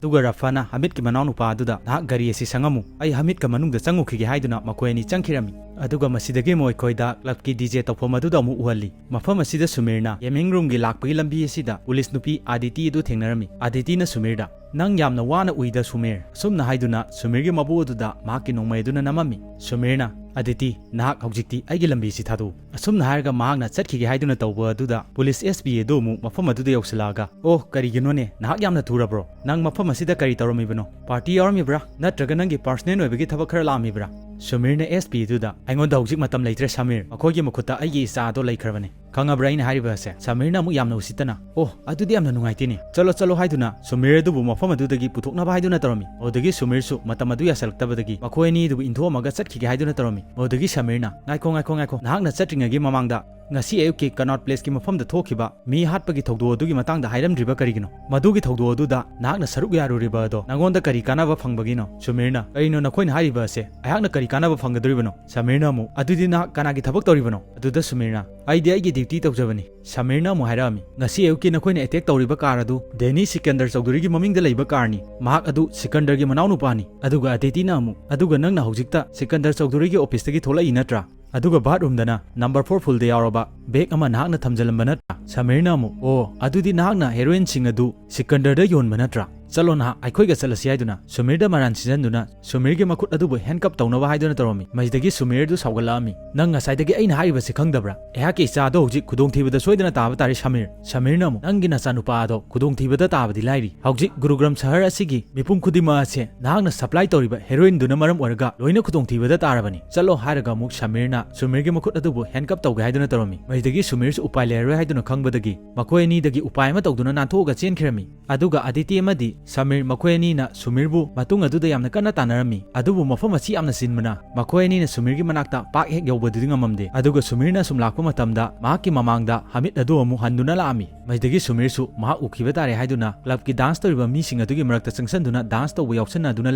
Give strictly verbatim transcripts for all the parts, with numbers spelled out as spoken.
ꯑꯗꯨꯒ ꯔꯐꯥꯅ ꯍꯃꯤꯗꯀꯤ ꯃꯅꯥꯎꯅꯨꯄꯥ ꯑꯗꯨꯗ, "ꯅꯍꯥꯛ ꯒꯥꯔꯤ ꯑꯁꯤ ꯁꯪꯉꯝꯃꯨ, ꯑꯩ ꯍꯃꯤꯗꯀ ꯃꯅꯨꯡꯗ ꯆꯪꯉꯨꯈꯤꯒꯦ" ꯍꯥꯏꯗꯨꯅ ꯃꯈꯣꯏ ꯑꯅꯤ ꯆꯪꯈꯤꯔꯝꯃꯤ꯫ ꯑꯗꯨꯒ ꯃꯁꯤꯗꯒꯤ ꯑꯃꯨꯛ ꯑꯩꯈꯣꯏꯗ clubꯀꯤ DJ ꯇꯧꯐꯝ ꯑꯗꯨꯗ ꯑꯃꯨꯛ ꯎꯍꯜꯂꯤ꯫ ꯃꯐꯝ ꯑꯁꯤꯗ ꯁꯨꯃꯤꯔꯅ gaming roomꯒꯤ ꯂꯥꯛꯄꯒꯤ ꯂꯝꯕꯤ ꯑꯁꯤꯗ ꯄꯨꯂꯤꯁ ꯅꯨꯄꯤ ꯑꯗꯤꯇꯤ ꯑꯗꯨ ꯊꯦꯡꯅꯔꯝꯃꯤ꯫ ꯑꯗꯤꯇꯤꯅ ꯁꯨꯃꯤꯔꯗ, "ꯅꯪ ꯌꯥꯝꯅ ꯋꯥꯅ ꯎꯏꯗ ꯁꯨꯃꯤꯔ," ꯑꯁꯨꯝꯅ ꯍꯥꯏꯗꯨꯅ ꯁꯨꯃꯤꯔꯒꯤ ꯃꯕꯨꯛ ꯑꯗꯨꯗ ꯃꯍꯥꯛꯀꯤ ꯅꯣꯡꯃꯩ ꯑꯗꯨꯅ ꯅꯝꯃꯝꯃꯤ꯫ ꯁꯨꯃꯤꯔꯅ, "ꯑꯗꯤꯇꯤ, ꯅꯍꯥꯛ ꯍꯧꯖꯤꯛꯇꯤ ꯑꯩꯒꯤ ꯂꯝꯕꯤꯁꯤ ꯊꯥꯗꯣꯛꯎ," ꯑꯁꯨꯝꯅ ꯍꯥꯏꯔꯒ ꯃꯍꯥꯛꯅ ꯆꯠꯈꯤꯒꯦ ꯍꯥꯏꯗꯨꯅ ꯇꯧꯕ ꯑꯗꯨꯗ ꯄꯨꯂꯤꯁ SP ꯑꯗꯨ ꯑꯃꯨꯛ ꯃꯐꯝ ꯑꯗꯨꯗ ꯌꯧꯁꯤꯜꯂꯛꯑꯒ, "ꯑꯣ, ꯀꯔꯤꯒꯤꯅꯣꯅꯦ, ꯅꯍꯥꯛ ꯌꯥꯝꯅ ꯊꯨꯔꯕ꯭ꯔꯣ? ꯅꯪ ꯃꯐꯝ ꯑꯁꯤꯗ ꯀꯔꯤ ꯇꯧꯔꯝꯃꯤꯕꯅꯣ? Party ꯌꯥꯎꯔꯝꯃꯤꯕ꯭ꯔꯥ? ꯅꯠꯇ꯭ꯔꯒ ꯅꯪꯒꯤ personal ꯑꯣꯏꯕꯒꯤ ꯊꯕꯛ ꯈꯔ ꯂꯥꯛꯑꯝꯃꯤꯕ꯭ꯔꯥ?" ꯁꯨꯃꯤꯔꯅ SP ꯑꯗꯨꯗ, "ꯑꯩꯉꯣꯟꯗ ꯍꯧꯖꯤꯛ ꯃꯇꯝ ꯂꯩꯇ꯭ꯔꯦ ꯁꯃꯤꯔ, ꯃꯈꯣꯏꯒꯤ ꯃꯈꯨꯠꯇ ꯑꯩꯒꯤ ꯏꯆꯥ ꯑꯗꯣ ꯂꯩꯈ꯭ꯔꯕꯅꯤ꯫ ꯈꯪꯉꯕ꯭ꯔꯥ ꯑꯩꯅ ꯍꯥꯏꯔꯤꯕ ꯑꯁꯦ?" ꯁꯃꯤꯔꯅ ꯑꯃꯨꯛ ꯌꯥꯝꯅ ꯎꯁꯤꯠꯇꯅ, "ꯑꯣ, ꯑꯗꯨꯗꯤ ꯌꯥꯝꯅ ꯅꯨꯡꯉꯥꯏꯇꯦꯅꯦ꯫ ꯆꯠꯂꯣ, ꯆꯠꯂꯣ" ꯍꯥꯏꯗꯨꯅ ꯁꯨꯃꯤꯔ ꯑꯗꯨꯕꯨ ꯃꯐꯝ ꯑꯗꯨꯗꯒꯤ ꯄꯨꯊꯣꯛꯅꯕ ꯍꯥꯏꯗꯨꯅ ꯇꯧꯔꯝꯃꯤ꯫ ꯑꯗꯨꯗꯒꯤ ꯁꯨꯃꯤꯔꯁꯨ ꯃꯇꯝ ꯑꯗꯨ ꯌꯥꯁꯜꯂꯛꯇꯕꯗꯒꯤ ꯃꯈꯣꯏ ꯑꯅꯤ ꯑꯗꯨꯕꯨ ꯏꯟꯊꯣꯛꯑꯝꯃꯒ ꯆꯠꯈꯤꯒꯦ ꯍꯥꯏꯗꯨꯅ ꯇꯧꯔꯝꯃꯤ꯫ ꯑꯗꯨꯗꯒꯤ ꯁꯃꯤꯔꯅ, "ꯉꯥꯏꯈꯣ, ꯉꯥꯏꯈꯣ, ꯉꯥꯏꯈꯣ, ꯅꯍꯥꯛꯅ ꯆꯠꯇ꯭ꯔꯤꯉꯩꯒꯤ ꯃꯃꯥꯡꯗ ꯉꯁꯤ ꯑꯌꯨꯛꯀꯤ Connaught Placeꯀꯤ ꯃꯐꯝꯗ ꯊꯣꯛꯈꯤꯕ ꯃꯤ ꯍꯥꯠꯄꯒꯤ ꯊꯧꯗꯣꯛ ꯑꯗꯨꯒꯤ ꯃꯇꯥꯡꯗ ꯍꯥꯏꯔꯝꯗ꯭ꯔꯤꯕ ꯀꯔꯤꯒꯤꯅꯣ? ꯃꯗꯨꯒꯤ ꯊꯧꯗꯣꯛ ꯑꯗꯨꯗ ꯅꯍꯥꯛꯅ ꯁꯔꯨꯛ ꯌꯥꯔꯨꯔꯤꯕ ꯑꯗꯣ ꯅꯉꯣꯟꯗ ꯀꯔꯤ ꯀꯥꯟꯅꯕ ꯐꯪꯕꯒꯤꯅꯣ?" ꯁꯨꯃꯤꯔꯅ, "ꯀꯔꯤꯅꯣ ꯅꯈꯣꯏꯅ ꯍꯥꯏꯔꯤꯕ ꯑꯁꯦ? ꯑꯩꯍꯥꯛꯅ ꯀꯔꯤ ꯀꯥꯟꯅꯕ ꯐꯪꯒꯗꯧꯔꯤꯕꯅꯣ?" ꯁꯃꯤꯔꯅ ꯑꯃꯨꯛ, "ꯑꯗꯨꯗꯤ ꯅꯍꯥꯛ ꯀꯅꯥꯒꯤ ꯊꯕꯛ ꯇꯧꯔꯤꯕꯅꯣ?" ꯑꯗꯨꯗ ꯁꯨꯃꯤꯔꯅ, "ꯑꯩꯗꯤ ꯑꯩꯒꯤ duty ꯇꯧꯖꯕꯅꯤ꯫" ꯁꯃꯤꯔꯅ ꯑꯃꯨꯛ ꯍꯥꯏꯔꯛꯑꯝꯃꯤ, "ꯉꯁꯤ ꯑꯌꯨꯛꯀꯤ ꯅꯈꯣꯏꯅ attack ꯇꯧꯔꯤꯕ car ꯑꯗꯨ ꯗꯦꯅꯤ ꯁꯤꯀꯟꯗꯔ ꯆꯧꯙꯨꯔꯤꯒꯤ ꯃꯃꯤꯡꯗ ꯂꯩꯕ carꯅꯤ꯫ ꯃꯍꯥꯛ ꯑꯗꯨ ꯁꯤꯀꯟꯗꯔꯒꯤ ꯃꯅꯥꯎꯅꯨꯄꯥꯅꯤ꯫" ꯑꯗꯨꯒ ꯑꯗꯤꯇꯤꯅ ꯑꯃꯨꯛ, "ꯑꯗꯨꯒ ꯅꯪꯅ ꯍꯧꯖꯤꯛꯇ ꯁꯤꯀꯟꯗꯔ ꯆꯧꯙꯨꯔꯤꯒꯤ officeꯇꯒꯤ ꯊꯣꯛꯂꯛꯏ ꯅꯠꯇ꯭ꯔꯥ? ꯑꯗꯨꯒ bathroomꯗꯅ number four fullꯗ ꯌꯥꯎꯔꯕ bag ꯑꯃ ꯅꯍꯥꯛꯅ ꯊꯝꯖꯤꯜꯂꯝꯕ ꯅꯠꯇ꯭ꯔꯥ?" ꯁꯃꯤꯔꯅ ꯑꯃꯨꯛ, "ꯑꯣ, ꯑꯗꯨꯗꯤ ꯅꯍꯥꯛꯅ heroinꯁꯤꯡ ꯑꯗꯨ ꯁꯤꯀꯟꯗꯔꯗ ꯌꯣꯟꯕ ꯅꯠꯇ꯭ꯔꯥ? ꯆꯠꯂꯣ ꯅꯍꯥꯛ, ꯑꯩꯈꯣꯏꯒ ꯆꯠꯂꯁꯤ" ꯍꯥꯏꯗꯨꯅ ꯁꯨꯃꯤꯔꯗ ꯃꯔꯥꯟ ꯁꯤꯖꯟꯗꯨꯅ ꯁꯨꯃꯤꯔꯒꯤ ꯃꯈꯨꯠ ꯑꯗꯨꯕꯨ handcuff ꯇꯧꯅꯕ ꯍꯥꯏꯗꯨꯅ ꯇꯧꯔꯝꯃꯤ꯫ ꯃꯁꯤꯗꯒꯤ ꯁꯨꯃꯤꯔ ꯑꯗꯨ ꯁꯥꯎꯒꯠꯂꯛꯑꯝꯃꯤ꯫ "ꯅꯪ ꯉꯁꯥꯏꯗꯒꯤ ꯑꯩꯅ ꯍꯥꯏꯔꯤꯕꯁꯤ ꯈꯪꯗꯕ꯭ꯔꯥ? ꯑꯩꯍꯥꯛꯀꯤ ꯏꯆꯥ ꯑꯗꯣ ꯍꯧꯖꯤꯛ ꯈꯨꯗꯣꯡꯊꯤꯕꯗ ꯁꯣꯏꯗꯅ ꯇꯥꯕ ꯇꯥꯔꯦ ꯁꯃꯤꯔ꯫" ꯁꯃꯤꯔꯅ ꯑꯃꯨꯛ, "ꯅꯪꯒꯤ ꯅꯆꯥꯅꯨꯄꯥ ꯑꯗꯣ ꯈꯨꯗꯣꯡꯊꯤꯕꯗ ꯇꯥꯕꯗꯤ ꯂꯥꯏꯔꯤ, ꯍꯧꯖꯤꯛ ꯒꯨꯔꯨꯒ꯭ꯔꯥꯝ ꯁꯍꯔ ꯑꯁꯤꯒꯤ ꯃꯤꯄꯨꯝ ꯈꯨꯗꯤꯡꯃꯛ ꯑꯁꯦ ꯅꯍꯥꯛꯅ supply ꯇꯧꯔꯤꯕ heroinꯗꯨꯅ ꯃꯔꯝ ꯑꯣꯏꯔꯒ ꯂꯣꯏꯅ ꯈꯨꯗꯣꯡꯊꯤꯕꯗ ꯇꯥꯔꯕꯅꯤ꯫ ꯆꯠꯂꯣ" ꯍꯥꯏꯔꯒ ꯑꯃꯨꯛ ꯁꯃꯤꯔꯅ ꯁꯨꯃꯤꯔꯒꯤ ꯃꯈꯨꯠ ꯑꯗꯨꯕꯨ handcuff ꯇꯧꯒꯦ ꯍꯥꯏꯗꯨꯅ ꯇꯧꯔꯝꯃꯤ꯫ ꯃꯁꯤꯗꯒꯤ ꯁꯨꯃꯤꯔꯁꯨ ꯎꯄꯥꯏ ꯂꯩꯔꯔꯣꯏ ꯍꯥꯏꯗꯨꯅ ꯈꯪꯕꯗꯒꯤ ꯃꯈꯣꯏ ꯑꯅꯤꯗꯒꯤ ꯎꯄꯥꯏ ꯑꯃ ꯇꯧꯗꯨꯅ ꯅꯥꯟꯊꯣꯛꯑꯒ ꯆꯦꯟꯈꯤꯔꯝꯃꯤ꯫ ꯑꯗꯨꯒ ꯑꯗꯤꯇꯤ ꯑꯃꯗꯤ ꯁꯃꯤꯔ ꯃꯈꯣꯏ ꯑꯅꯤꯅ ꯁꯨꯃꯤꯔꯕꯨ ꯃꯇꯨꯡ ꯑꯗꯨꯗ ꯌꯥꯝꯅ ꯀꯟꯅ ꯇꯥꯟꯅꯔꯝꯃꯤ꯫ ꯑꯗꯨꯕꯨ ꯃꯐꯝ ꯑꯁꯤ ꯌꯥꯝꯅ ꯆꯤꯟꯕꯅ ꯃꯈꯣꯏ ꯑꯅꯤꯅ ꯁꯨꯃꯤꯔꯒꯤ ꯃꯅꯥꯛꯇ ꯄꯥꯛ ꯍꯦꯛ ꯌꯧꯕꯗꯨꯗꯤ ꯉꯝꯃꯝꯗꯦ꯫ ꯑꯗꯨꯒ ꯁꯨꯃꯤꯔꯅ ꯁꯨꯝ ꯂꯥꯛꯄ ꯃꯇꯝꯗ ꯃꯍꯥꯛꯀꯤ ꯃꯃꯥꯡꯗ ꯍꯃꯤꯗ ꯑꯗꯨ ꯑꯃꯨꯛ ꯍꯟꯗꯨꯅ ꯂꯥꯛꯑꯝꯃꯤ꯫ ꯃꯁꯤꯗꯒꯤ ꯁꯨꯃꯤꯔꯁꯨ ꯃꯍꯥꯛ ꯎꯈꯤꯕ ꯇꯥꯔꯦ ꯍꯥꯏꯗꯨꯅ clubꯀꯤ dance ꯇꯧꯔꯤꯕ ꯃꯤꯁꯤꯡ ꯑꯗꯨꯒꯤ ꯃꯔꯛꯇ ꯆꯪꯁꯤꯟꯗꯨꯅ dance ꯇꯧꯕ ꯌꯥꯎꯁꯟꯅꯗꯨꯅ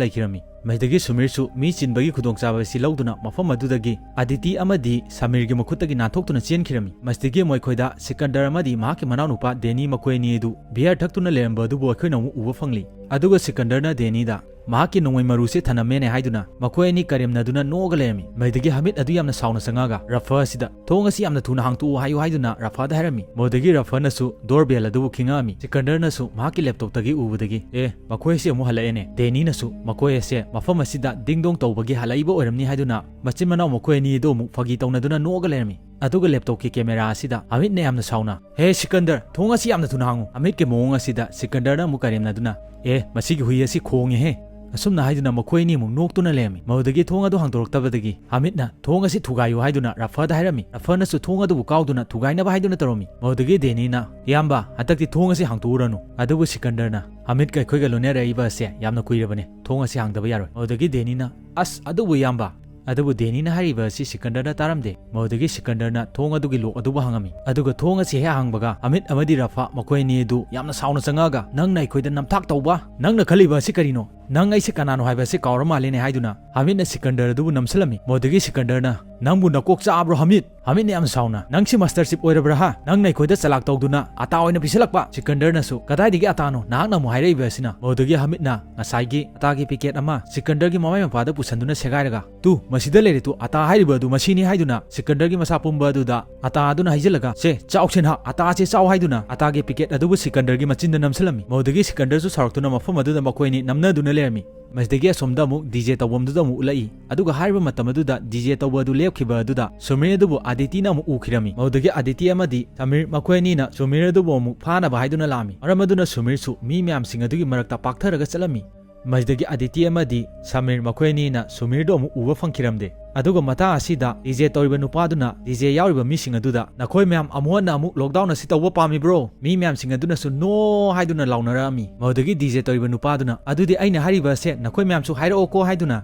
ꯂꯩꯈꯤꯔꯝꯃꯤ꯫ ꯃꯁꯤꯗꯒꯤ ꯁꯨꯃꯤꯔꯁꯨ ꯃꯤ ꯆꯤꯟꯕꯒꯤ ꯈꯨꯗꯣꯡꯆꯥꯕ ꯑꯁꯤ ꯂꯧꯗꯨꯅ ꯃꯐꯝ ꯑꯗꯨꯗꯒꯤ ꯑꯗꯤꯇꯤ ꯑꯃꯗꯤ ꯁꯃꯤꯔꯒꯤ ꯃꯈꯨꯠꯇꯒꯤ ꯅꯥꯟꯊꯣꯛꯇꯨꯅ ꯆꯦꯟꯈꯤꯔꯝꯃꯤ꯫ ꯃꯁꯤꯗꯒꯤ ꯃꯈꯣꯏꯗ ꯁꯤꯀꯟꯗꯔ ꯑꯃꯗꯤ ꯃꯍꯥꯛꯀꯤ ꯃꯅꯥꯎꯅꯨꯄꯥ ꯗꯦꯅꯤ ꯃꯈꯣꯏ ꯑꯅꯤ ꯑꯗꯨ beer ꯊꯛꯇꯨꯅ ꯂꯩꯔꯝꯕ ꯑꯗꯨꯕꯨ ꯑꯩꯈꯣꯏꯅ ꯑꯃꯨꯛ ꯎꯕ ꯐꯪꯂꯤ꯫ ꯑꯗꯨꯒ ꯁꯤꯀꯟꯗꯔꯅ ꯗꯦꯅꯤꯗ ꯃꯍꯥꯛꯀꯤ ꯅꯣꯡꯃꯩ ꯃꯔꯨꯁꯦ ꯊꯅꯝꯃꯦꯅꯦ ꯍꯥꯏꯗꯨꯅ ꯃꯈꯣꯏ ꯑꯅꯤ ꯀꯔꯦꯝꯅꯗꯨꯅ ꯅꯣꯛꯑꯒ ꯂꯩꯔꯝꯃꯤ꯫ ꯃꯗꯨꯗꯒꯤ ꯍꯃꯤꯠ ꯑꯗꯨ ꯌꯥꯝꯅ ꯁꯥꯎꯅ ꯆꯪꯉꯛꯑꯒ ꯔꯐꯥ ꯑꯁꯤꯗ "ꯊꯣꯡ ꯑꯁꯤ ꯌꯥꯝꯅ ꯊꯨꯅ ꯍꯥꯡꯇꯣꯛꯎ ꯍꯥꯏꯌꯨ" ꯍꯥꯏꯗꯨꯅ ꯔꯐꯥꯗ ꯍꯥꯏꯔꯝꯃꯤ꯫ ꯃꯗꯨꯗꯒꯤ ꯔꯐꯥꯅꯁꯨ ꯗꯣꯔ ꯕꯦꯜ ꯑꯗꯨꯕꯨ ꯈꯤꯡꯉꯛꯑꯝꯃꯤ꯫ ꯁꯤꯀꯟꯗꯔꯅꯁꯨ ꯃꯍꯥꯛꯀꯤ ꯂꯦꯞꯇꯣꯞꯇꯒꯤ ꯎꯕꯗꯒꯤ, "ꯑꯦ, ꯃꯈꯣꯏ ꯑꯁꯤ ꯑꯃꯨꯛ ꯍꯜꯂꯛꯑꯦꯅꯦ"꯫ ꯗꯦꯅꯤꯅꯁꯨ ꯃꯈꯣꯏ ꯑꯁꯦ ꯃꯐꯝ ꯑꯁꯤꯗ ꯗꯤꯡ ꯗꯣꯡ ꯇꯧꯕꯒꯤ ꯍꯜꯂꯛꯏꯕ ꯑꯣꯏꯔꯝꯅꯤ ꯍꯥꯏꯗꯨꯅ ꯃꯆꯤꯟ ꯃꯅꯥꯎ ꯃꯈꯣꯏ ꯑꯅꯤ ꯑꯗꯨ ꯑꯃꯨꯛ ꯐꯥꯒꯤ ꯇꯧꯅꯗꯨꯅ ꯅꯣꯛꯑꯒ ꯂꯩꯔꯝꯃꯤ꯫ ꯑꯗꯨꯒ ꯂꯦꯞꯇꯣꯞꯀꯤ ꯀꯦꯃꯦꯔꯥ ꯑꯁꯤꯗ ꯍꯃꯤꯠꯅ ꯌꯥꯝꯅ ꯁꯥꯎꯅ, "ꯍꯦ ꯁꯤꯀꯟꯗꯔ, ꯊꯣꯡ ꯑꯁꯤ ꯌꯥꯝꯅ ꯊꯨꯅ ꯍꯥꯡꯉꯨ"꯫ ꯍꯃꯤꯠꯀꯤ ꯃꯑꯣꯡ ꯑꯁꯤꯗ ꯁꯤꯀꯟꯗꯔꯅ ꯑꯃꯨꯛ ꯀꯔꯦꯝꯅꯗꯨꯅ, "ꯑꯦ, ꯃꯁꯤꯒꯤ ꯍꯨꯏ ꯑꯁꯤ ꯈꯣꯡꯉꯦꯍꯦ"꯫ ꯑꯁꯨꯝꯅ ꯍꯥꯏꯗꯨꯅ ꯃꯈꯣꯏ ꯑꯅꯤ ꯑꯃꯨꯛ ꯅꯣꯛꯇꯨꯅ ꯂꯩꯔꯝꯃꯤ꯫ ꯃꯗꯨꯗꯒꯤ ꯊꯣꯡ ꯑꯗꯨ ꯍꯥꯡꯗꯣꯔꯛꯇꯕꯗꯒꯤ ꯍꯃꯤꯠꯅ "ꯊꯣꯡ ꯑꯁꯤ ꯊꯨꯒꯥꯏꯌꯨ" ꯍꯥꯏꯗꯨꯅ ꯔꯐꯥꯗ ꯍꯥꯏꯔꯝꯃꯤ꯫ ꯔꯐꯥꯅꯁꯨ ꯊꯣꯡ ꯑꯗꯨꯕꯨ ꯀꯥꯎꯗꯨꯅ ꯊꯨꯒꯥꯏꯅꯕ ꯍꯥꯏꯗꯨꯅ ꯇꯧꯔꯝꯃꯤ꯫ ꯃꯗꯨꯗꯒꯤ ꯗꯦꯅꯤꯅ, "ꯏꯌꯥꯝꯕ, ꯍꯟꯗꯛꯇꯤ ꯊꯣꯡ ꯑꯁꯤ ꯍꯥꯡꯇꯣꯛꯎꯔꯅꯨ"꯫ ꯑꯗꯨꯕꯨ ꯁꯤꯀꯟꯗꯔꯅ, "ꯍꯃꯤꯠꯀ ꯑꯩꯈꯣꯏꯒ ꯂꯣꯏꯅꯔꯛꯏꯕ ꯑꯁꯦ ꯌꯥꯝꯅ ꯀꯨꯏꯔꯕꯅꯦ, ꯊꯣꯡ ꯑꯁꯤ ꯍꯥꯡꯗꯕ ꯌꯥꯔꯣꯏ"꯫ ꯃꯗꯨꯗꯒꯤ ꯗꯦꯅꯤꯅ, "ꯑꯁ, ꯑꯗꯨꯕꯨ ꯏꯌꯥꯝꯕ"꯫ ꯑꯗꯨꯕꯨ ꯗꯦꯅꯤꯅ ꯍꯥꯏꯔꯤꯕ ꯑꯁꯤ ꯁꯤꯀꯟꯗꯔꯅ ꯇꯥꯔꯝꯗꯦ꯫ ꯃꯗꯨꯗꯒꯤ ꯁꯤꯀꯟꯗꯔꯅ ꯊꯣꯡ ꯑꯗꯨꯒꯤ ꯂꯣꯛ ꯑꯗꯨꯕꯨ ꯍꯥꯡꯉꯝꯃꯤ꯫ ꯑꯗꯨꯒ ꯊꯣꯡ ꯑꯁꯤ ꯍꯦꯛ ꯍꯥꯡꯕꯒ ꯍꯃꯤꯠ ꯑꯃꯗꯤ ꯔꯐꯥ ꯃꯈꯣꯏ ꯑꯅꯤ ꯑꯗꯨ ꯌꯥꯝꯅ ꯁꯥꯎꯅ ꯆꯪꯉꯛꯑꯒ, "ꯅꯪꯅ ꯑꯩꯈꯣꯏꯗ ꯅꯝꯊꯥꯛ ꯇꯧꯕ? ꯅꯪꯅ ꯈꯜꯂꯤꯕ ꯑꯁꯤ ꯀꯔꯤꯅꯣ? ꯅꯪ ꯑꯩꯁꯦ ꯀꯅꯥꯅꯣ ꯍꯥꯏꯕ ꯑꯁꯤ ꯀꯥꯎꯔ ꯃꯥꯜꯂꯦꯅꯦ" ꯍꯥꯏꯗꯨꯅ ꯍꯃꯤꯠꯅ ꯁꯤꯀꯟꯗꯔ ꯑꯗꯨꯕꯨ ꯅꯝꯁꯤꯜꯂꯝꯃꯤ꯫ ꯃꯗꯨꯗꯒꯤ ꯁꯤꯀꯟꯗꯔꯅ, "ꯅꯪꯕꯨ ꯅꯀꯣꯛ ꯆꯥꯛꯑꯕ꯭ꯔꯣ ꯍꯃꯤꯠ?" ꯍꯃꯤꯠꯅ ꯌꯥꯝꯅ ꯁꯥꯎꯅ, "ꯅꯪꯁꯤ ꯃꯥꯁꯇꯔ ꯆꯤꯞ ꯑꯣꯏꯔꯕ꯭ꯔꯥ ꯍꯥ? ꯅꯪꯅ ꯑꯩꯈꯣꯏꯗ ꯆꯂꯥꯛ ꯇꯧꯗꯨꯅ ꯑꯇꯥ ꯑꯣꯏꯅ ꯄꯤꯁꯜꯂꯛꯄ?" ꯁꯤꯀꯟꯗꯔꯅꯁꯨ, "ꯀꯗꯥꯏꯗꯒꯤ ꯑꯇꯥꯅꯣ? ꯅꯍꯥꯛꯅ ꯑꯃꯨꯛ ꯍꯥꯏꯔꯛꯏꯕ ꯑꯁꯤꯅ?" ꯃꯗꯨꯗꯒꯤ ꯍꯃꯤꯠꯅ ꯉꯁꯥꯏꯒꯤ ꯑꯇꯥꯒꯤ ꯄꯤꯀꯦꯠ ꯑꯃ ꯁꯤꯀꯟꯗꯔꯒꯤ ꯃꯃꯥꯏ ꯃꯄꯥꯗ ꯄꯨꯁꯟꯗꯨꯅ ꯁꯦꯒꯥꯏꯔꯒ, "ꯇꯨ, ꯃꯁꯤꯗ ꯂꯩꯔꯦ ꯇꯨ, ꯑꯇꯥ ꯍꯥꯏꯔꯤꯕ ꯑꯗꯨ ꯃꯁꯤꯅꯤ" ꯍꯥꯏꯗꯨꯅ ꯁꯤꯀꯟꯗꯔꯒꯤ ꯃꯁꯥ ꯄꯨꯝꯕ ꯑꯗꯨꯗ ꯑꯇꯥ ꯑꯗꯨꯅ ꯍꯩꯖꯤꯜꯂꯒ, "ꯁꯦ, ꯆꯥꯎꯁꯦ ꯅꯍꯥꯛ, ꯑꯇꯥꯁꯦ ꯆꯥꯎ" ꯍꯥꯏꯗꯨꯅ ꯑꯇꯥꯒꯤ ꯄꯤꯀꯦꯠ ꯑꯗꯨꯕꯨ ꯁꯤꯀꯟꯗꯔꯒꯤ ꯃꯆꯤꯟꯗ ꯅꯝꯁꯤꯜꯂꯝꯃꯤ꯫ ꯃꯗꯨꯗꯒꯤ ꯁꯤꯀꯟꯗꯔꯁꯨ ꯁꯥꯎꯔꯛꯇꯨꯅ ꯃꯐꯝ ꯑꯗꯨꯗ ꯃꯈꯣꯏ ꯑꯅꯤ ꯅꯝꯅꯗꯨꯅ ꯂꯩꯔꯝꯃꯤ꯫ ꯃꯁꯤꯗꯒꯤ ꯑꯁꯣꯝꯗ ꯑꯃꯨꯛ ꯗꯤ ꯖꯦ ꯇꯧꯐꯝꯗꯨꯗ ꯑꯃꯨꯛ ꯎꯠꯂꯛꯏ꯫ ꯑꯗꯨꯒ ꯍꯥꯏꯔꯤꯕ ꯃꯇꯝ ꯑꯗꯨꯗ ꯗꯤ ꯖꯦ ꯇꯧꯕ ꯑꯗꯨ ꯂꯦꯞꯈꯤꯕ ꯑꯗꯨꯗ ꯁꯨꯃꯤꯔ ꯑꯗꯨꯕꯨ ꯑꯗꯤꯇꯤꯅ ꯑꯃꯨꯛ ꯎꯈꯤꯔꯝꯃꯤ꯫ ꯃꯗꯨꯗꯒꯤ ꯑꯗꯤꯇꯤ ꯑꯃꯗꯤ ꯁꯃꯤꯔ ꯃꯈꯣꯏ ꯑꯅꯤꯅ ꯁꯨꯃꯤꯔ ꯑꯗꯨꯕꯨ ꯑꯃꯨꯛ ꯐꯥꯅꯕ ꯍꯥꯏꯗꯨꯅ ꯂꯥꯛꯑꯝꯃꯤ꯫ ꯃꯔꯝ ꯑꯗꯨꯅ ꯁꯨꯃꯤꯔꯁꯨ ꯃꯤ ꯃꯌꯥꯝꯁꯤꯡ ꯑꯗꯨꯒꯤ ꯃꯔꯛꯇ ꯄꯥꯛꯊꯔꯒ ꯆꯠꯂꯝꯃꯤ꯫ ꯃꯁꯤꯗꯒꯤ ꯑꯗꯤꯇꯤ ꯑꯃꯗꯤ ꯁꯃꯤꯔ ꯃꯈꯣꯏ ꯑꯅꯤꯅ ꯁꯨꯃꯤꯔꯗꯨ ꯑꯃꯨꯛ ꯎꯕ ꯐꯪꯈꯤꯔꯝꯗꯦ꯫ ꯑꯗꯨꯒ ꯃꯇꯥꯡ ꯑꯁꯤꯗ ꯗꯤ ꯖꯦ ꯇꯧꯔꯤꯕ ꯅꯨꯄꯥꯗꯨꯅ ꯗꯤ ꯖꯦ ꯌꯥꯎꯔꯤꯕ ꯃꯤꯁꯤꯡ ꯑꯗꯨꯗ, "ꯅꯈꯣꯏ ꯃꯌꯥꯝ ꯑꯃꯨꯛ ꯍꯟꯅ ꯑꯃꯨꯛ ꯂꯣꯛꯗꯥꯎꯟ ꯑꯁꯤ ꯇꯧꯕ ꯄꯥꯝꯃꯤꯕ꯭ꯔꯣ?" ꯃꯤ ꯃꯌꯥꯝꯁꯤꯡ ꯑꯗꯨꯅꯁꯨ "ꯅꯣ" ꯍꯥꯏꯗꯨꯅ ꯂꯥꯎꯅꯔꯛꯑꯝꯃꯤ꯫ ꯃꯗꯨꯗꯒꯤ ꯗꯤ ꯖꯦ ꯇꯧꯔꯤꯕ ꯅꯨꯄꯥꯗꯨꯅ, "ꯑꯗꯨꯗꯤ ꯑꯩꯅ ꯍꯥꯏꯔꯤꯕ ꯑꯁꯦ ꯅꯈꯣꯏ ꯃꯌꯥꯝꯁꯨ ꯍꯥꯏꯔꯛꯑꯣꯀꯣ" ꯍꯥꯏꯗꯨꯅ,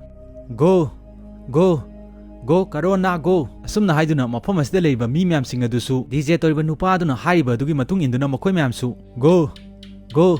"ꯒꯣ, ꯒꯣ, ꯒꯣ ꯀꯔꯣꯅꯥ ꯒꯣ"꯫ ꯑꯁꯨꯝꯅ ꯍꯥꯏꯗꯨꯅ ꯃꯐꯝ ꯑꯁꯤꯗ ꯂꯩꯔꯤꯕ ꯃꯤ ꯃꯌꯥꯝꯁꯤꯡ ꯑꯗꯨꯁꯨ ꯗꯤ ꯖꯦ ꯇꯧꯔꯤꯕ ꯅꯨꯄꯥꯗꯨꯅ ꯍꯥꯏꯔꯤꯕ ꯑꯗꯨꯒꯤ ꯃꯇꯨꯡ ꯏꯟꯗꯨꯅ ꯃꯈꯣꯏ ꯃꯌꯥꯝꯁꯨ "ꯒꯣ, ꯒꯣ,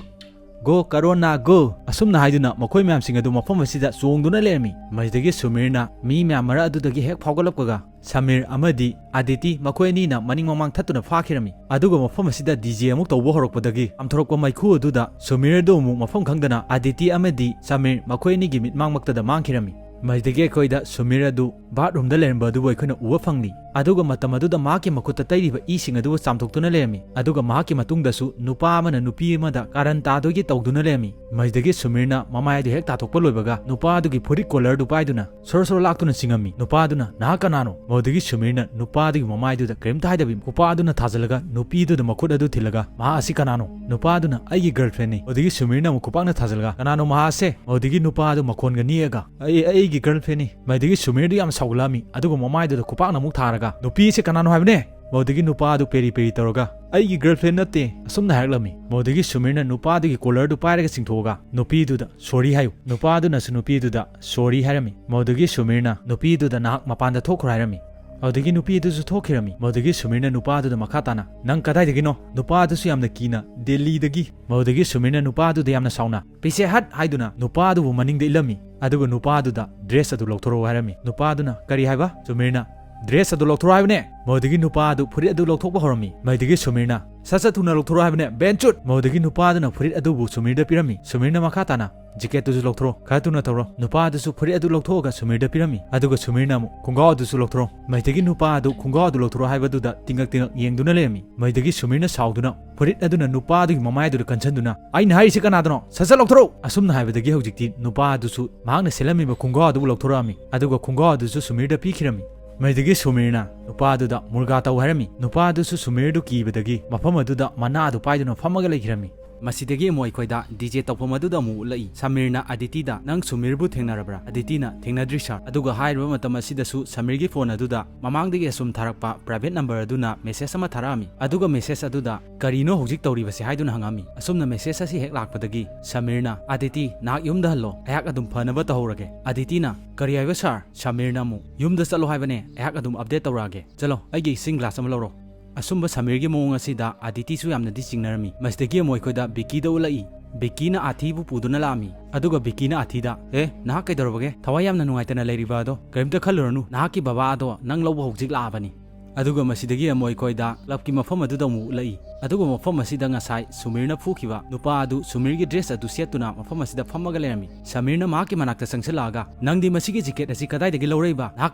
ꯒꯣ ꯀꯔꯣꯅꯥ ꯒꯣ" ꯑꯁꯨꯝꯅ ꯍꯥꯏꯗꯨꯅ ꯃꯈꯣꯏ ꯃꯌꯥꯝꯁꯤꯡ ꯑꯗꯨ ꯃꯐꯝ ꯑꯁꯤꯗ ꯆꯣꯡꯗꯨꯅ ꯂꯩꯔꯝꯃꯤ꯫ ꯃꯁꯤꯗꯒꯤ ꯁꯨꯃꯤꯔꯅ ꯃꯤ ꯃꯌꯥꯝ ꯃꯔꯛ ꯑꯗꯨꯗꯒꯤ ꯍꯦꯛ ꯐꯥꯎꯒꯠꯂꯛꯄꯒ, ꯁꯃꯤꯔ ꯑꯃꯗꯤ ꯑꯗꯤꯇꯤ ꯃꯈꯣꯏ ꯑꯅꯤꯅ ꯃꯅꯤꯡ ꯃꯃꯥꯡ ꯊꯠꯇꯨꯅ ꯐꯥꯈꯤꯔꯝꯃꯤ꯫ ꯑꯗꯨꯒ ꯃꯐꯝ ꯑꯁꯤꯗ ꯗꯤ ꯖꯦ ꯑꯃꯨꯛ ꯇꯧꯕ ꯍꯧꯔꯛꯄꯗꯒꯤ ꯆꯥꯝꯊꯣꯔꯛꯄ ꯃꯩꯈꯨ ꯑꯗꯨꯗ ꯁꯨꯃꯤꯔ ꯑꯗꯨ ꯑꯃꯨꯛ ꯃꯐꯝ ꯈꯪꯗꯅ ꯑꯗꯤꯇꯤ ꯑꯃꯗꯤ ꯁꯃꯤꯔ ꯃꯈꯣꯏ ꯑꯅꯤꯒꯤ ꯃꯤꯠꯃꯥꯡꯃꯛꯇꯗ ꯃꯥꯡꯈꯤꯔꯝꯃꯤ꯫ ꯃꯁꯤꯗꯒꯤ ꯑꯩꯈꯣꯏꯗ ꯁꯨꯃꯤꯔ ꯑꯗꯨ ꯕꯥꯠꯔꯨꯝꯗ ꯂꯩꯔꯝꯕ ꯑꯗꯨꯕꯨ ꯑꯩꯈꯣꯏꯅ ꯎꯕ ꯐꯪꯂꯤ꯫ ꯑꯗꯨꯒ ꯃꯇꯝ ꯑꯗꯨꯗ ꯃꯍꯥꯛꯀꯤ ꯃꯈꯨꯠꯇ ꯇꯩꯔꯤꯕ ꯏꯁꯤꯡ ꯑꯗꯨꯕꯨ ꯆꯥꯝꯊꯣꯛꯇꯨꯅ ꯂꯩꯔꯝꯃꯤ꯫ ꯑꯗꯨꯒ ꯃꯍꯥꯛꯀꯤ ꯃꯇꯨꯡꯗꯁꯨ ꯅꯨꯄꯥ ꯑꯃꯅ ꯅꯨꯄꯤ ꯑꯃꯗ ꯀꯥꯔꯟ ꯇꯥꯗꯣꯏꯒꯤ ꯇꯧꯗꯨꯅ ꯂꯩꯔꯝꯃꯤ꯫ ꯃꯁꯤꯗꯒꯤ ꯁꯨꯃꯤꯔꯅ ꯃꯃꯥꯏ ꯑꯗꯨ ꯍꯦꯛ ꯇꯥꯊꯣꯛꯄ ꯂꯣꯏꯕꯒ ꯅꯨꯄꯥ ꯑꯗꯨꯒꯤ ꯐꯨꯔꯤꯠ ꯀꯣꯂꯔꯗꯨ ꯄꯥꯏꯗꯨꯅ ꯁꯣꯔꯣ ꯁꯣꯔꯣ ꯂꯥꯛꯇꯨꯅ ꯆꯤꯡꯉꯝꯃꯤ꯫ ꯅꯨꯄꯥ ꯑꯗꯨꯅ, "ꯅꯍꯥꯛ ꯀꯅꯥꯅꯣ?" ꯃꯗꯨꯗꯒꯤ ꯁꯨꯃꯤꯔꯅ ꯅꯨꯄꯥ ꯑꯗꯨꯒꯤ ꯃꯃꯥꯏꯗꯨꯗ ꯀꯔꯤꯝꯇ ꯍꯥꯏꯗꯕꯤ ꯈꯨꯄꯥꯛ ꯑꯗꯨꯅ ꯊꯥꯖꯤꯜꯂꯒ ꯅꯨꯄꯤ ꯑꯗꯨꯗ ꯃꯈꯨꯠ ꯑꯗꯨ ꯊꯤꯜꯂꯒ, "ꯃꯍꯥꯛ ꯑꯁꯤ ꯀꯅꯥꯅꯣ?" ꯅꯨꯄꯥ ꯑꯗꯨꯅ, "ꯑꯩꯒꯤ ꯒꯔꯜꯐ꯭ꯔꯦꯟꯅꯤ"꯫ ꯃꯗꯨꯗꯒꯤ ꯁꯨꯃꯤꯔꯅ ꯑꯃꯨꯛ ꯈꯨꯄꯥꯛꯅ ꯊꯥꯖꯤꯜꯂꯒ, "ꯀꯅꯥꯅꯣ ꯃꯍꯥꯛ ꯑꯁꯦ?" ꯃꯗꯨꯗꯒꯤ ꯅꯨꯄꯥ ꯑꯗꯨ ꯃꯈꯣꯟꯒ ꯅꯤꯛꯑꯒ, "ꯑꯩ, ꯑꯩꯒꯤ ꯒꯔꯜꯐ꯭ꯔꯦꯟꯅꯤ"꯫ ꯃꯗꯨꯗꯒꯤ ꯁꯨꯃꯤꯔꯗꯨ ꯌꯥꯝ ꯁꯥꯎꯒꯠꯂꯛꯑꯝꯃꯤ꯫ ꯑꯗꯨꯒ ꯃꯃꯥꯏꯗꯨꯗ ꯈꯨꯄꯥꯛꯅ ꯑꯃꯨꯛ ꯊꯥꯔꯒ, "ꯅꯨꯄꯤ ꯑꯁꯤ ꯀꯅꯥꯅꯣ ꯍꯥꯏꯕꯅꯦ?" ꯃꯗꯨꯗꯒꯤ ꯅꯨꯄꯥ ꯑꯗꯨ ꯄꯦꯔꯤ ꯄꯦꯔꯤ ꯇꯧꯔꯒ, "ꯑꯩꯒꯤ ꯒꯔꯜꯐ꯭ꯔꯦꯟ ꯅꯠꯇꯦ" ꯑꯁꯨꯝꯅ ꯍꯥꯏꯔꯛꯂꯝꯃꯤ꯫ ꯃꯗꯨꯗꯒꯤ ꯁꯨꯃꯤꯔꯅ ꯅꯨꯄꯥ ꯑꯗꯨꯒꯤ ꯀꯣꯂꯔꯗꯨ ꯄꯥꯏꯔꯒ ꯆꯤꯡꯊꯣꯛꯑꯒ, ꯅꯨꯄꯤꯗꯨꯗ "ꯁꯣꯔꯤ" ꯍꯥꯏꯌꯨ꯫ ꯅꯨꯄꯥ ꯑꯗꯨꯅꯁꯨ ꯅꯨꯄꯤꯗꯨꯗ "ꯁꯣꯔꯤ" ꯍꯥꯏꯔꯝꯃꯤ꯫ ꯃꯗꯨꯗꯒꯤ ꯁꯨꯃꯤꯔꯅ ꯅꯨꯄꯤꯗꯨꯗ "ꯅꯍꯥꯛ ꯃꯄꯥꯟꯗ ꯊꯣꯛꯈ꯭ꯔꯣ" ꯍꯥꯏꯔꯝꯃꯤ꯫ ꯃꯗꯨꯗꯒꯤ ꯅꯨꯄꯤ ꯑꯗꯨꯁꯨ ꯊꯣꯛꯈꯤꯔꯝꯃꯤ꯫ ꯃꯗꯨꯗꯒꯤ ꯁꯨꯃꯤꯔꯅ ꯅꯨꯄꯥ ꯑꯗꯨꯗ ꯃꯈꯥ ꯇꯥꯅ, "ꯅꯪ ꯀꯗꯥꯏꯗꯒꯤꯅꯣ?" ꯅꯨꯄꯥ ꯑꯗꯨꯁꯨ ꯌꯥꯝꯅ ꯀꯤꯅ, "ꯗꯦꯜꯂꯤꯗꯒꯤ"꯫ ꯃꯗꯨꯗꯒꯤ ꯁꯨꯃꯤꯔꯅ ꯅꯨꯄꯥ ꯑꯗꯨꯗ ꯌꯥꯝꯅ ꯁꯥꯎꯅ, "ꯄꯤꯁꯦ ꯍꯠ" ꯍꯥꯏꯗꯨꯅ ꯅꯨꯄꯥ ꯑꯗꯨꯕꯨ ꯃꯅꯤꯡꯗ ꯏꯜꯂꯝꯃꯤ꯫ ꯑꯗꯨꯒ ꯅꯨꯄꯥ ꯑꯗꯨꯗ "ꯗ꯭ꯔꯦꯁ ꯑꯗꯨ ꯂꯧꯊꯣꯔꯛꯑꯣ" ꯍꯥꯏꯔꯝꯃꯤ꯫ ꯅꯨꯄꯥ ꯑꯗꯨꯅ, "ꯀꯔꯤ ꯍꯥꯏꯕ?" ꯁꯨꯃꯤꯔꯅ, "ꯗ꯭ꯔꯦꯁ ꯑꯗꯨ ꯂꯧꯊꯣꯔꯛꯑꯣ" ꯍꯥꯏꯕꯅꯦ꯫ ꯃꯗꯨꯗꯒꯤ ꯅꯨꯄꯥ ꯑꯗꯨ ꯐꯨꯔꯤꯠ ꯑꯗꯨ ꯂꯧꯊꯣꯛꯄ ꯍꯧꯔꯝꯃꯤ꯫ ꯃꯗꯨꯗꯒꯤ ꯁꯨꯃꯤꯔꯅ, "ꯁꯠ ꯁꯠ ꯊꯨꯅ ꯂꯧꯊꯣꯔꯛꯑꯣ ꯍꯥꯏꯕꯅꯦ, ꯕꯦꯟꯆꯨꯠ!" ꯃꯗꯨꯗꯒꯤ ꯅꯨꯄꯥ ꯑꯗꯨꯅ ꯐꯨꯔꯤꯠ ꯑꯗꯨꯕꯨ ꯁꯨꯃꯤꯔꯗ ꯄꯤꯔꯝꯃꯤ꯫ ꯁꯨꯃꯤꯔꯅ ꯃꯈꯥ ꯇꯥꯅ, "ꯖꯦꯀꯦꯠꯇꯨꯁꯨ ꯂꯧꯊꯣꯔꯛꯑꯣ, ꯈꯔ ꯊꯨꯅ ꯇꯧꯔꯣ"꯫ ꯅꯨꯄꯥ ꯑꯗꯨꯁꯨ ꯐꯨꯔꯤꯠ ꯑꯗꯨ ꯂꯧꯊꯣꯛꯑꯒ ꯁꯨꯃꯤꯔꯗ ꯄꯤꯔꯝꯃꯤ꯫ ꯑꯗꯨꯒ ꯁꯨꯃꯤꯔꯅ ꯑꯃꯨꯛ, "ꯈꯣꯡꯒ꯭ꯔꯥꯎ ꯑꯗꯨꯁꯨ ꯂꯧꯊꯣꯔꯛꯑꯣ"꯫ ꯃꯗꯨꯗꯒꯤ ꯅꯨꯄꯥ ꯑꯗꯨ ꯈꯣꯡꯒ꯭ꯔꯥꯎ ꯑꯗꯨ ꯂꯧꯊꯣꯔꯛꯑꯣ ꯍꯥꯏꯕꯗꯨꯗ ꯇꯤꯡꯉꯛ ꯇꯤꯡꯉꯛ ꯌꯦꯡꯗꯨꯅ ꯂꯩꯔꯝꯃꯤ꯫ ꯃꯗꯨꯗꯒꯤ ꯁꯨꯃꯤꯔꯅ ꯁꯥꯎꯗꯨꯅ ꯐꯨꯔꯤꯠ ꯑꯗꯨꯅ ꯅꯨꯄꯥ ꯑꯗꯨꯒꯤ ꯃꯃꯥꯏ ꯑꯗꯨꯗ ꯀꯟꯁꯤꯟꯗꯨꯅ, "ꯑꯩꯅ ꯍꯥꯏꯔꯤꯁꯤ ꯀꯅꯥꯗꯅꯣ? ꯁꯠ ꯁꯠ ꯂꯧꯊꯣꯔꯛꯎ!" ꯑꯁꯨꯝꯅ ꯍꯥꯏꯕꯗꯒꯤ ꯍꯧꯖꯤꯛꯇꯤ ꯅꯨꯄꯥ ꯑꯗꯨꯁꯨ ꯃꯍꯥꯛꯅ ꯁꯦꯠꯂꯝꯃꯤꯕ ꯈꯣꯡꯒ꯭ꯔꯥꯎ ꯑꯗꯨꯕꯨ ꯂꯧꯊꯣꯔꯛꯑꯝꯃꯤ꯫ ꯑꯗꯨꯒ ꯈꯣꯡꯒ꯭ꯔꯥꯎ ꯑꯗꯨꯁꯨ ꯁꯨꯃꯤꯔꯗ ꯄꯤꯈꯤꯔꯝꯃꯤ꯫ ꯃꯗꯨꯗꯒꯤ ꯁꯨꯃꯤꯔꯅ ꯅꯨꯄꯥ ꯑꯗꯨꯗ "ꯃꯨꯔꯒꯥ ꯇꯧ" ꯍꯥꯏꯔꯝꯃꯤ꯫ ꯅꯨꯄꯥ ꯑꯗꯨꯁꯨ ꯁꯨꯃꯤꯔꯗꯨ ꯀꯤꯕꯗꯒꯤ ꯃꯐꯝ ꯑꯗꯨꯗ ꯃꯅꯥ ꯑꯗꯨ ꯄꯥꯏꯗꯨꯅ ꯐꯝꯃꯒ ꯂꯩꯈꯤꯔꯝꯃꯤ꯫ ꯃꯁꯤꯗꯒꯤ ꯑꯃꯨꯛ ꯑꯩꯈꯣꯏꯗ ꯗꯤ ꯖꯦ ꯇꯧꯐꯝ ꯑꯗꯨꯗ ꯑꯃꯨꯛ ꯎꯠꯂꯛꯏ꯫ ꯁꯃꯤꯔꯅ ꯑꯗꯤꯇꯤꯗ, "ꯅꯪ ꯁꯨꯃꯤꯔꯕꯨ ꯊꯦꯡꯅꯔꯕ꯭ꯔꯥ?" ꯑꯗꯤꯇꯤꯅ, "ꯊꯦꯡꯅꯗ꯭ꯔꯤ ꯁꯥꯔ"꯫ ꯑꯗꯨꯒ ꯍꯥꯏꯔꯤꯕ ꯃꯇꯝ ꯑꯁꯤꯗꯁꯨ ꯁꯃꯤꯔꯒꯤ ꯐꯣꯟ ꯑꯗꯨꯗ ꯃꯃꯥꯡꯗꯒꯤ ꯑꯁꯨꯝ ꯊꯥꯔꯛꯄ ꯄ꯭ꯔꯥꯏꯚꯦꯠ ꯅꯝꯕꯔ ꯑꯗꯨꯅ ꯃꯦꯁꯦꯖ ꯑꯃ ꯊꯥꯔꯛꯑꯝꯃꯤ꯫ ꯑꯗꯨꯒ ꯃꯦꯁꯦꯖ ꯑꯗꯨꯗ, "ꯀꯔꯤꯅꯣ ꯍꯧꯖꯤꯛ ꯇꯧꯔꯤꯕꯁꯦ?" ꯍꯥꯏꯗꯨꯅ ꯍꯪꯉꯛꯑꯝꯃꯤ꯫ ꯑꯁꯨꯝꯅ ꯃꯦꯁꯦꯖ ꯑꯁꯤ ꯍꯦꯛ ꯂꯥꯛꯄꯗꯒꯤ ꯁꯃꯤꯔꯅ, "ꯑꯗꯤꯇꯤ, ꯅꯍꯥꯛ ꯌꯨꯝꯗ ꯍꯜꯂꯣ, ꯑꯩꯍꯥꯛ ꯑꯗꯨꯝ ꯐꯅꯕ ꯇꯧꯍꯧꯔꯒꯦ"꯫ ꯑꯗꯤꯇꯤꯅ, "ꯀꯔꯤ ꯍꯥꯏꯕ ꯁꯥꯔ?" ꯁꯃꯤꯔꯅ ꯑꯃꯨꯛ, "ꯌꯨꯝꯗ ꯆꯠꯂꯣ ꯍꯥꯏꯕꯅꯦ, ꯑꯩꯍꯥꯛ ꯑꯗꯨꯝ ꯑꯞꯗꯦꯠ ꯇꯧꯔꯛꯑꯒꯦ꯫ ꯆꯠꯂꯣ, ꯑꯩꯒꯤ ꯏꯁꯤꯡ ꯒ꯭ꯂꯥꯁ ꯑꯃ ꯂꯧꯔꯣ"꯫ ꯑꯁꯨꯝꯕ ꯁꯃꯤꯔꯒꯤ ꯃꯑꯣꯡ ꯑꯁꯤꯗ ꯑꯗꯤꯇꯤꯁꯨ ꯌꯥꯝꯅꯗꯤ ꯆꯤꯡꯅꯔꯝꯃꯤ꯫ ꯃꯁꯤꯗꯒꯤ ꯑꯃꯨꯛ ꯑꯩꯈꯣꯏꯗ ꯕꯤꯀꯤꯗ ꯎꯠꯂꯛꯏ꯫ ꯕꯤꯀꯤꯅ ꯑꯥꯊꯤꯕꯨ ꯄꯨꯗꯨꯅ ꯂꯥꯛꯑꯝꯃꯤ꯫ ꯑꯗꯨꯒ ꯕꯤꯀꯤꯅ ꯑꯥꯊꯤꯗ, "ꯑꯦ, ꯅꯍꯥꯛ ꯀꯩꯗꯧꯔꯕꯒꯦ? ꯊꯋꯥꯏ ꯌꯥꯝꯅ ꯅꯨꯡꯉꯥꯏꯇꯅ ꯂꯩꯔꯤꯕ ꯑꯗꯣ? ꯀꯔꯤꯝꯇ ꯈꯜꯂꯨꯔꯅꯨ, ꯅꯍꯥꯛꯀꯤ ꯕꯕꯥ ꯑꯗꯣ ꯅꯪ ꯂꯧꯕ ꯍꯧꯖꯤꯛ ꯂꯥꯛꯑꯕꯅꯤ"꯫ ꯑꯗꯨꯒ ꯃꯁꯤꯗꯒꯤ ꯑꯃꯨꯛ ꯑꯩꯈꯣꯏꯗ ꯀ꯭ꯂꯕꯀꯤ ꯃꯐꯝ ꯑꯗꯨꯗ ꯑꯃꯨꯛ ꯎꯠꯂꯛꯏ꯫ ꯑꯗꯨꯒ ꯃꯐꯝ ꯑꯁꯤꯗ ꯉꯁꯥꯏ ꯁꯨꯃꯤꯔꯅ ꯐꯨꯈꯤꯕ ꯅꯨꯄꯥ ꯑꯗꯨ ꯁꯨꯃꯤꯔꯒꯤ ꯗ꯭ꯔꯦꯁ ꯑꯗꯨ ꯁꯦꯠꯇꯨꯅ ꯃꯐꯝ ꯑꯁꯤꯗ ꯐꯝꯃꯒ ꯂꯩꯔꯝꯃꯤ꯫ ꯁꯃꯤꯔꯅ ꯃꯍꯥꯛꯀꯤ ꯃꯅꯥꯛꯇ ꯆꯪꯁꯤꯜꯂꯛꯑꯒ, "ꯅꯪꯗꯤ ꯃꯁꯤꯒꯤ ꯖꯤꯀꯦꯠ ꯑꯁꯤ ꯀꯗꯥꯏꯗꯒꯤ ꯂꯧꯔꯛꯏꯕ? ꯅꯍꯥꯛ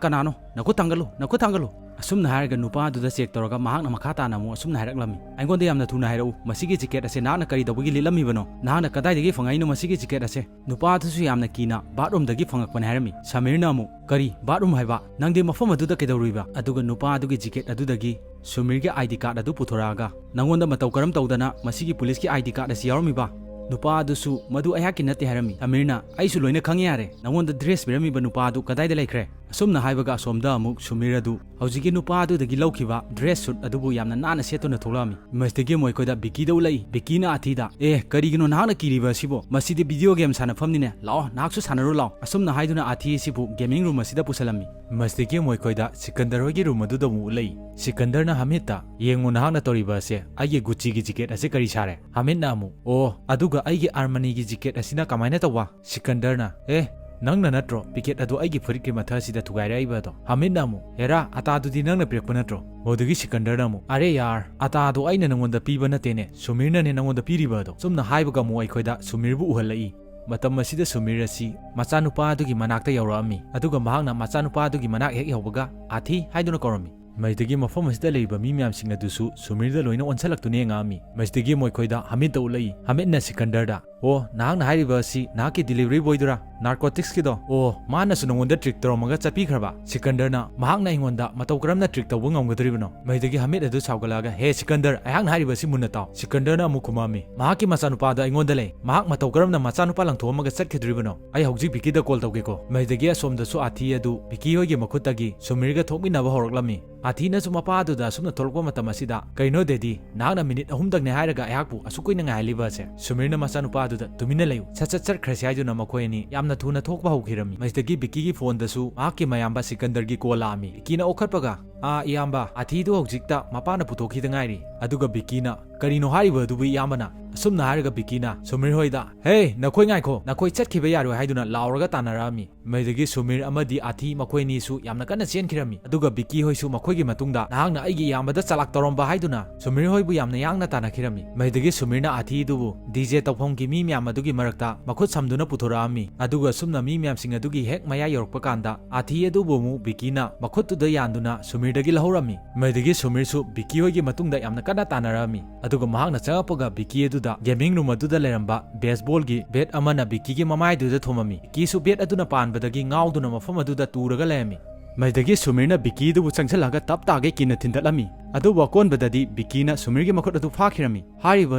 ꯀꯅꯥꯅꯣ? ꯅꯈꯨꯠ ꯊꯥꯡꯒꯠꯂꯨ, ꯅꯈꯨꯠ ꯊꯥꯡꯒꯠꯂꯨ!" ꯑꯁꯨꯝꯅ ꯍꯥꯏꯔꯒ ꯅꯨꯄꯥ ꯑꯗꯨꯗ ꯆꯦꯛ ꯇꯧꯔꯒ ꯃꯍꯥꯛꯅ ꯃꯈꯥ ꯇꯥꯅ ꯑꯃꯨꯛ ꯑꯁꯨꯝꯅ ꯍꯥꯏꯔꯛꯂꯝꯃꯤ, "ꯑꯩꯉꯣꯟꯗ ꯌꯥꯝꯅ ꯊꯨꯅ ꯍꯥꯏꯔꯛꯎ, ꯃꯁꯤꯒꯤ ꯖꯤꯀꯦꯠ ꯑꯁꯦ ꯅꯍꯥꯛꯅ ꯀꯔꯤ ꯇꯧꯕꯒꯤ ꯂꯤꯠꯂꯝꯃꯤꯕꯅꯣ? ꯅꯍꯥꯛꯅ ꯀꯗꯥꯏꯗꯒꯤ ꯐꯪꯉꯛꯏꯅꯣ ꯃꯁꯤꯒꯤ ꯖꯤꯀꯦꯠ ꯑꯁꯦ?" ꯅꯨꯄꯥ ꯑꯗꯨꯁꯨ ꯌꯥꯝꯅ ꯀꯤꯅ, "ꯕꯥꯠꯔꯨꯝꯗꯒꯤ ꯐꯪꯉꯛꯄꯅꯦ" ꯍꯥꯏꯔꯝꯃꯤ꯫ ꯁꯃꯤꯔꯅ ꯑꯃꯨꯛ, "ꯀꯔꯤ? ꯕꯥꯠꯔꯨꯝ ꯍꯥꯏꯕ? ꯅꯪꯗꯤ ꯃꯐꯝ ꯑꯗꯨꯗ ꯀꯩꯗꯧꯔꯨꯏꯕ?" ꯑꯗꯨꯒ ꯅꯨꯄꯥ ꯑꯗꯨꯒꯤ ꯖꯤꯀꯦꯠ ꯑꯗꯨꯗꯒꯤ ꯁꯨꯃꯤꯔꯒꯤ ID card ꯑꯗꯨ ꯄꯨꯊꯣꯔꯛꯑꯒ, "ꯅꯉꯣꯟꯗ ꯃꯇꯧ ꯀꯔꯝ ꯇꯧꯗꯅ ꯃꯁꯤꯒꯤ ꯄꯨꯂꯤꯁꯀꯤ ID card ꯑꯁꯤ ꯌꯥꯎꯔꯝꯃꯤꯕ?" ꯅꯨꯄꯥ ꯑꯗꯨꯁꯨ, "ꯃꯗꯨ ꯑꯩꯍꯥꯛꯀꯤ ꯅꯠꯇꯦ" ꯍꯥꯏꯔꯝꯃꯤ꯫ ꯁꯃꯤꯔꯅ, "ꯑꯩꯁꯨ ꯂꯣꯏꯅ ꯈꯪꯉꯦ ꯌꯥꯔꯦ, ꯅꯉꯣꯟꯗ ꯗ꯭ꯔꯦꯁ ꯄꯤꯔꯝꯃꯤꯕ ꯅꯨꯄꯥ ꯑꯗꯨ ꯀꯗꯥꯏꯗ ꯂꯩꯈ꯭ꯔꯦ?" ꯑꯁꯨꯝꯅ ꯍꯥꯏꯕꯒ ꯑꯁꯣꯝꯗ ꯑꯃꯨꯛ ꯁꯨꯃꯤꯔ ꯑꯗꯨ ꯍꯧꯖꯤꯛꯀꯤ ꯅꯨꯄꯥ ꯑꯗꯨꯗꯒꯤ ꯂꯧꯈꯤꯕ ꯗ꯭ꯔꯦꯁ ꯁꯨꯠ ꯑꯗꯨꯕꯨ ꯌꯥꯝꯅ ꯅꯥꯟꯅ ꯁꯦꯠꯇꯨꯅ ꯊꯣꯛꯂꯛꯑꯝꯃꯤ꯫ ꯃꯁꯤꯗꯒꯤ ꯑꯃꯨꯛ ꯑꯩꯈꯣꯏꯗ ꯕꯤꯀꯤꯗ ꯎꯠꯂꯛꯏ꯫ ꯕꯤꯀꯤꯅ ꯑꯥꯊꯤꯗ, "ꯑꯦ, ꯀꯔꯤꯒꯤꯅꯣ ꯅꯍꯥꯛꯅ ꯀꯤꯔꯤꯕ ꯑꯁꯤꯕꯣ? ꯃꯁꯤꯗꯤ ꯚꯤꯗꯤꯑꯣ ꯒꯦꯝ ꯁꯥꯟꯅꯐꯝꯅꯤꯅꯦ, ꯂꯥꯛꯑꯣ, ꯅꯍꯥꯛꯁꯨ ꯁꯥꯟꯅꯔꯨ ꯂꯥꯛꯑꯣ"꯫ ꯑꯁꯨꯝꯅ ꯍꯥꯏꯗꯨꯅ ꯑꯥꯊꯤ ꯑꯁꯤꯕꯨ ꯒꯦꯃꯤꯡ ꯔꯨꯝ ꯑꯁꯤꯗ ꯄꯨꯁꯜꯂꯝꯃꯤ꯫ ꯃꯁꯤꯗꯒꯤ ꯑꯃꯨꯛ ꯑꯩꯈꯣꯏꯗ ꯁꯤꯀꯟꯗꯔ ꯍꯣꯏꯒꯤ ꯔꯨꯝ ꯑꯗꯨꯗ ꯑꯃꯨꯛ ꯎꯠꯂꯛꯏ꯫ ꯁꯤꯀꯟꯗꯔꯅ ꯍꯃꯤꯠꯇ, "ꯌꯦꯡꯉꯨ, ꯅꯍꯥꯛꯅ ꯇꯧꯔꯤꯕ ꯑꯁꯦ, ꯑꯩꯒꯤ ꯒꯨꯆꯤꯒꯤ ꯖꯤꯀꯦꯠ ꯑꯁꯦ ꯀꯔꯤ ꯁꯥꯔꯦ?" ꯍꯃꯤꯠꯅ ꯑꯃꯨꯛ, "ꯑꯣ, ꯑꯗꯨꯒ ꯑꯩꯒꯤ ꯑꯥꯔꯃꯅꯤꯒꯤ ꯖꯤꯀꯦꯠ ꯑꯁꯤꯅ ꯀꯃꯥꯏꯅ ꯇꯧꯕ?" ꯁꯤꯀꯟꯗꯔꯅ, "ꯑꯦ, ꯅꯪꯅ ꯅꯠꯇ꯭ꯔꯣ ꯄꯤꯀꯦꯠ ꯑꯗꯨ ꯑꯩꯒꯤ ꯐꯨꯔꯤꯠꯀꯤ ꯃꯊꯛ ꯑꯁꯤꯗ ꯊꯨꯒꯥꯏꯔꯛꯏꯕ ꯑꯗꯣ?" ꯍꯃꯤꯠꯅ ꯑꯃꯨꯛ, "ꯍꯦꯔꯥ, ꯑꯇꯥꯗꯨꯗꯤ ꯅꯪꯅ ꯄꯤꯔꯛꯄ ꯅꯠꯇ꯭ꯔꯣ?" ꯃꯗꯨꯗꯒꯤ ꯁꯤꯀꯟꯗꯔꯅ ꯑꯃꯨꯛ, "ꯑꯔꯦ ꯌꯥꯔ, ꯑꯇꯥꯗꯣ ꯑꯩꯅ ꯅꯪꯉꯣꯟꯗ ꯄꯤꯕ ꯅꯠꯇꯦꯅꯦ, ꯁꯨꯃꯤꯔꯅꯅꯦ ꯅꯪꯉꯣꯟꯗ ꯄꯤꯔꯤꯕ ꯑꯗꯣ"꯫ ꯁꯨꯝꯅ ꯍꯥꯏꯕꯒ ꯑꯃꯨꯛ ꯑꯩꯈꯣꯏꯗ ꯁꯨꯃꯤꯔꯕꯨ ꯎꯍꯜꯂꯛꯏ꯫ ꯃꯇꯝ ꯑꯁꯤꯗ ꯁꯨꯃꯤꯔ ꯑꯁꯤ ꯃꯆꯥꯅꯨꯄꯥ ꯑꯗꯨꯒꯤ ꯃꯅꯥꯛꯇ ꯌꯧꯔꯛꯑꯝꯃꯤ, ꯑꯗꯨꯒ ꯃꯍꯥꯛꯅ ꯃꯆꯥꯅꯨꯄꯥ ꯑꯗꯨꯒꯤ ꯃꯅꯥꯛ ꯍꯦꯛ ꯌꯧꯕꯒ "ꯑꯥꯊꯤ" ꯍꯥꯏꯗꯨꯅ ꯀꯧꯔꯝꯃꯤ꯫ ꯃꯁꯤꯗꯒꯤ ꯃꯐꯝ ꯑꯁꯤꯗ ꯂꯩꯔꯤꯕ ꯃꯤ ꯃꯌꯥꯝꯁꯤꯡ ꯑꯗꯨꯁꯨ ꯁꯨꯃꯤꯔꯗ ꯂꯣꯏꯅ ꯑꯣꯟꯁꯤꯜꯂꯛꯇꯨꯅ ꯌꯦꯡꯉꯛꯑꯝꯃꯤ꯫ ꯃꯁꯤꯗꯒꯤ ꯃꯈꯣꯏꯗ ꯍꯃꯤꯠꯇ ꯎꯠꯂꯛꯏ꯫ ꯍꯃꯤꯠꯅ ꯁꯤꯀꯟꯗꯔꯗ, "ꯑꯣ, ꯅꯍꯥꯛꯅ ꯍꯥꯏꯔꯤꯕ ꯑꯁꯤ ꯅꯍꯥꯛꯀꯤ delivery boyꯗꯨꯔꯥ? Narcoticsꯀꯤꯗꯣ? ꯑꯣ, ꯃꯥꯅꯁꯨ ꯅꯉꯣꯟꯗ trick ꯇꯧꯔꯝꯃꯒ ꯆꯠꯄꯤꯈ꯭ꯔꯕ?" ꯁꯤꯀꯟꯗꯔꯅ, "ꯃꯍꯥꯛꯅ ꯑꯩꯉꯣꯟꯗ ꯃꯇꯧ ꯀꯔꯝꯅ trick ꯇꯧꯕ ꯉꯝꯒꯗꯧꯔꯤꯕꯅꯣ?" ꯃꯁꯤꯗꯒꯤ ꯍꯃꯤꯠ ꯑꯗꯨ ꯁꯥꯎꯒꯠꯂꯛꯑꯒ, "ꯍꯦ ꯁꯤꯀꯟꯗꯔ, ꯑꯩꯍꯥꯛꯅ ꯍꯥꯏꯔꯤꯕ ꯑꯁꯤ ꯃꯨꯟꯅ ꯇꯥꯎ꯫" ꯁꯤꯀꯟꯗꯔꯅ ꯑꯃꯨꯛ ꯈꯨꯝꯃꯛꯑꯝꯃꯤ, "ꯃꯍꯥꯛꯀꯤ ꯃꯆꯥꯅꯨꯄꯥꯗꯣ ꯑꯩꯉꯣꯟꯗ ꯂꯩ꯫ ꯃꯍꯥꯛ ꯃꯇꯧ ꯀꯔꯝꯅ ꯃꯆꯥꯅꯨꯄꯥ ꯂꯪꯊꯣꯛꯑꯝꯃꯒ ꯆꯠꯈꯤꯗꯣꯔꯤꯕꯅꯣ? ꯑꯩ ꯍꯧꯖꯤꯛ ꯚꯤꯀꯤꯗ call ꯇꯧꯒꯦꯀꯣ꯫" ꯃꯁꯤꯗꯒꯤ ꯑꯁꯣꯝꯗꯁꯨ ꯑꯥꯊꯤ ꯑꯗꯨ ꯚꯤꯀꯤ ꯍꯣꯏꯒꯤ ꯃꯈꯨꯠꯇꯒꯤ ꯁꯨꯃꯤꯔꯒ ꯊꯣꯛꯃꯤꯟꯅꯕ ꯍꯧꯔꯛꯂꯝꯃꯤ꯫ ꯑꯥꯊꯤꯅꯁꯨ ꯃꯄꯥ ꯑꯗꯨꯗ ꯑꯁꯨꯝꯅ ꯊꯣꯛꯂꯛꯄ ꯃꯇꯝ ꯑꯁꯤꯗ, "ꯀꯩꯅꯣ ꯗꯦꯗꯤ, ꯅꯍꯥꯛꯅ ꯃꯤꯅꯤꯠ ꯑꯍꯨꯝꯗꯪꯅꯦ ꯍꯥꯏꯔꯒ ꯑꯩꯍꯥꯛꯄꯨ ꯑꯁꯨꯛ ꯀꯨꯏꯅ ꯉꯥꯏꯍꯜꯂꯤꯕ ꯑꯁꯦ?" ꯁꯨꯃꯤꯔꯅ ꯃꯆꯥꯅꯨꯄꯥ ꯑꯗꯨꯗ, "ꯇꯨꯃꯤꯟꯅ ꯂꯩꯌꯨ, ꯁꯠ ꯁꯠ ꯆꯠꯈ꯭ꯔꯁꯤ" ꯍꯥꯏꯗꯨꯅ ꯃꯈꯣꯏ ꯑꯅꯤ ꯌꯥꯝꯅ ꯊꯨꯅ ꯊꯣꯛꯄ ꯍꯧꯈꯤꯔꯝꯃꯤ꯫ ꯃꯁꯤꯗꯒꯤ ꯚꯤꯀꯤꯒꯤ phoneꯗꯁꯨ ꯃꯍꯥꯛꯀꯤ ꯃꯌꯥꯝꯕ ꯁꯤꯀꯟꯗꯔꯒꯤ call ꯂꯥꯛꯑꯝꯃꯤ꯫ ꯚꯤꯀꯤꯅ ꯑꯣꯈꯠꯄꯒ, "ꯑꯥ, ꯏꯌꯥꯝꯕ, ꯑꯥꯊꯤꯗꯨ ꯍꯧꯖꯤꯛꯇ ꯃꯄꯥꯅ ꯄꯨꯊꯣꯛꯈꯤꯗ ꯉꯥꯏꯔꯤ꯫" ꯑꯗꯨꯒ ꯚꯤꯀꯤꯅ, "ꯀꯔꯤꯅꯣ ꯍꯥꯏꯔꯤꯕ ꯑꯗꯨꯕꯨ ꯏꯌꯥꯝꯕꯅ?" ꯑꯁꯨꯝꯅ ꯍꯥꯏꯔꯒ ꯕꯤꯀꯤꯅ ꯁꯨꯃꯤꯔ ꯍꯣꯏꯗ, "ꯍꯦ, ꯅꯈꯣꯏ ꯉꯥꯏꯈꯣ, ꯅꯈꯣꯏ ꯆꯠꯈꯤꯕ ꯌꯥꯔꯣꯏ" ꯍꯥꯏꯗꯨꯅ ꯂꯥꯎꯔꯒ ꯇꯥꯟꯅꯔꯛꯑꯝꯃꯤ꯫ ꯃꯗꯨꯗꯒꯤ ꯁꯨꯃꯤꯔ ꯑꯃꯗꯤ ꯑꯥꯊꯤ ꯃꯈꯣꯏ ꯑꯅꯤꯁꯨ ꯌꯥꯝꯅ ꯀꯟꯅ ꯆꯦꯟꯈꯤꯔꯝꯃꯤ꯫ ꯑꯗꯨꯒ ꯕꯤꯀꯤ ꯍꯣꯏꯁꯨ ꯃꯈꯣꯏꯒꯤ ꯃꯇꯨꯡꯗ, "ꯅꯍꯥꯛꯅ ꯑꯩꯒꯤ ꯏꯌꯥꯝꯕꯗ ꯆꯂꯥꯛ ꯇꯧꯔꯝꯕ" ꯍꯥꯏꯗꯨꯅ ꯁꯨꯃꯤꯔ ꯍꯣꯏꯕꯨ ꯌꯥꯝꯅ ꯌꯥꯡꯅ ꯇꯥꯟꯅꯈꯤꯔꯝꯃꯤ꯫ ꯃꯗꯨꯗꯒꯤ ꯁꯨꯃꯤꯔꯅ ꯑꯥꯊꯤ ꯑꯗꯨꯕꯨ ꯗꯤ ꯖꯦ ꯇꯧꯐꯝꯒꯤ ꯃꯤ ꯃꯌꯥꯝ ꯑꯗꯨꯒꯤ ꯃꯔꯛꯇ ꯃꯈꯨꯠ ꯁꯝꯗꯨꯅ ꯄꯨꯊꯣꯔꯛꯑꯝꯃꯤ꯫ ꯑꯗꯨꯒ ꯑꯁꯨꯝꯅ ꯃꯤ ꯃꯌꯥꯝꯁꯤꯡ ꯑꯗꯨꯒꯤ ꯍꯦꯛ ꯃꯌꯥ ꯌꯧꯔꯛꯄ ꯀꯥꯟꯗ, ꯑꯥꯊꯤ ꯑꯗꯨꯕꯨ ꯑꯃꯨꯛ ꯕꯤꯀꯤꯅ ꯃꯈꯨꯠꯇꯨꯗ ꯌꯥꯟꯗꯨꯅ ꯁꯨꯃꯤꯔꯗꯒꯤ ꯂꯧꯍꯧꯔꯝꯃꯤ꯫ ꯃꯗꯨꯗꯒꯤ ꯁꯨꯃꯤꯔꯁꯨ ꯕꯤꯀꯤ ꯍꯣꯏꯒꯤ ꯃꯇꯨꯡꯗ ꯌꯥꯝꯅ ꯀꯟꯅ ꯇꯥꯟꯅꯔꯛꯑꯝꯃꯤ꯫ ꯑꯗꯨꯒ ꯃꯍꯥꯛꯅ ꯆꯪꯉꯛꯄꯒ ꯕꯤꯀꯤ ꯑꯗꯨꯗ ꯒꯦꯃꯤꯡ ꯔꯨꯝ ꯑꯗꯨꯗ ꯂꯩꯔꯝꯕ ꯕꯦꯁꯕꯣꯜꯒꯤ ꯕꯦꯠ ꯑꯃꯅ ꯕꯤꯀꯤꯒꯤ ꯃꯃꯥꯏꯗꯨꯗ ꯊꯣꯝꯃꯝꯃꯤ꯫ ꯕꯤꯀꯤꯁꯨ ꯕꯦꯠ ꯑꯗꯨꯅ ꯄꯥꯟꯕꯗꯒꯤ ꯉꯥꯎꯗꯨꯅ ꯃꯐꯝ ꯑꯗꯨꯗ ꯇꯨꯔꯒ ꯂꯩꯔꯝꯃꯤ꯫ ꯃꯗꯨꯗꯒꯤ ꯁꯨꯃꯤꯔꯅ ꯕꯤꯀꯤ ꯑꯗꯨꯕꯨ ꯆꯪꯁꯤꯜꯂꯒ ꯇꯞ ꯇꯥꯒꯩ ꯀꯤꯟꯅ ꯊꯤꯟꯗꯠꯂꯝꯃꯤ꯫ ꯑꯗꯨꯕꯨ ꯑꯀꯣꯟꯕꯗꯗꯤ ꯕꯤꯀꯤꯅ ꯁꯨꯃꯤꯔꯒꯤ ꯃꯈꯨꯠ ꯑꯗꯨ ꯐꯥꯈꯤꯔꯝꯃꯤ꯫ ꯍꯥꯏꯔꯤꯕ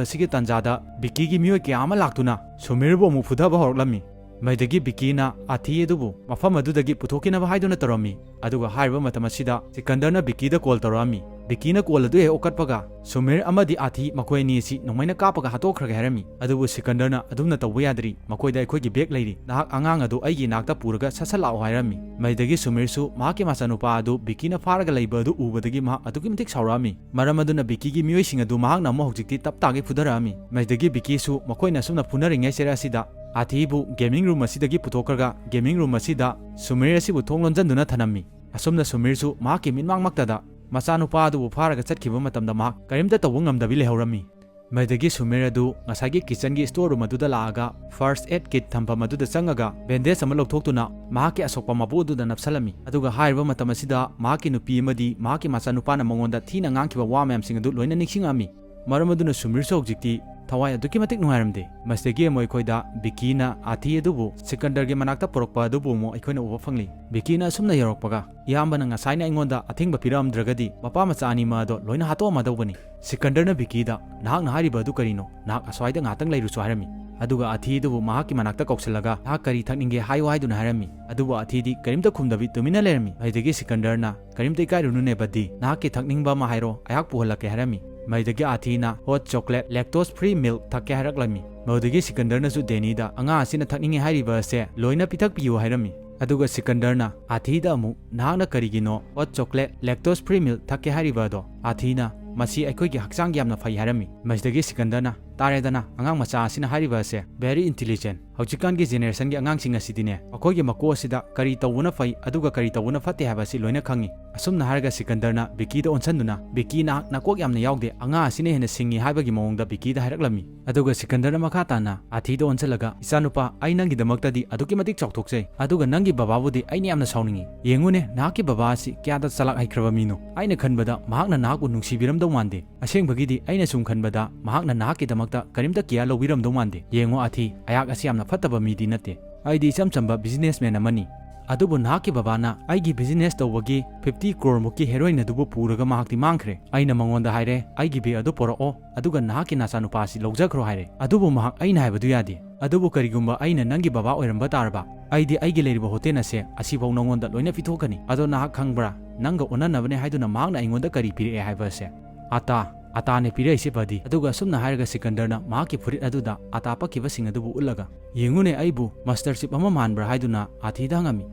ꯑꯁꯤꯒꯤ ꯇꯥꯟꯖꯥꯗ ꯕꯤꯀꯤꯒꯤ ꯃꯤꯑꯣꯏ ꯀꯌꯥ ꯑꯃ ꯂꯥꯛꯇꯨꯅ ꯁꯨꯃꯤꯔꯕꯨ ꯑꯃꯨꯛ ꯐꯨꯊꯕ ꯍꯧꯔꯛꯂꯝꯃꯤ꯫ ꯃꯗꯨꯗꯒꯤ ꯕꯤꯀꯤꯅ ꯑꯥꯊꯤ ꯑꯗꯨꯕꯨ ꯃꯐꯝ ꯑꯗꯨꯗꯒꯤ ꯄꯨꯊꯣꯛꯈꯤꯅꯕ ꯍꯥꯏꯗꯨꯅ ꯇꯧꯔꯝꯃꯤ꯫ ꯑꯗꯨꯒ ꯍꯥꯏꯔꯤꯕ ꯃꯇꯝ ꯑꯁꯤꯗ ꯁꯤꯀꯟꯗꯔꯅ ꯕꯤꯀꯤꯗ ꯀꯣꯜ ꯇꯧꯔꯛꯑꯝꯃꯤ꯫ ꯕꯤꯀꯤꯅ ꯀꯣꯜ ꯑꯗꯨ ꯍꯦꯛ ꯑꯣꯛꯀꯠꯄꯒ ꯁꯨꯃꯤꯔ ꯑꯃꯗꯤ ꯑꯥꯊꯤ ꯃꯈꯣꯏ ꯑꯅꯤ ꯑꯁꯤ ꯅꯣꯡꯃꯩꯅ ꯀꯥꯞꯄꯒ ꯍꯥꯠꯇꯣꯛꯈ꯭ꯔꯒꯦ ꯍꯥꯏꯔꯝꯃꯤ꯫ ꯑꯗꯨꯕꯨ ꯁꯤꯀꯟꯗꯔꯅ, "ꯑꯗꯨꯝꯅ ꯇꯧꯕ ꯌꯥꯗ꯭ꯔꯤ, ꯃꯈꯣꯏꯗ ꯑꯩꯈꯣꯏꯒꯤ ꯕꯦꯒ ꯂꯩꯔꯤ, ꯅꯍꯥꯛ ꯑꯉꯥꯡ ꯑꯗꯨ ꯑꯩꯒꯤ ꯏꯅꯥꯛꯇ ꯄꯨꯔꯒ ꯁꯠ ꯁꯠ ꯂꯥꯛꯑꯣ" ꯍꯥꯏꯔꯝꯃꯤ꯫ ꯃꯗꯨꯗꯒꯤ ꯁꯨꯃꯤꯔꯁꯨ ꯃꯍꯥꯛꯀꯤ ꯃꯆꯥꯅꯨꯄꯥ ꯑꯗꯨ ꯕꯤꯀꯤꯅ ꯐꯥꯔꯒ ꯂꯩꯕ ꯑꯗꯨ ꯎꯕꯗꯒꯤ ꯃꯍꯥꯛ ꯑꯗꯨꯛꯀꯤ ꯃꯇꯤꯛ ꯁꯥꯎꯔꯛꯑꯝꯃꯤ꯫ ꯃꯔꯝ ꯑꯗꯨꯅ ꯕꯤꯀꯤꯒꯤ ꯃꯤꯑꯣꯏꯁꯤꯡ ꯑꯗꯨ ꯃꯍꯥꯛꯅ ꯑꯃꯨꯛ ꯍꯧꯖꯤꯛꯇꯤ ꯇꯞ ꯇꯥꯒꯩ ꯐꯨꯊꯔꯛꯑꯝꯃꯤ꯫ ꯃꯗꯨꯗꯒꯤ ꯕꯤꯀꯤꯁꯨ ꯃꯈꯣꯏꯅ ꯑꯁꯨꯝꯅ ꯐꯨꯅꯔꯤꯉꯩ ꯆꯩꯔꯛ ꯑꯁꯤꯗ ꯑꯥꯊꯤꯕꯨ ꯒꯦꯃꯤꯡ ꯔꯨꯝ ꯑꯁꯤꯗꯒꯤ ꯄꯨꯊꯣꯛꯈ꯭ꯔꯒ ꯒꯦꯃꯤꯡ ꯔꯨꯝ ꯑꯁꯤꯗ ꯁꯨꯃꯤꯔ ꯑꯁꯤꯕꯨ ꯊꯣꯡ ꯂꯣꯟꯖꯟꯗꯨꯅ ꯊꯅꯝꯃꯤ꯫ ꯑꯁꯨꯝꯅ ꯁꯨꯃꯤꯔꯁꯨ ꯃꯍꯥꯛꯀꯤ ꯃꯤꯠꯃꯥꯡꯃꯛꯇꯗ ꯃꯆꯥꯅꯨꯄꯥ ꯑꯗꯨꯕꯨ ꯐꯥꯔꯒ ꯆꯠꯈꯤꯕ ꯃꯇꯝꯗ ꯃꯍꯥꯛ ꯀꯔꯤꯝꯇ ꯇꯧꯕ ꯉꯝꯗꯕꯤ ꯂꯩꯍꯧꯔꯝꯃꯤ꯫ ꯃꯗꯨꯗꯒꯤ ꯁꯨꯃꯤꯔ ꯑꯗꯨ ꯉꯁꯥꯏꯒꯤ ꯀꯤꯆꯟꯒꯤ ꯁ꯭ꯇꯣꯔ ꯔꯨꯝ ꯑꯗꯨꯗ ꯂꯥꯛꯑꯒ ꯐꯥꯔꯁ ꯑꯦꯗ ꯀꯤꯠ ꯊꯝꯐꯝ ꯑꯗꯨꯗ ꯆꯪꯉꯒ ꯕꯦꯟꯗꯦꯖ ꯑꯃ ꯂꯧꯊꯣꯛꯇꯨꯅ ꯃꯍꯥꯛꯀꯤ ꯑꯁꯣꯛꯄ ꯃꯕꯨꯛ ꯑꯗꯨꯗ ꯅꯞꯁꯜꯂꯝꯃꯤ꯫ ꯑꯗꯨꯒ ꯍꯥꯏꯔꯤꯕ ꯃꯇꯝ ꯑꯁꯤꯗ ꯃꯍꯥꯛꯀꯤ ꯅꯨꯄꯤ ꯑꯃꯗꯤ ꯃꯍꯥꯛꯀꯤ ꯃꯆꯥꯅꯨꯄꯥꯅ ꯃꯉꯣꯟꯗ ꯊꯤꯅ ꯉꯥꯡꯈꯤꯕ ꯋꯥ ꯃꯌꯥꯝꯁꯤꯡ ꯑꯗꯨ ꯂꯣꯏꯅ ꯅꯤꯡꯁꯤꯡꯉꯛꯑꯝꯃꯤ꯫ ꯃꯔꯝ ꯑꯗꯨꯅ ꯁꯨꯃꯤꯔꯁꯨ ꯍꯧꯖꯤꯛꯇꯤ ꯊꯋꯥꯏ ꯑꯗꯨꯛꯀꯤ ꯃꯇꯤꯛ ꯅꯨꯡꯉꯥꯏꯔꯝꯗꯦ꯫ ꯃꯁꯤꯗꯒꯤ ꯑꯃꯨꯛ ꯑꯩꯈꯣꯏꯗ ꯕꯤꯀꯤꯅ ꯑꯥꯊꯤ ꯑꯗꯨꯕꯨ ꯁꯤꯀꯟꯗꯔꯒꯤ ꯃꯅꯥꯛꯇ ꯄꯨꯔꯛꯄ ꯑꯗꯨꯕꯨ ꯑꯃꯨꯛ ꯑꯩꯈꯣꯏꯅ ꯎꯕ ꯐꯪꯂꯤ꯫ ꯕꯤꯀꯤꯅ ꯑꯁꯨꯝꯅ ꯌꯧꯔꯛꯄꯒ, "ꯏꯌꯥꯝꯕꯅ ꯉꯁꯥꯏꯅ ꯑꯩꯉꯣꯟꯗ ꯑꯊꯤꯡꯕ ꯄꯤꯔꯛꯑꯝꯗ꯭ꯔꯒꯗꯤ ꯃꯄꯥ ꯃꯆꯥ ꯑꯅꯤꯃꯛ ꯑꯗꯣ ꯂꯣꯏꯅ ꯍꯥꯠꯇꯣꯛꯑꯝꯃꯗꯧꯕꯅꯤ"꯫ ꯁꯤꯀꯟꯗꯔꯅ ꯕꯤꯀꯤꯗ, "ꯅꯍꯥꯛꯅ ꯍꯥꯏꯔꯤꯕ ꯑꯗꯨ ꯀꯔꯤꯅꯣ? ꯅꯍꯥꯛ ꯑꯁ꯭ꯋꯥꯏꯗ ꯉꯥꯏꯍꯥꯛꯇꯪ ꯂꯩꯔꯨꯆꯣ" ꯍꯥꯏꯔꯝꯃꯤ꯫ ꯑꯗꯨꯒ ꯑꯥꯊꯤ ꯑꯗꯨꯕꯨ ꯃꯍꯥꯛꯀꯤ ꯃꯅꯥꯛꯇ ꯀꯧꯁꯤꯜꯂꯒ, "ꯅꯍꯥꯛ ꯀꯔꯤ ꯊꯛꯅꯤꯡꯒꯦ ꯍꯥꯏꯌꯨ" ꯍꯥꯏꯗꯨꯅ ꯍꯥꯏꯔꯝꯃꯤ꯫ ꯑꯗꯨꯕꯨ ꯑꯥꯊꯤꯗꯤ ꯀꯔꯤꯝꯇ ꯈꯨꯝꯗꯕꯤ ꯇꯨꯃꯤꯟꯅ ꯂꯩꯔꯝꯃꯤ꯫ ꯃꯗꯨꯗꯒꯤ ꯁꯤꯀꯟꯗꯔꯅ, "ꯀꯔꯤꯝꯇ ꯏꯀꯥꯏꯔꯨꯅꯨꯅꯦ ꯕꯗꯤ, ꯅꯍꯥꯛꯀꯤ ꯊꯛꯅꯤꯡꯕ ꯑꯃ ꯍꯥꯏꯔꯣ, ꯑꯩꯍꯥꯛ ꯄꯨꯍꯜꯂꯛꯀꯦ" ꯍꯥꯏꯔꯝꯃꯤ꯫ ꯃꯗꯨꯗꯒꯤ ꯑꯥꯊꯤꯅ ꯍꯣꯠ ꯆꯣꯀ꯭ꯂꯦꯠ ꯂꯦꯛꯇꯣꯁ ꯐ꯭ꯔꯤ ꯃꯤꯜꯛ ꯊꯛꯀꯦ ꯍꯥꯏꯔꯛꯂꯝꯃꯤ꯫ ꯃꯗꯨꯗꯒꯤ ꯁꯤꯀꯟꯗꯔꯅꯁꯨ ꯗꯦꯅꯤꯗ, "ꯑꯉꯥꯡ ꯑꯁꯤꯅ ꯊꯛꯅꯤꯡꯉꯦ ꯍꯥꯏꯔꯤꯕ ꯑꯁꯦ ꯂꯣꯏꯅ ꯄꯤꯊꯛꯄꯤꯌꯨ" ꯍꯥꯏꯔꯝꯃꯤ꯫ ꯑꯗꯨꯒ ꯁꯤꯀꯟꯗꯔꯅ ꯑꯥꯊꯤꯗ ꯑꯃꯨꯛ, "ꯅꯍꯥꯛꯅ ꯀꯔꯤꯒꯤꯅꯣ ꯍꯣꯠ ꯆꯣꯀ꯭ꯂꯦꯠ ꯂꯦꯛꯇꯣꯁ ꯐ꯭ꯔꯤ ꯃꯤꯜꯛ ꯊꯛꯀꯦ ꯍꯥꯏꯔꯤꯕ ꯑꯗꯣ?" ꯑꯥꯊꯤꯅ, "ꯃꯁꯤ ꯑꯩꯈꯣꯏꯒꯤ ꯍꯛꯆꯥꯡꯒꯤ ꯌꯥꯝꯅ ꯐꯩ" ꯍꯥꯏꯔꯝꯃꯤ꯫ ꯃꯁꯤꯗꯒꯤ ꯁꯤꯀꯟꯗꯔꯅ, ꯇꯥꯔꯦꯗꯅ, ꯑꯉꯥꯡ ꯃꯆꯥ ꯑꯁꯤꯅ ꯍꯥꯏꯔꯤꯕ ꯑꯁꯦ very intelligent꯫ ꯍꯧꯖꯤꯛꯀꯥꯟꯒꯤ generationꯒꯤ ꯑꯉꯥꯡꯁꯤꯡ ꯑꯁꯤꯗꯤꯅꯦ, ꯃꯈꯣꯏꯒꯤ ꯃꯀꯣꯛ ꯑꯁꯤꯗ ꯀꯔꯤ ꯇꯧꯕꯅ ꯐꯩ ꯑꯗꯨꯒ ꯀꯔꯤ ꯇꯧꯕꯅ ꯐꯠꯇꯦ ꯍꯥꯏꯕ ꯑꯁꯤ ꯂꯣꯏꯅ ꯈꯪꯉꯤ꯫ ꯑꯁꯨꯝꯅ ꯍꯥꯏꯔꯒ ꯁꯤꯀꯟꯗꯔꯅ ꯕꯤꯀꯤꯗ ꯑꯣꯟꯁꯟꯗꯨꯅ, "ꯕꯤꯀꯤ, ꯅꯍꯥꯛ ꯅꯀꯣꯛ ꯌꯥꯝꯅ ꯌꯥꯎꯗꯦ, ꯑꯉꯥꯡ ꯑꯁꯤꯅ ꯍꯦꯟꯅ ꯁꯤꯡꯉꯤ" ꯍꯥꯏꯕꯒꯤ ꯃꯑꯣꯡꯗ ꯕꯤꯀꯤꯗ ꯍꯥꯏꯔꯛꯂꯝꯃꯤ꯫ ꯑꯗꯨꯒ ꯁꯤꯀꯟꯗꯔꯅ ꯃꯈꯥ ꯇꯥꯅ ꯑꯥꯊꯤꯗ ꯑꯣꯟꯁꯤꯜꯂꯒ, "ꯏꯆꯥꯅꯨꯄꯥ, ꯑꯩ ꯅꯪꯒꯤꯗꯃꯛꯇꯗꯤ ꯑꯗꯨꯛꯀꯤ ꯃꯇꯤꯛ ꯆꯥꯎꯊꯣꯛꯆꯩ, ꯑꯗꯨꯒ ꯅꯪꯒꯤ ꯕꯕꯥꯕꯨꯗꯤ ꯑꯩꯅ ꯌꯥꯝꯅ ꯁꯥꯎꯅꯤꯡꯉꯤ꯫ ꯌꯦꯡꯉꯨꯅꯦ, ꯅꯍꯥꯛꯀꯤ ꯕꯕꯥ ꯑꯁꯤ ꯀꯌꯥꯗ ꯆꯂꯥꯛ ꯍꯩꯈ꯭ꯔꯕ ꯃꯤꯅꯣ꯫ ꯑꯩꯅ ꯈꯟꯕꯗ ꯃꯍꯥꯛꯅ ꯅꯍꯥꯛꯄꯨ ꯅꯨꯡꯁꯤꯕꯤꯔꯝꯗꯧ ꯃꯥꯟꯗꯦ꯫ ꯑꯁꯦꯡꯕꯒꯤꯗꯤ ꯑꯩꯅ ꯁꯨꯝ ꯈꯟꯕꯗ ꯃꯍꯥꯛꯅ ꯅꯍꯥꯛꯀꯤꯗꯃꯛꯇ ꯀꯔꯤꯝꯇ care ꯂꯧꯕꯤꯔꯝꯗꯧ ꯃꯥꯟꯗꯦ꯫ ꯌꯦꯡꯉꯣ ꯑꯥꯊꯤ, ꯑꯩꯍꯥꯛ ꯑꯁꯤ ꯌꯥꯝꯅ ꯐꯠꯇꯕ ꯃꯤꯗꯤ ꯅꯠꯇꯦ꯫ ꯑꯩꯗꯤ ꯏꯆꯝ ꯆꯝꯕ businessman ꯑꯃꯅꯤ꯫ ꯑꯗꯨꯕꯨ ꯅꯍꯥꯛꯀꯤ ꯕꯕꯥꯅ ꯑꯩꯒꯤ business ꯇꯧꯕꯒꯤ fifty crore ꯃꯨꯛꯀꯤ heroin ꯑꯗꯨꯕꯨ ꯄꯨꯔꯒ ꯃꯍꯥꯛꯇꯤ ꯃꯥꯡꯈ꯭ꯔꯦ꯫ ꯑꯩꯅ ꯃꯉꯣꯟꯗ ꯍꯥꯏꯔꯦ, 'ꯑꯩꯒꯤ bag ꯑꯗꯨ ꯄꯨꯔꯛꯑꯣ, ꯑꯗꯨꯒ ꯅꯍꯥꯛꯀꯤ ꯅꯆꯥꯅꯨꯄꯥ ꯑꯁꯤ ꯂꯧꯖꯈ꯭ꯔꯣ' ꯍꯥꯏꯔꯦ꯫ ꯑꯗꯨꯕꯨ ꯃꯍꯥꯛ ꯑꯩꯅ ꯍꯥꯏꯕꯗꯨ ꯌꯥꯗꯦ꯫ ꯑꯗꯨꯕꯨ ꯀꯔꯤꯒꯨꯝꯕ ꯑꯩꯅ ꯅꯪꯒꯤ ꯕꯕꯥ ꯑꯣꯏꯔꯝꯕ ꯇꯥꯔꯕ, ꯑꯩꯗꯤ ꯑꯩꯒꯤ ꯂꯩꯔꯤꯕ ꯍꯣꯇꯦꯜ ꯑꯁꯦ ꯑꯁꯤꯐꯥꯎ ꯅꯉꯣꯟꯗ ꯂꯣꯏꯅ ꯄꯤꯊꯣꯛꯀꯅꯤ꯫ ꯑꯗꯣ ꯅꯍꯥꯛ ꯈꯪꯕ꯭ꯔꯥ, ꯅꯪꯒ ꯎꯅꯅꯕꯅꯦ ꯍꯥꯏꯗꯨꯅ ꯃꯍꯥꯛꯅ ꯑꯩꯉꯣꯟꯗ ꯀꯔꯤ ꯄꯤꯔꯛꯑꯦ ꯍꯥꯏꯕ ꯑꯁꯦ?" "ꯑꯇꯥ, ꯑꯇꯥꯅꯦ ꯄꯤꯔꯛꯏꯁꯦ, ꯕꯗꯤ"꯫ ꯑꯗꯨꯒ ꯑꯁꯨꯝꯅ ꯍꯥꯏꯔꯒ ꯁꯤꯀꯟꯗꯔꯅ ꯃꯍꯥꯛꯀꯤ ꯐꯨꯔꯤꯠ ꯑꯗꯨꯗ ꯑꯇꯥ ꯄꯛꯈꯤꯕꯁꯤꯡ ꯑꯗꯨꯕꯨ ꯎꯠꯂꯒ, "ꯌꯦꯡꯉꯨꯅꯦ, ꯑꯩꯕꯨ ꯃꯁꯇꯔ ꯆꯤꯞ ꯑꯃ ꯃꯥꯟꯕ꯭ꯔꯥ?" ꯍꯥꯏꯗꯨꯅ ꯑꯥꯊꯤꯗ ꯍꯪꯉꯝꯃꯤ꯫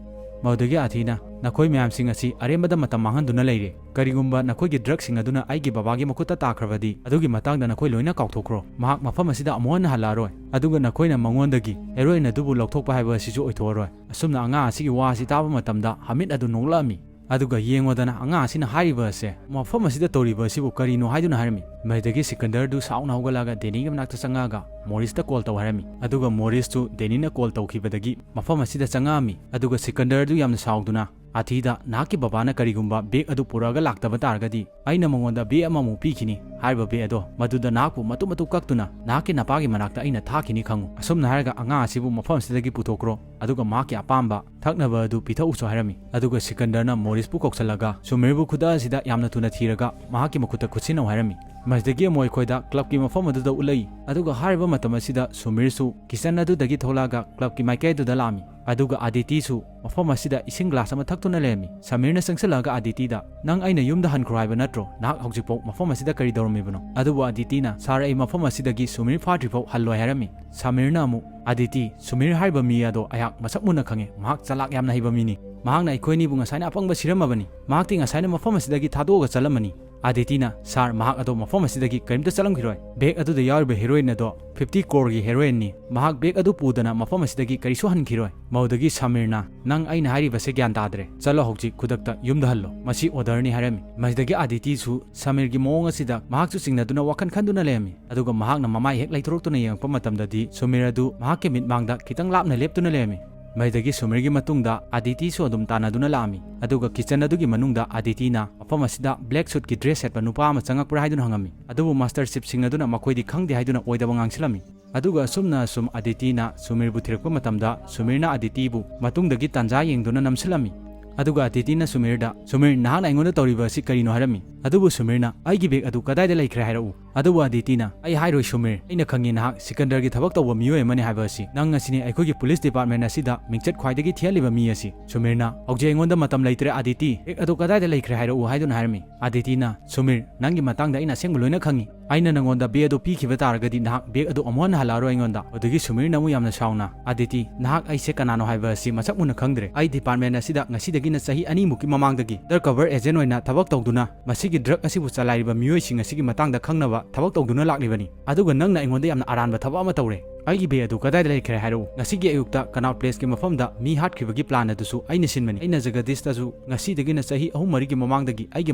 ꯃꯗꯨꯗꯒꯤ ꯑꯥꯊꯤꯅ, "ꯅꯈꯣꯏ ꯃꯌꯥꯝꯁꯤꯡ ꯑꯁꯤ ꯑꯔꯦꯝꯕꯗ ꯃꯇꯝ ꯃꯥꯡꯍꯟꯗꯨꯅ ꯂꯩꯔꯦ꯫ ꯀꯔꯤꯒꯨꯝꯕ ꯅꯈꯣꯏꯒꯤ ꯗ꯭ꯔꯒꯁꯤꯡ ꯑꯗꯨꯅ ꯑꯩꯒꯤ ꯕꯕꯥꯒꯤ ꯃꯈꯨꯠꯇ ꯇꯥꯈ꯭ꯔꯕꯗꯤ, ꯑꯗꯨꯒꯤ ꯃꯇꯥꯡꯗ ꯅꯈꯣꯏ ꯂꯣꯏꯅ ꯀꯥꯎꯊꯣꯛꯈ꯭ꯔꯣ꯫ ꯃꯍꯥꯛ ꯃꯐꯝ ꯑꯁꯤꯗ ꯑꯃꯨꯛ ꯍꯟꯅ ꯍꯜꯂꯛꯑꯔꯣꯏ꯫ ꯑꯗꯨꯒ ꯅꯈꯣꯏꯅ ꯃꯉꯣꯟꯗꯒꯤ ꯍꯦꯔꯣꯏꯟ ꯑꯗꯨꯕꯨ ꯂꯧꯊꯣꯛꯄ ꯍꯥꯏꯕ ꯑꯁꯤꯁꯨ ꯑꯣꯏꯊꯣꯛꯑꯔꯣꯏ"꯫ ꯑꯁꯨꯝꯅ ꯑꯉꯥꯡ ꯑꯁꯤꯒꯤ ꯋꯥ ꯑꯁꯤ ꯇꯥꯕ ꯃꯇꯝꯗ ꯍꯥꯃꯤꯠ ꯑꯗꯨ ꯅꯣꯛꯂꯛꯑꯝꯃꯤ꯫ ꯑꯗꯨꯒ ꯌꯦꯡꯉꯣꯗꯅ, ꯑꯉꯥꯡ ꯑꯁꯤꯅ ꯍꯥꯏꯔꯤꯕ ꯑꯁꯦ, "ꯃꯐꯝ ꯑꯁꯤꯗ ꯇꯧꯔꯤꯕ ꯑꯁꯤꯕꯨ ꯀꯔꯤꯅꯣ?" ꯍꯥꯏꯗꯨꯅ ꯍꯥꯏꯔꯝꯃꯤ꯫ ꯃꯗꯨꯗꯒꯤ ꯁꯤꯀꯟꯗꯔꯗꯨ ꯁꯥꯎꯅ ꯍꯧꯒꯠꯂꯛꯑꯒ ꯗꯦꯅꯤꯒꯤ ꯃꯅꯥꯛꯇ ꯆꯪꯉꯛꯑꯒ ꯃꯣꯔꯤꯁꯇ ꯀꯣꯜ ꯇꯧ ꯍꯥꯏꯔꯝꯃꯤ꯫ ꯑꯗꯨꯒ ꯃꯣꯔꯤꯁꯇꯨ ꯗꯦꯅꯤꯅ ꯀꯣꯜ ꯇꯧꯈꯤꯕꯗꯒꯤ ꯃꯐꯝ ꯑꯁꯤꯗ ꯆꯪꯉꯛꯑꯝꯃꯤ꯫ ꯑꯗꯨꯒ ꯁꯤꯀꯟꯗꯔꯗꯨ ꯌꯥꯝꯅ ꯁꯥꯎꯗꯨꯅ ꯑꯥꯊꯤꯗ, "ꯅꯍꯥꯛꯀꯤ ꯕꯕꯥꯅ ꯀꯔꯤꯒꯨꯝꯕ ꯕꯦꯒ ꯑꯗꯨ ꯄꯨꯔꯛꯑꯒ ꯂꯥꯛꯇꯕ ꯇꯥꯔꯒꯗꯤ, ꯑꯩꯅ ꯃꯉꯣꯟꯗ ꯕꯦꯒ ꯑꯃꯃꯨꯛ ꯄꯤꯈꯤꯅꯤ꯫ ꯍꯥꯏꯔꯤꯕ ꯕꯦꯒ ꯑꯗꯣ ꯃꯗꯨꯗ ꯅꯍꯥꯛꯄꯨ ꯃꯇꯨꯞ ꯃꯇꯨꯞ ꯀꯛꯇꯨꯅ ꯅꯍꯥꯛꯀꯤ ꯅꯄꯥꯒꯤ ꯃꯅꯥꯛꯇ ꯑꯩꯅ ꯊꯥꯈꯤꯅꯤ ꯈꯪꯉꯨ꯫ ꯑꯁꯨꯝꯅ ꯍꯥꯏꯔꯒ ꯑꯉꯥꯡ ꯑꯁꯤꯕꯨ ꯃꯐꯝ ꯑꯁꯤꯗꯒꯤ ꯄꯨꯊꯣꯛꯈ꯭ꯔꯣ, ꯑꯗꯨꯒ ꯃꯍꯥꯛꯀꯤ ꯑꯄꯥꯝꯕ ꯊꯛꯅꯕ ꯑꯗꯨ ꯄꯤꯊꯛꯎꯁꯨ" ꯍꯥꯏꯔꯝꯃꯤ꯫ ꯑꯗꯨꯒ ꯁꯤꯀꯟꯗꯔꯅ ꯃꯣꯔꯤꯁꯄꯨ ꯀꯧꯁꯜꯂꯒ, "ꯁꯨꯃꯤꯔꯕꯨ ꯈꯨꯗꯛ ꯑꯁꯤꯗ ꯌꯥꯝꯅ ꯊꯨꯅ ꯊꯤꯔꯒ ꯃꯍꯥꯛꯀꯤ ꯃꯈꯨꯠꯇ ꯈꯨꯠꯁꯤꯟꯅꯧ" ꯍꯥꯏꯔꯝꯃꯤ꯫ ꯃꯁꯤꯗꯒꯤ ꯑꯃꯨꯛ ꯑꯩꯈꯣꯏꯗ ꯀ꯭ꯂꯕꯀꯤ ꯃꯐꯝ ꯑꯗꯨꯗ ꯎꯠꯂꯛꯏ꯫ ꯑꯗꯨꯒ ꯍꯥꯏꯔꯤꯕ ꯃꯇꯝ ꯑꯁꯤꯗ ꯁꯨꯃꯤꯔꯁꯨ ꯀꯤꯆꯟ ꯑꯗꯨꯗꯒꯤ ꯊꯣꯛꯂꯛꯑꯒ ꯀ꯭ꯂꯕꯀꯤ ꯃꯥꯏꯀꯩ ꯑꯗꯨꯗ ꯂꯥꯛꯑꯝꯃꯤ꯫ ꯑꯗꯨꯒ ꯑꯗꯤꯇꯤꯁꯨ ꯃꯐꯝ ꯑꯁꯤꯗ ꯏꯁꯤꯡ ꯒ꯭ꯂꯥꯁ ꯑꯃ ꯊꯛꯇꯨꯅ ꯂꯩꯔꯝꯃꯤ꯫ ꯁꯃꯤꯔꯅ ꯆꯪꯁꯤꯜꯂꯛꯑꯒ ꯑꯗꯤꯇꯤꯗ, "ꯅꯪ ꯑꯩꯅ ꯌꯨꯝꯗ ꯍꯟꯈ꯭ꯔꯣ ꯍꯥꯏꯕ ꯅꯠꯇ꯭ꯔꯣ? ꯅꯍꯥꯛ ꯍꯧꯖꯤꯛꯐꯥꯎ ꯃꯐꯝ ꯑꯁꯤꯗ ꯀꯔꯤ ꯇꯧꯔꯝꯃꯤꯕꯅꯣ?" ꯑꯗꯨꯕꯨ ꯑꯗꯤꯇꯤꯅ, "ꯁꯥꯔ, ꯑꯩ ꯃꯐꯝ ꯑꯁꯤꯗꯒꯤ ꯁꯨꯃꯤꯔ ꯐꯥꯗ꯭ꯔꯤꯐꯥꯎ ꯍꯜꯂꯣꯏ" ꯍꯥꯏꯔꯝꯃꯤ꯫ ꯁꯃꯤꯔꯅ ꯑꯃꯨꯛ, "ꯑꯗꯤꯇꯤ, ꯁꯨꯃꯤꯔ ꯍꯥꯏꯔꯤꯕ ꯃꯤ ꯑꯗꯣ ꯑꯩꯍꯥꯛ ꯃꯁꯛ ꯃꯨꯟꯅ ꯈꯪꯉꯦ꯫ ꯃꯍꯥꯛ ꯆꯂꯥꯛ ꯌꯥꯝꯅ ꯍꯩꯕ ꯃꯤꯅꯤ꯫ ꯃꯍꯥꯛꯅ ꯑꯩꯈꯣꯏ ꯑꯅꯤꯕꯨ ꯉꯁꯥꯏꯅ ꯑꯄꯪꯕ ꯁꯤꯔꯝꯃꯕꯅꯤ꯫ ꯃꯍꯥꯛꯇꯤ ꯉꯁꯥꯏꯅ ꯃꯐꯝ ꯑꯁꯤꯗꯒꯤ ꯊꯥꯗꯣꯛꯑꯒ ꯆꯠꯂꯝꯃꯅꯤ꯫ ꯑꯗꯤꯇꯤꯅ, "ꯁꯥꯔ, ꯃꯍꯥꯛ ꯑꯗꯣ ꯃꯐꯝ ꯑꯁꯤꯗꯒꯤ ꯀꯔꯤꯝꯇ ꯆꯠꯂꯝꯈꯤꯔꯣꯏ꯫ ꯕꯦꯒ ꯑꯗꯨꯗ ꯌꯥꯎꯔꯤꯕ ꯍꯦꯔꯣꯏꯟ ꯑꯗꯣ ꯐꯤꯐꯇꯤ ꯀ꯭ꯔꯣꯔꯒꯤ ꯍꯦꯔꯣꯏꯟꯅꯤ꯫ ꯃꯍꯥꯛ ꯕꯦꯒ ꯑꯗꯨ ꯄꯨꯗꯅ ꯃꯐꯝ ꯑꯁꯤꯗꯒꯤ ꯀꯔꯤꯁꯨ ꯍꯟꯈꯤꯔꯣꯏ"꯫ ꯃꯗꯨꯗꯒꯤ ꯁꯃꯤꯔꯅ, "ꯅꯪ ꯑꯩꯅ ꯍꯥꯏꯔꯤꯕꯁꯦ ꯒ꯭ꯌꯥꯟ ꯇꯥꯗ꯭ꯔꯦ꯫ ꯆꯠꯂꯣ, ꯍꯧꯖꯤꯛ ꯈꯨꯗꯛꯇ ꯌꯨꯝꯗ ꯍꯜꯂꯣ꯫ ꯃꯁꯤ ꯑꯣꯔꯗꯔꯅꯤ" ꯍꯥꯏꯔꯝꯃꯤ꯫ ꯃꯁꯤꯗꯒꯤ ꯑꯗꯤꯇꯤꯁꯨ ꯁꯃꯤꯔꯒꯤ ꯃꯑꯣꯡ ꯑꯁꯤꯗ ꯃꯍꯥꯛꯁꯨ ꯆꯤꯡꯅꯗꯨꯅ ꯋꯥꯈꯜ ꯈꯟꯗꯨꯅ ꯂꯩꯔꯝꯃꯤ꯫ ꯑꯗꯨꯒ ꯃꯍꯥꯛꯅ ꯃꯃꯥꯏ ꯍꯦꯛ ꯂꯩꯊꯣꯔꯛꯇꯨꯅ ꯌꯦꯡꯉꯛꯄ ꯃꯇꯝꯗꯗꯤ ꯁꯨꯃꯤꯔ ꯑꯗꯨ ꯃꯍꯥꯛꯀꯤ ꯃꯤꯠꯃꯥꯡꯗ ꯈꯤꯇꯪ ꯂꯥꯞꯅ ꯂꯦꯞꯇꯨꯅ ꯂꯩꯔꯝꯃꯤ꯫ ꯃꯁꯤꯗꯒꯤ ꯁꯨꯃꯤꯔꯒꯤ ꯃꯇꯨꯡꯗ ꯑꯗꯤꯇꯤꯁꯨ ꯑꯗꯨꯝ ꯇꯥꯟꯅꯗꯨꯅ ꯂꯥꯛꯑꯝꯃꯤ꯫ ꯑꯗꯨꯒ ꯀꯤꯆꯟ ꯑꯗꯨꯒꯤ ꯃꯅꯨꯡꯗ ꯑꯗꯤꯇꯤꯅ ꯃꯐꯝ ꯑꯁꯤꯗ ꯕ꯭ꯂꯦꯛ ꯁꯨꯠꯀꯤ ꯗ꯭ꯔꯦꯁ ꯁꯦꯠꯄ ꯅꯨꯄꯥ ꯑꯃ ꯆꯪꯉꯛꯄ꯭ꯔꯥ ꯍꯥꯏꯗꯨꯅ ꯍꯪꯉꯝꯃꯤ꯫ ꯑꯗꯨꯕꯨ ꯃꯥꯁꯇꯔ ꯆꯤꯞꯁꯤꯡ ꯑꯗꯨꯅ ꯃꯈꯣꯏꯗꯤ ꯈꯪꯗꯦ ꯍꯥꯏꯗꯨꯅ ꯑꯣꯏꯗꯕ ꯉꯥꯡꯁꯤꯜꯂꯝꯃꯤ꯫ ꯑꯗꯨꯒ ꯑꯁꯨꯝꯅ ꯑꯁꯨꯝ ꯑꯗꯤꯇꯤꯅ ꯁꯨꯃꯤꯔꯕꯨ ꯊꯤꯔꯛꯄ ꯃꯇꯝꯗ ꯁꯨꯃꯤꯔꯅ ꯑꯗꯤꯇꯤꯕꯨ ꯃꯇꯨꯡꯗꯒꯤ ꯇꯥꯟꯖꯥ ꯌꯦꯡꯗꯨꯅ ꯅꯝꯁꯤꯜꯂꯝꯃꯤ꯫ ꯑꯗꯨꯒ ꯑꯗꯤꯇꯤꯅ ꯁꯨꯃꯤꯔꯗ, "ꯁꯨꯃꯤꯔ, ꯅꯍꯥꯛꯅ ꯑꯩꯉꯣꯟꯗ ꯇꯧꯔꯤꯕ ꯑꯁꯤ ꯀꯔꯤꯅꯣ?" ꯍꯥꯏꯔꯝꯃꯤ꯫ ꯑꯗꯨꯕꯨ ꯁꯨꯃꯤꯔꯅ, "ꯑꯩꯒꯤ ꯕꯦꯒ ꯑꯗꯨ ꯀꯗꯥꯏꯗ ꯂꯩꯈ꯭ꯔꯦ ꯍꯥꯏꯔꯛꯎ"꯫ ꯑꯗꯨꯕꯨ ꯑꯗꯤꯇꯤꯅ, "ꯑꯩ ꯍꯥꯏꯔꯣꯏ ꯁꯨꯃꯤꯔ, ꯑꯩꯅ ꯈꯪꯉꯤ ꯅꯍꯥꯛ ꯁꯤꯀꯟꯗꯔꯒꯤ ꯊꯕꯛ ꯇꯧꯕ ꯃꯤꯑꯣꯏ ꯑꯃꯅꯤ ꯍꯥꯏꯕ ꯑꯁꯤ꯫ ꯅꯪ ꯑꯁꯤꯅꯤ ꯑꯩꯈꯣꯏꯒꯤ ꯄꯨꯂꯤꯁ ꯗꯤꯄꯥꯔꯠꯃꯦꯟ ꯑꯁꯤꯗ ꯃꯤꯡꯆꯠ ꯈ꯭ꯋꯥꯏꯗꯒꯤ ꯊꯤꯍꯜꯂꯤꯕ ꯃꯤ ꯑꯁꯤ"꯫ ꯁꯨꯃꯤꯔꯅ, "ꯍꯧꯖꯤꯛ ꯑꯩꯉꯣꯟꯗ ꯃꯇꯝ ꯂꯩꯇ꯭ꯔꯦ ꯑꯗꯤꯇꯤ, ꯕꯦꯒ ꯑꯗꯨ ꯀꯗꯥꯏꯗ ꯂꯩꯈ꯭ꯔꯦ ꯍꯥꯏꯔꯛꯎ" ꯍꯥꯏꯗꯨꯅ ꯍꯥꯏꯔꯝꯃꯤ꯫ ꯑꯗꯤꯇꯤꯅ, "ꯁꯨꯃꯤꯔ, ꯅꯪꯒꯤ ꯃꯇꯥꯡꯗ ꯑꯩꯅ ꯑꯁꯦꯡꯕ ꯂꯣꯏꯅ ꯈꯪꯉꯤ꯫ ꯑꯩꯅ ꯅꯪꯉꯣꯟꯗ ꯕꯦꯒ ꯑꯗꯨ ꯄꯤꯈꯤꯕ ꯇꯥꯔꯒꯗꯤ ꯅꯍꯥꯛ ꯕꯦꯒ ꯑꯗꯨ ꯑꯃꯨꯛ ꯍꯟꯅ ꯍꯜꯂꯛꯑꯔꯣꯏ ꯑꯩꯉꯣꯟꯗ"꯫ ꯑꯗꯨꯗꯒꯤ ꯁꯨꯃꯤꯔꯅ ꯑꯃꯨꯛ ꯌꯥꯝꯅ ꯁꯥꯎꯅ, "ꯑꯗꯤꯇꯤ, ꯅꯍꯥꯛ ꯑꯩꯁꯦ ꯀꯅꯥꯅꯣ ꯍꯥꯏꯕ ꯑꯁꯤ ꯃꯁꯛ ꯃꯨꯟꯅ ꯈꯪꯗ꯭ꯔꯦ꯫ ꯑꯩ ꯗꯤꯄꯥꯔꯠꯃꯦꯟ ꯑꯁꯤꯗ ꯉꯁꯤꯗꯒꯤꯅ ꯆꯍꯤ ꯑꯅꯤꯃꯨꯛꯀꯤ ꯃꯃꯥꯡꯗꯒꯤ ꯑꯟꯗꯔ ꯀꯚꯔ ꯑꯦꯖꯦꯟ ꯑꯣꯏꯅ ꯊꯕꯛ ꯇꯧꯗꯨꯅ ꯃꯁꯤꯒꯤ ꯗ꯭ꯔꯒ ꯑꯁꯤꯕꯨ ꯆꯂꯥꯏꯔꯤꯕ ꯃꯤꯑꯣꯏꯁꯤꯡ ꯑꯁꯤꯒꯤ ꯃꯇꯥꯡꯗ ꯈꯪꯅꯕ ꯊꯕꯛ ꯇꯧꯗꯨꯅ ꯂꯥꯛꯂꯤꯕꯅꯤ꯫ ꯑꯗꯨꯒ ꯅꯪꯅ ꯑꯩꯉꯣꯟꯗ ꯌꯥꯝꯅ ꯑꯔꯥꯟꯕ ꯊꯕꯛ ꯑꯃ ꯇꯧꯔꯦ꯫ ꯑꯩꯒꯤ ꯕꯦꯒ ꯑꯗꯨ ꯀꯗꯥꯏꯗ ꯂꯩꯈ꯭ꯔꯦ ꯍꯥꯏꯔꯛꯎ꯫ ꯉꯁꯤꯒꯤ ꯑꯌꯨꯛꯇ ꯀꯅꯥꯎꯠ ꯄ꯭ꯂꯦꯁꯀꯤ ꯃꯐꯝꯗ ꯃꯤ ꯍꯥꯠꯈꯤꯕꯒꯤ ꯄ꯭ꯂꯥꯟ ꯑꯗꯨꯁꯨ ꯑꯩꯅ ꯁꯤꯟꯕꯅꯤ꯫ ꯑꯩꯅ ꯖꯒꯗꯤꯁꯇꯁꯨ ꯉꯁꯤꯗꯒꯤꯅ ꯆꯍꯤ ꯑꯍꯨꯝ ꯃꯔꯤꯒꯤ ꯃꯃꯥꯡꯗꯒꯤ ꯑꯩꯒꯤ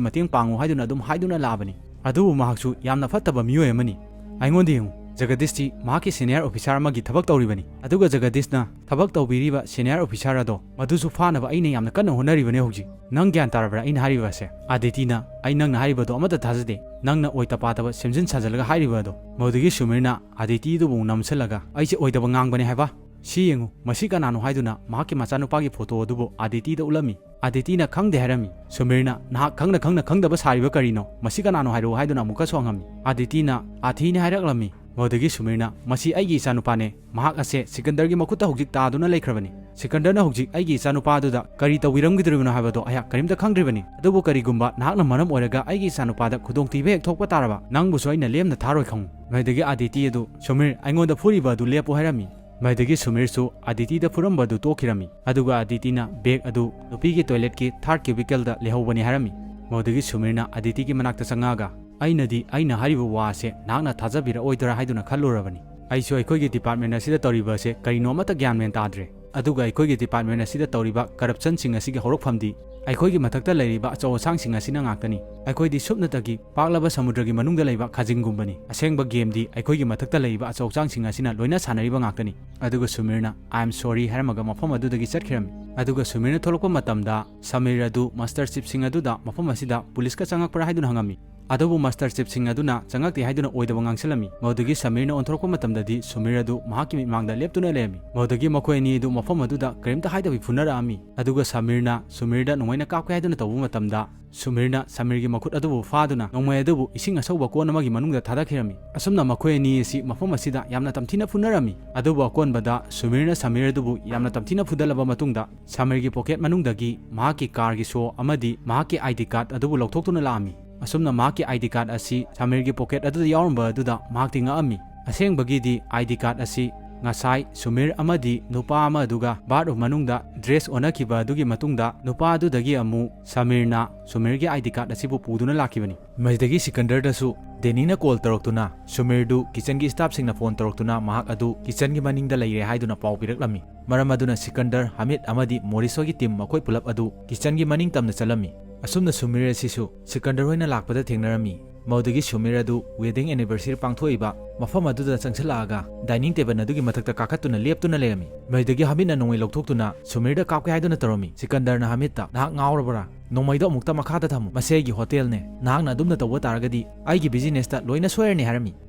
ꯃꯇꯦꯡ ꯄꯥꯡꯉꯨ ꯍꯥꯏꯗꯨꯅ ꯑꯗꯨꯝ ꯍꯥꯏꯗꯨꯅ ꯂꯥꯛꯑꯕꯅꯤ꯫ ꯑꯗꯨꯕꯨ ꯃꯍꯥꯛꯁꯨ ꯌꯥꯝꯅ ꯐꯠꯇꯕ ꯃꯤꯑꯣꯏ ꯑꯃꯅꯤ꯫ ꯑꯩꯉꯣꯟꯗ ꯌꯦꯡꯉꯨ, ꯖꯒꯗꯤꯁꯇꯤ ꯃꯍꯥꯛꯀꯤ ꯁꯦꯅꯤꯌꯔ ꯑꯣꯐꯤꯁꯥꯔ ꯑꯃꯒꯤ ꯊꯕꯛ ꯇꯧꯔꯤꯕꯅꯤ꯫ ꯑꯗꯨꯒ ꯖꯒꯗꯤꯁꯅ ꯊꯕꯛ ꯇꯧꯕꯤꯔꯤꯕ ꯁꯦꯅꯤꯌꯔ ꯑꯣꯐꯤꯁꯥꯔ ꯑꯗꯣ ꯃꯗꯨꯁꯨ ꯐꯥꯅꯕ ꯑꯩꯅ ꯌꯥꯝꯅ ꯀꯟꯅ ꯍꯣꯠꯅꯔꯤꯕꯅꯤ ꯍꯧꯖꯤꯛ꯫ ꯅꯪ ꯒ꯭ꯌꯥꯟ ꯇꯥꯔꯕ꯭ꯔꯥ ꯑꯩꯅ ꯍꯥꯏꯔꯤꯕ ꯑꯁꯦ?" ꯑꯗꯤꯇꯤꯅ, "ꯑꯩ ꯅꯪꯅ ꯍꯥꯏꯔꯤꯕꯗꯣ ꯑꯃꯠꯇ ꯊꯥꯖꯗꯦ꯫ ꯅꯪꯅ ꯑꯣꯏꯇ ꯄꯥꯗꯕ ꯁꯦꯝꯖꯤꯟ ꯁꯥꯖꯤꯜꯂꯒ ꯍꯥꯏꯔꯤꯕ ꯑꯗꯣ"꯫ ꯃꯗꯨꯗꯒꯤ ꯁꯨꯃꯤꯔꯅ ꯑꯗꯤꯇꯤꯗꯨꯕꯨ ꯅꯝꯁꯤꯜꯂꯒ, "ꯑꯩꯁꯦ ꯑꯣꯏꯗꯕ ꯉꯥꯡꯕꯅꯦ ꯍꯥꯏꯕ? ꯁꯤ ꯌꯦꯡꯉꯨ, ꯃꯁꯤ ꯀꯅꯥꯅꯣ?" ꯍꯥꯏꯗꯨꯅ ꯃꯍꯥꯛꯀꯤ ꯃꯆꯥꯅꯨꯄꯥꯒꯤ ꯐꯣꯇꯣ ꯑꯗꯨꯕꯨ ꯑꯗꯤꯇꯤꯗ ꯎꯠꯂꯝꯃꯤ꯫ ꯑꯗꯤꯇꯤꯅ ꯈꯪꯗꯦ ꯍꯥꯏꯔꯝꯃꯤ꯫ ꯁꯨꯃꯤꯔꯅ, "ꯅꯍꯥꯛ ꯈꯪꯅ ꯈꯪꯅ ꯈꯪꯗꯕ ꯁꯥꯔꯤꯕ ꯀꯔꯤꯅꯣ? ꯃꯁꯤ ꯀꯅꯥꯅꯣ ꯍꯥꯏꯔꯛꯎ" ꯍꯥꯏꯗꯨꯅ ꯑꯃꯨꯛꯀꯁꯨ ꯍꯪꯉꯝꯃꯤ꯫ ꯑꯗꯤꯇꯤꯅ, "ꯑꯥꯊꯤꯅꯤ" ꯍꯥꯏꯔꯛꯂꯝꯃꯤ꯫ ꯃꯗꯨꯗꯒꯤ ꯁꯨꯃꯤꯔꯅ, "ꯃꯁꯤ ꯑꯩꯒꯤ ꯏꯆꯥꯅꯨꯄꯥꯅꯦ꯫ ꯃꯍꯥꯛ ꯑꯁꯦ ꯁꯤꯀꯟꯗꯔꯒꯤ ꯃꯈꯨꯠꯇ ꯍꯧꯖꯤꯛ ꯇꯥꯗꯨꯅ ꯂꯩꯈ꯭ꯔꯕꯅꯤ꯫ ꯁꯤꯀꯟꯗꯔꯅ ꯍꯧꯖꯤꯛ ꯑꯩꯒꯤ ꯏꯆꯥꯅꯨꯄꯥ ꯑꯗꯨꯗ ꯀꯔꯤ ꯇꯧꯕꯤꯔꯝꯒꯗꯧꯔꯤꯕꯅꯣ ꯍꯥꯏꯕꯗꯣ ꯑꯩꯍꯥꯛ ꯀꯔꯤꯝꯇ ꯈꯪꯗ꯭ꯔꯤꯕꯅꯤ꯫ ꯑꯗꯨꯕꯨ ꯀꯔꯤꯒꯨꯝꯕ ꯅꯍꯥꯛꯅ ꯃꯔꯝ ꯑꯣꯏꯔꯒ ꯑꯩꯒꯤ ꯏꯆꯥꯅꯨꯄꯥꯗ ꯈꯨꯗꯣꯡꯊꯤꯕ ꯍꯦꯛ ꯊꯣꯛꯄ ꯇꯥꯔꯕ, ꯅꯪꯕꯨꯁꯨ ꯑꯩꯅ ꯂꯦꯝꯅ ꯊꯥꯔꯣꯏ ꯈꯪꯉꯨ"꯫ ꯃꯗꯨꯗꯒꯤ ꯑꯗꯤꯇꯤ ꯑꯗꯨ, "ꯁꯨꯃꯤꯔ, ꯑꯩꯉꯣꯟꯗ ꯐꯨꯔꯤꯕ ꯑꯗꯨ ꯂꯦꯞꯄꯨ" ꯍꯥꯏꯔꯝꯃꯤ꯫ ꯃꯗꯨꯗꯒꯤ ꯁꯨꯃꯤꯔꯁꯨ ꯑꯗꯤꯇꯤꯗ ꯐꯨꯔꯝꯕ ꯑꯗꯨ ꯇꯣꯛꯈꯤꯔꯝꯃꯤ꯫ ꯑꯗꯨꯒ ꯑꯗꯤꯇꯤꯅ ꯕꯦꯒ ꯑꯗꯨ ꯅꯨꯄꯤꯒꯤ ꯇꯣꯏꯂꯦꯠꯀꯤ ꯊꯥꯔꯠ ꯀ꯭ꯌꯨꯕꯤꯀꯜꯗ ꯂꯩꯍꯧꯕꯅꯤ ꯍꯥꯏꯔꯝꯃꯤ꯫ ꯃꯗꯨꯗꯒꯤ ꯁꯨꯃꯤꯔꯅ ꯑꯗꯤꯇꯤꯒꯤ ꯃꯅꯥꯛꯇ ꯆꯪꯉꯛꯑꯒ, "ꯑꯩꯅꯗꯤ ꯑꯩꯅ ꯍꯥꯏꯔꯤꯕ ꯋꯥ ꯑꯁꯦ ꯅꯍꯥꯛꯅ ꯊꯥꯖꯕꯤꯔꯛꯑꯣꯏꯗ꯭ꯔꯥ ꯍꯥꯏꯗꯨꯅ ꯈꯜꯂꯨꯔꯕꯅꯤ꯫ ꯑꯩꯁꯨ ꯑꯩꯈꯣꯏꯒꯤ ꯗꯤꯄꯥꯔꯠꯃꯦꯟ ꯑꯁꯤꯗ ꯇꯧꯔꯤꯕ ꯑꯁꯦ ꯀꯔꯤꯅꯣ ꯑꯃꯠꯇ ꯒ꯭ꯌꯥꯟ ꯃꯦꯟ ꯇꯥꯗ꯭ꯔꯦ꯫ ꯑꯗꯨꯒ ꯑꯩꯈꯣꯏꯒꯤ ꯗꯤꯄꯥꯔꯠꯃꯦꯟ ꯑꯁꯤꯗ ꯇꯧꯔꯤꯕ ꯀꯔꯞꯁꯟꯁꯤꯡ ꯑꯁꯤꯒꯤ ꯍꯧꯔꯛꯐꯝꯗꯤ ꯑꯩꯈꯣꯏꯒꯤ ꯃꯊꯛꯇ ꯂꯩꯔꯤꯕ ꯑꯆꯧ ꯑꯁꯥꯡꯁꯤꯡ ꯑꯁꯤꯅ ꯉꯥꯛꯇꯅꯤ꯫ ꯑꯩꯈꯣꯏꯗꯤ ꯁꯨꯞꯅꯇꯒꯤ ꯄꯥꯛꯂꯕ ꯁꯃꯨꯗ꯭ꯔꯒꯤ ꯃꯅꯨꯡꯗ ꯂꯩꯕ ꯈꯥꯖꯤꯡꯒꯨꯝꯕꯅꯤ꯫ ꯑꯁꯦꯡꯕ ꯒꯦꯝꯗꯤ ꯑꯩꯈꯣꯏꯒꯤ ꯃꯊꯛꯇ ꯂꯩꯔꯤꯕ ꯑꯆꯧ ꯑꯁꯥꯡꯁꯤꯡ ꯑꯁꯤꯅ ꯂꯣꯏꯅ ꯁꯥꯟꯅꯔꯤꯕ ꯉꯥꯛꯇꯅꯤ"꯫ ꯑꯗꯨꯒ ꯁꯨꯃꯤꯔꯅ "I am sorry" ꯍꯥꯏꯔꯝꯃꯒ ꯃꯐꯝ ꯑꯗꯨꯗꯒꯤ ꯆꯠꯈꯤꯔꯝꯃꯤ꯫ ꯑꯗꯨꯒ ꯁꯨꯃꯤꯔꯅ ꯊꯣꯛꯂꯛꯄ ꯃꯇꯝꯗ ꯁꯃꯤꯔ ꯑꯗꯨ ꯃꯥꯁꯇꯔ ꯆꯤꯞꯁꯤꯡ ꯑꯗꯨꯗ ꯃꯐꯝ ꯑꯁꯤꯗ ꯄꯨꯂꯤꯁꯀ ꯆꯪꯉꯛꯄ꯭ꯔꯥ ꯍꯥꯏꯗꯨꯅ ꯍꯪꯉꯝꯃꯤ꯫ ꯑꯗꯨꯕꯨ ꯃꯥꯁꯇꯔ ꯆꯤꯞꯁꯤꯡ ꯑꯗꯨꯅ ꯆꯪꯉꯛꯇꯦ ꯍꯥꯏꯗꯨꯅ ꯑꯣꯏꯗꯕ ꯉꯥꯡꯁꯤꯜꯂꯝꯃꯤ꯫ ꯃꯗꯨꯗꯒꯤ ꯁꯃꯤꯔꯅ ꯑꯣꯟꯊꯣꯔꯛꯄ ꯃꯇꯝꯗꯗꯤ ꯁꯨꯃꯤꯔ ꯑꯗꯨ ꯃꯍꯥꯛꯀꯤ ꯃꯤꯠꯃꯥꯡꯗ ꯂꯦꯞꯇꯨꯅ ꯂꯩꯔꯝꯃꯤ꯫ ꯃꯗꯨꯗꯒꯤ ꯃꯈꯣꯏ ꯑꯅꯤ ꯑꯗꯨ ꯃꯐꯝ ꯑꯗꯨꯗ ꯀꯔꯤꯝꯇ ꯍꯥꯏꯗꯕꯤ ꯐꯨꯅꯔꯛꯑꯝꯃꯤ꯫ ꯑꯗꯨꯒ ꯁꯃꯤꯔꯅ ꯁꯨꯃꯤꯔꯗ ꯅꯣꯡꯃꯩꯅ ꯀꯥꯞꯀꯦ ꯍꯥꯏꯗꯨꯅ ꯇꯧꯕ ꯃꯇꯝꯗ, ꯁꯨꯃꯤꯔꯅ ꯁꯃꯤꯔꯒꯤ ꯃꯈꯨꯠ ꯑꯗꯨꯕꯨ ꯐꯥꯗꯨꯅ ꯅꯣꯡꯃꯩ ꯑꯗꯨꯕꯨ ꯏꯁꯤꯡ ꯑꯁꯧꯕ ꯀꯣꯟ ꯑꯃꯒꯤ ꯃꯅꯨꯡꯗ ꯊꯥꯗꯈꯤꯔꯝꯃꯤ꯫ ꯑꯁꯨꯝꯅ ꯃꯈꯣꯏ ꯑꯅꯤ ꯑꯁꯤ ꯃꯐꯝ ꯑꯁꯤꯗ ꯌꯥꯝꯅ ꯇꯝꯊꯤꯅ ꯐꯨꯅꯔꯝꯃꯤ꯫ ꯑꯗꯨꯕꯨ ꯑꯀꯣꯟꯕꯗ ꯁꯨꯃꯤꯔꯅ ꯁꯃꯤꯔ ꯑꯗꯨꯕꯨ ꯌꯥꯝꯅ ꯇꯝꯊꯤꯅ ꯐꯨꯗꯠꯂꯕ ꯃꯇꯨꯡꯗ, ꯁꯃꯤꯔꯒꯤ ꯄꯣꯀꯦꯠ ꯃꯅꯨꯡꯗꯒꯤ ꯃꯍꯥꯛꯀꯤ ꯀꯥꯔꯒꯤ ꯁꯣ ꯑꯃꯗꯤ ꯃꯍꯥꯛꯀꯤ ꯑꯥꯏ ꯗꯤ ꯀꯥꯔꯗ ꯑꯗꯨꯕꯨ ꯂꯧꯊꯣꯛꯇꯨꯅ ꯂꯥꯛꯑꯝꯃꯤ꯫ ꯑꯁꯨꯝꯅ ꯃꯍꯥꯛꯀꯤ ꯑꯥꯏ ꯗꯤ ꯀꯥꯔꯗ ꯑꯁꯤ ꯁꯃꯤꯔꯒꯤ ꯄꯣꯀꯦꯠ ꯑꯗꯨꯗ ꯌꯥꯎꯔꯝꯕ ꯑꯗꯨꯗ ꯃꯍꯥꯛꯇꯤ ꯉꯛꯑꯝꯃꯤ꯫ ꯑꯁꯦꯡꯕꯒꯤꯗꯤ ꯑꯥꯏ ꯗꯤ ꯀꯥꯔꯗ ꯑꯁꯤ ꯉꯁꯥꯏ ꯁꯨꯃꯤꯔ ꯑꯃꯗꯤ ꯅꯨꯄꯥ ꯑꯃ ꯑꯗꯨꯒ ꯕꯥꯠꯔꯨꯝ ꯃꯅꯨꯡꯗ ꯗ꯭ꯔꯦꯁ ꯑꯣꯟꯅꯈꯤꯕ ꯑꯗꯨꯒꯤ ꯃꯇꯨꯡꯗ ꯅꯨꯄꯥ ꯑꯗꯨꯗꯒꯤ ꯑꯃꯨꯛ ꯁꯃꯤꯔꯅ ꯁꯨꯃꯤꯔꯒꯤ ꯑꯥꯏ ꯗꯤ ꯀꯥꯔꯗ ꯑꯁꯤꯕꯨ ꯄꯨꯗꯨꯅ ꯂꯥꯛꯈꯤꯕꯅꯤ꯫ ꯃꯁꯤꯗꯒꯤ ꯁꯤꯀꯟꯗꯔꯗꯁꯨ ꯗꯦꯅꯤꯅ ꯀꯣꯜ ꯇꯧꯔꯛꯇꯨꯅ ꯁꯨꯃꯤꯔꯗꯨ ꯀꯤꯆꯟꯒꯤ ꯁ꯭ꯇꯥꯐꯁꯤꯡꯅ ꯐꯣꯟ ꯇꯧꯔꯛꯇꯨꯅ ꯃꯍꯥꯛ ꯑꯗꯨ ꯀꯤꯆꯟꯒꯤ ꯃꯅꯤꯡꯗ ꯂꯩꯔꯦ ꯍꯥꯏꯗꯨꯅ ꯄꯥꯎ ꯄꯤꯔꯛꯂꯝꯃꯤ꯫ ꯃꯔꯝ ꯑꯗꯨꯅ ꯁꯤꯀꯟꯗꯔ, ꯍꯃꯤꯗ ꯑꯃꯗꯤ ꯃꯣꯔꯤꯁ ꯍꯣꯏꯒꯤ ꯇꯤꯝ ꯃꯈꯣꯏ ꯄꯨꯂꯞ ꯑꯗꯨ ꯀꯤꯆꯟꯒꯤ ꯃꯅꯤꯡ ꯇꯝꯅ ꯆꯠꯂꯝꯃꯤ꯫ ꯑꯁꯨꯝꯅ ꯁꯨꯃꯤꯔ ꯑꯁꯤꯁꯨ ꯁꯤꯀꯟꯗꯔ ꯍꯣꯏꯅ ꯂꯥꯛꯄꯗ ꯊꯦꯡꯅꯔꯝꯃꯤ꯫ ꯃꯗꯨꯗꯒꯤ ꯁꯨꯃꯤꯔ ꯑꯗꯨ ꯋꯦꯗꯤꯡ ꯑꯦꯅꯤꯚꯔꯁꯔꯤ ꯄꯥꯡꯊꯣꯛꯏꯕ ꯃꯐꯝ ꯑꯗꯨꯗ ꯆꯪꯁꯤꯜꯂꯛꯑꯒ ꯗꯥꯏꯅꯤꯡ ꯇꯦꯕꯜ ꯑꯗꯨꯒꯤ ꯃꯊꯛꯇ ꯀꯥꯈꯠꯇꯨꯅ ꯂꯦꯞꯇꯨꯅ ꯂꯩꯔꯝꯃꯤ꯫ ꯃꯗꯨꯗꯒꯤ ꯍꯃꯤꯗꯅ ꯅꯣꯡꯃꯩ ꯂꯧꯊꯣꯛꯇꯨꯅ ꯁꯨꯃꯤꯔꯗ ꯀꯥꯞꯀꯦ ꯍꯥꯏꯗꯨꯅ ꯇꯧꯔꯝꯃꯤ꯫ ꯁꯤꯀꯟꯗꯔꯅ ꯍꯃꯤꯗꯇ, "ꯅꯍꯥꯛ ꯉꯥꯎꯔꯕ꯭ꯔꯥ? ꯅꯣꯡꯃꯩꯗꯣ ꯑꯃꯨꯛꯇ ꯃꯈꯥꯗ ꯊꯝꯃꯨ꯫ ꯃꯁꯤ ꯑꯩꯒꯤ ꯍꯣꯇꯦꯜꯅꯦ꯫ ꯅꯍꯥꯛꯅ ꯑꯗꯨꯝꯅ ꯇꯧꯕ ꯇꯥꯔꯒꯗꯤ ꯑꯩꯒꯤ ꯕꯤꯖꯤꯅꯦꯁꯇ ꯂꯣꯏꯅ ꯁꯣꯏꯔꯅꯤ" ꯍꯥꯏꯔꯝꯃꯤ꯫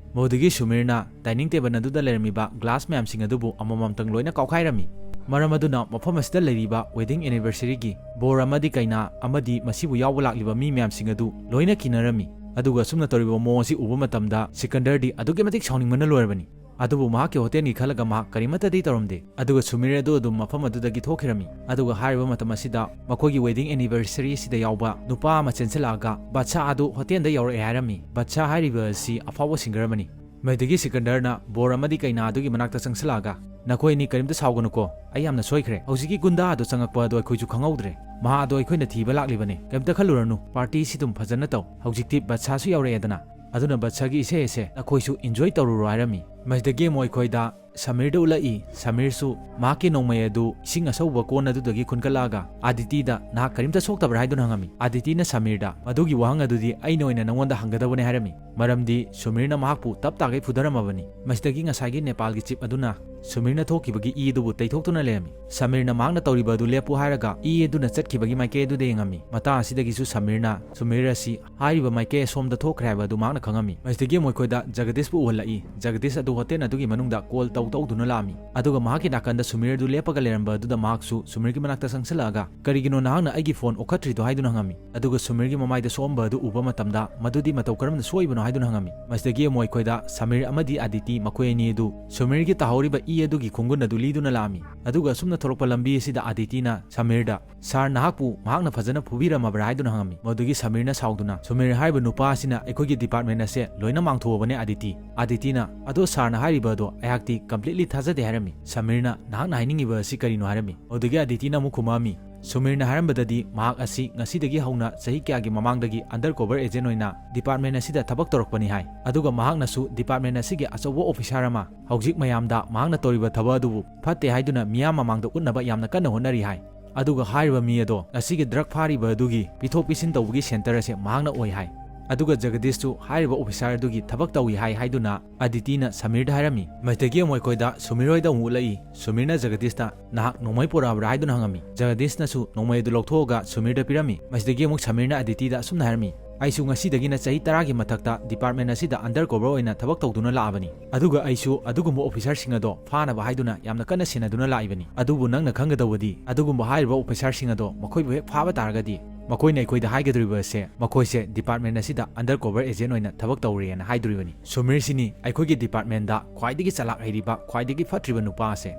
ꯃꯗꯨꯗꯒꯤ ꯁꯨꯃꯤꯔꯅ ꯗꯥꯏꯅꯤꯡ ꯇꯦꯕꯜ ꯑꯗꯨꯗ ꯂꯩꯔꯝꯃꯤꯕ ꯒ꯭ꯂꯥꯁ ꯃꯌꯥꯝꯁꯤꯡ ꯑꯗꯨꯕꯨ ꯑꯃꯃꯝꯇꯪ ꯂꯣꯏꯅ ꯀꯥꯎꯈꯥꯏꯔꯝꯃꯤ꯫ ꯃꯔꯝ ꯑꯗꯨꯅ ꯃꯐꯝ ꯑꯁꯤꯗ ꯂꯩꯔꯤꯕ ꯋꯦꯗꯤꯡ ꯑꯦꯅꯤꯚꯔꯁꯔꯤꯒꯤ ꯕꯣꯔ ꯑꯃꯗꯤ ꯀꯩꯅꯥ ꯑꯃꯗꯤ ꯃꯁꯤꯕꯨ ꯌꯥꯎꯕ ꯂꯥꯛꯂꯤꯕ ꯃꯤ ꯃꯌꯥꯝꯁꯤꯡ ꯑꯗꯨ ꯂꯣꯏꯅ ꯀꯤꯅꯔꯝꯃꯤ꯫ ꯑꯗꯨꯒ ꯑꯁꯨꯝꯅ ꯇꯧꯔꯤꯕ ꯃꯑꯣꯡ ꯑꯁꯤ ꯎꯕ ꯃꯇꯝꯗ ꯁꯤꯀꯟꯗꯔꯗꯤ ꯑꯗꯨꯛꯀꯤ ꯃꯇꯤꯛ ꯁꯥꯎꯅꯤꯡꯕꯅ ꯂꯣꯏꯔꯕꯅꯤ꯫ ꯑꯗꯨꯕꯨ ꯃꯍꯥꯛꯀꯤ ꯍꯣꯇꯦꯜꯒꯤ ꯈꯜꯂꯒ ꯃꯍꯥꯛ ꯀꯔꯤꯃꯠꯇꯗꯤ ꯇꯧꯔꯝꯗꯦ꯫ ꯑꯗꯨꯒ ꯁꯨꯃꯤꯔ ꯑꯗꯨ ꯑꯗꯨꯝ ꯃꯐꯝ ꯑꯗꯨꯗꯒꯤ ꯊꯣꯛꯈꯤꯔꯝꯃꯤ꯫ ꯑꯗꯨꯒ ꯍꯥꯏꯔꯤꯕ ꯃꯇꯝ ꯑꯁꯤꯗ ꯃꯈꯣꯏꯒꯤ ꯋꯦꯗꯤꯡ ꯑꯦꯅꯤꯚꯔꯁꯔꯤ ꯑꯁꯤꯗ ꯌꯥꯎꯕ ꯅꯨꯄꯥ ꯑꯃ ꯆꯦꯟꯁꯤꯜꯂꯛꯑꯒ ꯕꯠꯁꯥ ꯑꯗꯨ ꯍꯣꯇꯦꯜꯗ ꯌꯧꯔꯛꯑꯦ ꯍꯥꯏꯔꯝꯃꯤ꯫ ꯕꯠꯁꯥ ꯍꯥꯏꯔꯤꯕ ꯑꯁꯤ ꯑꯐꯥꯎꯕ ꯁꯤꯡꯒꯔ ꯑꯃꯅꯤ꯫ ꯃꯁꯤꯗꯒꯤ ꯁꯤꯀꯟꯗꯔꯅ ꯕꯣꯔ ꯑꯃꯗꯤ ꯀꯩꯅꯥ ꯑꯗꯨꯒꯤ ꯃꯅꯥꯛꯇ ꯆꯪꯁꯤꯜꯂꯛꯑꯒ, "ꯅꯈꯣꯏ ꯑꯅꯤ ꯀꯔꯤꯝꯇ ꯁꯥꯎꯒꯅꯨꯀꯣ, ꯑꯩ ꯌꯥꯝꯅ ꯁꯣꯏꯈ꯭ꯔꯦ꯫ ꯍꯧꯖꯤꯛꯀꯤ ꯒꯨꯟꯗꯥ ꯑꯗꯣ ꯆꯪꯉꯛꯄ ꯑꯗꯣ ꯑꯩꯈꯣꯏꯁꯨ ꯈꯪꯍꯧꯗ꯭ꯔꯦ꯫ ꯃꯍꯥꯛ ꯑꯗꯣ ꯑꯩꯈꯣꯏꯅ ꯊꯤꯕ ꯂꯥꯛꯂꯤꯕꯅꯦ꯫ ꯀꯔꯤꯝꯇ ꯈꯜꯂꯨꯔꯅꯨ, ꯄꯥꯔꯇꯤꯁꯤ ꯑꯗꯨꯝ ꯐꯖꯅ ꯇꯧ꯫ ꯍꯧꯖꯤꯛꯇꯤ ꯕꯠꯁꯥꯁꯨ ꯌꯧꯔꯛꯑꯦꯗꯅ, ꯑꯗꯨꯅ ꯕꯠꯁꯥꯒꯤ ꯏꯁꯩ ꯑꯁꯦ ꯅꯈꯣꯏꯁꯨ ꯏꯟꯖꯣꯏ ꯇꯧꯔꯨꯔꯣ" ꯍꯥꯏꯔꯝꯃꯤ꯫ ꯃꯁꯤꯗꯒꯤ ꯑꯃꯨꯛ ꯑꯩꯈꯣꯏꯗ ꯁꯃꯤꯔꯗ ꯎꯠꯂꯛꯏ꯫ ꯁꯃꯤꯔꯁꯨ ꯃꯍꯥꯛꯀꯤ ꯅꯣꯡꯃꯩ ꯑꯗꯨ ꯏꯁꯤꯡ ꯑꯁꯧꯕ ꯀꯣꯟ ꯑꯗꯨꯗꯒꯤ ꯈꯨꯟꯒꯠꯂꯛꯑꯒ ꯑꯥꯗꯤꯇꯤꯗ, "ꯅꯍꯥꯛ ꯀꯔꯤꯝꯇ ꯁꯣꯛꯇꯕ꯭ꯔꯥ?" ꯍꯥꯏꯗꯨꯅ ꯍꯪꯉꯝꯃꯤ꯫ ꯑꯥꯗꯤꯇꯤꯅ ꯁꯃꯤꯔꯗ, "ꯃꯗꯨꯒꯤ ꯋꯥꯍꯪ ꯑꯗꯨꯗꯤ ꯑꯩꯅ ꯑꯣꯏꯅ ꯅꯉꯣꯟꯗ ꯍꯪꯒꯗꯕꯅꯤ" ꯍꯥꯏꯔꯝꯃꯤ, ꯃꯔꯝꯗꯤ ꯁꯨꯃꯤꯔꯅ ꯃꯍꯥꯛꯄꯨ ꯇꯞ ꯇꯥꯒꯩ ꯐꯨꯊꯔꯝꯃꯕꯅꯤ꯫ ꯃꯁꯤꯗꯒꯤ ꯉꯁꯥꯏꯒꯤ ꯅꯦꯄꯥꯜꯒꯤ ꯆꯤꯞ ꯑꯗꯨꯅ ꯁꯨꯃꯤꯔꯅ ꯊꯣꯛꯈꯤꯕꯒꯤ ꯏ ꯑꯗꯨꯕꯨ ꯇꯩꯊꯣꯛꯇꯨꯅ ꯂꯩꯔꯝꯃꯤ꯫ ꯁꯃꯤꯔꯅ ꯃꯍꯥꯛꯅ ꯇꯧꯔꯤꯕ ꯑꯗꯨ ꯂꯦꯞꯄꯨ ꯍꯥꯏꯔꯒ ꯏ ꯑꯗꯨꯅ ꯆꯠꯈꯤꯕꯒꯤ ꯃꯥꯏꯀꯩ ꯑꯗꯨꯗ ꯌꯦꯡꯉꯝꯃꯤ꯫ ꯃꯇꯥꯡ ꯑꯁꯤꯗꯒꯤꯁꯨ ꯁꯃꯤꯔꯅ ꯁꯨꯃꯤꯔ ꯑꯁꯤ ꯍꯥꯏꯔꯤꯕ ꯃꯥꯏꯀꯩ ꯑꯁꯣꯝꯗ ꯊꯣꯛꯈ꯭ꯔꯦ ꯍꯥꯏꯕ ꯑꯗꯨ ꯃꯍꯥꯛꯅ ꯈꯪꯉꯝꯃꯤ꯫ ꯃꯁꯤꯗꯒꯤ ꯑꯃꯨꯛ ꯑꯩꯈꯣꯏꯗ ꯖꯒꯗꯤꯁꯄꯨ ꯎꯍꯜꯂꯛꯏ꯫ ꯖꯒꯗꯤꯁ ꯑꯗꯨ ꯍꯣꯇꯦꯜ ꯑꯗꯨꯒꯤ ꯃꯅꯨꯡꯗ ꯀꯣꯜ ꯇꯧ ꯇꯧꯗꯨꯅ ꯂꯥꯛꯑꯝꯃꯤ, ꯑꯗꯨꯒ ꯃꯍꯥꯛꯀꯤ ꯅꯥꯀꯟꯗ ꯁꯨꯃꯤꯔ ꯑꯗꯨ ꯂꯦꯞꯄꯒ ꯂꯩꯔꯝꯕ ꯑꯗꯨꯗ ꯃꯍꯥꯛꯁꯨ ꯁꯨꯃꯤꯔꯒꯤ ꯃꯅꯥꯛꯇ ꯆꯪꯁꯤꯜꯂꯛꯑꯒ, "ꯀꯔꯤꯒꯤꯅꯣ ꯅꯍꯥꯛꯅ ꯑꯩꯒꯤ ꯐꯣꯟ ꯑꯣꯈꯠꯇ꯭ꯔꯤꯗꯣ?" ꯍꯥꯏꯗꯨꯅ ꯍꯪꯉꯝꯃꯤ꯫ ꯑꯗꯨꯒ ꯁꯨꯃꯤꯔꯒꯤ ꯃꯃꯥꯏꯗ ꯁꯣꯛꯑꯝꯕ ꯑꯗꯨ ꯎꯕ ꯃꯇꯝꯗ, "ꯃꯗꯨꯗꯤ ꯃꯇꯧ ꯀꯔꯝꯅ ꯁꯣꯛꯏꯕꯅꯣ?" ꯍꯥꯏꯗꯨꯅ ꯍꯪꯉꯝꯃꯤ꯫ ꯃꯁꯤꯗꯒꯤ ꯑꯃꯨꯛ ꯑꯩꯈꯣꯏꯗ ꯁꯃꯤꯔ ꯑꯃꯗꯤ ꯑꯗꯤꯇꯤ ꯃꯈꯣꯏ ꯑꯅꯤ ꯑꯗꯨ ꯁꯨꯃꯤꯔꯒꯤ ꯇꯥꯍꯧꯔꯤꯕ ꯏ ꯑꯗꯨꯒꯤ ꯈꯣꯡꯒꯨꯟ ꯑꯗꯨ ꯂꯤꯗꯨꯅ ꯂꯥꯛꯑꯝꯃꯤ꯫ ꯑꯗꯨꯒ ꯑꯁꯨꯝꯅ ꯊꯣꯛꯂꯛꯄ ꯂꯝꯕꯤ ꯑꯁꯤꯗ ꯑꯗꯤꯇꯤꯅ ꯁꯃꯤꯔꯗ, "ꯁꯥꯔ, ꯅꯍꯥꯛꯄꯨ ꯃꯍꯥꯛꯅ ꯐꯖꯅ ꯐꯨꯕꯤꯔꯝꯃꯕ꯭ꯔꯥ?" ꯍꯥꯏꯗꯨꯅ ꯍꯪꯉꯝꯃꯤ꯫ ꯃꯗꯨꯒꯤ ꯁꯃꯤꯔꯅ ꯁꯥꯎꯗꯨꯅ, "ꯁꯨꯃꯤꯔ ꯍꯥꯏꯔꯤꯕ ꯅꯨꯄꯥ ꯑꯁꯤꯅ ꯑꯩꯈꯣꯏꯒꯤ ꯗꯤꯄꯥꯔꯠꯃꯦꯟ ꯑꯁꯦ ꯂꯣꯏꯅ ꯃꯥꯡꯊꯣꯛꯑꯕꯅꯦ ꯑꯗꯤꯇꯤ꯫" ꯑꯗꯤꯇꯤꯅ, "ꯑꯗꯣ ꯁꯥꯔꯅ ꯍꯥꯏꯔꯤꯕ ꯑꯗꯣ ꯑꯩꯍꯥꯛꯇꯤ ꯀꯝꯄ꯭ꯂꯤꯠꯂꯤ ꯊꯥꯖꯗꯦ" ꯍꯥꯏꯔꯝꯃꯤ꯫ ꯁꯃꯤꯔꯅ, "ꯅꯍꯥꯛꯅ ꯍꯥꯏꯅꯤꯡꯉꯤꯕ ꯑꯁꯤ ꯀꯔꯤꯅꯣ?" ꯍꯥꯏꯔꯝꯃꯤ꯫ ꯃꯗꯨꯗꯒꯤ ꯑꯗꯤꯇꯤꯅ ꯑꯃꯨꯛ ꯈꯨꯝꯃꯛꯑꯝꯃꯤ, "ꯁꯨꯃꯤꯔꯅ ꯍꯥꯏꯔꯝꯕꯗꯗꯤ ꯃꯍꯥꯛ ꯑꯁꯤ ꯉꯁꯤꯗꯒꯤ ꯍꯧꯅ ꯆꯍꯤ ꯀꯌꯥꯒꯤ ꯃꯃꯥꯡꯗꯒꯤ ꯑꯟꯗꯔ ꯀꯣꯚꯔ ꯑꯦꯖꯦꯟ ꯑꯣꯏꯅ ꯗꯤꯄꯥꯔꯠꯃꯦꯟ ꯑꯁꯤꯗ ꯊꯕꯛ ꯇꯧꯔꯛꯄꯅꯤ ꯍꯥꯏ꯫ ꯑꯗꯨꯒ ꯃꯍꯥꯛꯅꯁꯨ ꯗꯤꯄꯥꯔꯠꯃꯦꯟ ꯑꯁꯤꯒꯤ ꯑꯆꯧꯕ ꯑꯣꯐꯤꯁꯥꯔ ꯑꯃ, ꯍꯧꯖꯤꯛ ꯃꯌꯥꯝꯗ ꯃꯍꯥꯛꯅ ꯇꯧꯔꯤꯕ ꯊꯕꯛ ꯑꯗꯨꯕꯨ ꯐꯠꯇꯦ ꯍꯥꯏꯗꯨꯅ ꯃꯤꯌꯥꯝ ꯃꯃꯥꯡꯗ ꯎꯠꯅꯕ ꯌꯥꯝꯅ ꯀꯟꯅ ꯍꯣꯠꯅꯔꯤ ꯍꯥꯏ꯫ ꯑꯗꯨꯒ ꯍꯥꯏꯔꯤꯕ ꯃꯤ ꯑꯗꯣ ꯉꯁꯤꯒꯤ ꯗ꯭ꯔꯒ ꯐꯥꯔꯤꯕ ꯑꯗꯨꯒꯤ ꯄꯤꯊꯣꯛ ꯄꯤꯁꯤꯟ ꯇꯧꯕꯒꯤ ꯁꯦꯟꯇꯔ ꯑꯁꯦ ꯃꯍꯥꯛꯅ ꯑꯣꯏ ꯍꯥꯏ꯫ ꯑꯗꯨꯒ ꯖꯒꯗꯤꯁꯁꯨ ꯍꯥꯏꯔꯤꯕ ꯑꯣꯐꯤꯁꯥꯔ ꯑꯗꯨꯒꯤ ꯊꯕꯛ ꯇꯧꯏ ꯍꯥꯏ" ꯍꯥꯏꯗꯨꯅ ꯑꯗꯤꯇꯤꯅ ꯁꯃꯤꯔꯗ ꯍꯥꯏꯔꯝꯃꯤ꯫ ꯃꯁꯤꯗꯒꯤ ꯑꯃꯨꯛ ꯑꯩꯈꯣꯏꯗ ꯁꯨꯃꯤꯔ ꯍꯣꯏꯗ ꯑꯃꯨꯛ ꯎꯠꯂꯛꯏ꯫ ꯁꯨꯃꯤꯔꯅ ꯖꯒꯗꯤꯁꯇ, "ꯅꯍꯥꯛ ꯅꯣꯡꯃꯩ ꯄꯨꯔꯛꯑꯕ꯭ꯔꯥ?" ꯍꯥꯏꯗꯨꯅ ꯍꯪꯉꯝꯃꯤ꯫ ꯖꯒꯗꯤꯁꯅꯁꯨ ꯅꯣꯡꯃꯩ ꯑꯗꯨ ꯂꯧꯊꯣꯛꯑꯒ ꯁꯨꯃꯤꯔꯗ ꯄꯤꯔꯝꯃꯤ꯫ ꯃꯁꯤꯗꯒꯤ ꯑꯃꯨꯛ ꯁꯃꯤꯔꯅ ꯑꯗꯤꯇꯤꯗ ꯑꯁꯨꯝꯅ ꯍꯥꯏꯔꯝꯃꯤ, "ꯑꯩꯁꯨ ꯉꯁꯤꯗꯒꯤꯅ ꯆꯍꯤ ꯇꯔꯥꯒꯤ ꯃꯊꯛꯇ ꯗꯤꯄꯥꯔꯠꯃꯦꯟ ꯑꯁꯤꯗ ꯑꯟꯗꯔ ꯀꯣꯚꯔ ꯑꯣꯏꯅ ꯊꯕꯛ ꯇꯧꯗꯨꯅ ꯂꯥꯛꯑꯕꯅꯤ꯫ ꯑꯗꯨꯒ ꯑꯩꯁꯨ ꯑꯗꯨꯒꯨꯝꯕ ꯑꯣꯐꯤꯁꯥꯔꯁꯤꯡ ꯑꯗꯣ ꯐꯥꯅꯕ ꯍꯥꯏꯗꯨꯅ ꯌꯥꯝꯅ ꯀꯟꯅ ꯁꯦꯟꯅꯗꯨꯅ ꯂꯥꯛꯏꯕꯅꯤ꯫ ꯑꯗꯨꯕꯨ ꯅꯪꯅ ꯈꯪꯒꯗꯧꯕꯗꯤ, ꯑꯗꯨꯒꯨꯝꯕ ꯍꯥꯏꯔꯤꯕ ꯑꯣꯐꯤꯁꯥꯔꯁꯤꯡ ꯑꯗꯣ ꯃꯈꯣꯏꯕꯨ ꯍꯦꯛ ꯐꯥꯕ ꯇꯥꯔꯒꯗꯤ ꯃꯈꯣꯏꯅ ꯑꯩꯈꯣꯏꯗ ꯍꯥꯏꯒꯗꯧꯔꯤꯕ ꯑꯁꯦ ꯃꯈꯣꯏꯁꯦ ꯗꯤꯄꯥꯔꯠꯃꯦꯟ ꯑꯁꯤꯗ ꯑꯟꯗꯔ ꯀꯣꯚꯔ ꯑꯦꯖꯦꯟ ꯑꯣꯏꯅ ꯊꯕꯛ ꯇꯧꯔꯦꯅ ꯍꯥꯏꯗꯣꯔꯤꯕꯅꯤ꯫ ꯁꯨꯃꯤꯔꯁꯤꯅꯤ ꯑꯩꯈꯣꯏꯒꯤ ꯗꯤꯄꯥꯔꯠꯃꯦꯟꯗ ꯈ꯭ꯋꯥꯏꯗꯒꯤ ꯆꯂꯥꯛ ꯍꯩꯔꯤꯕ, ꯈ꯭ꯋꯥꯏꯗꯒꯤ ꯐꯠꯇ꯭ꯔꯤꯕ ꯅꯨꯄꯥ ꯑꯁꯦ"꯫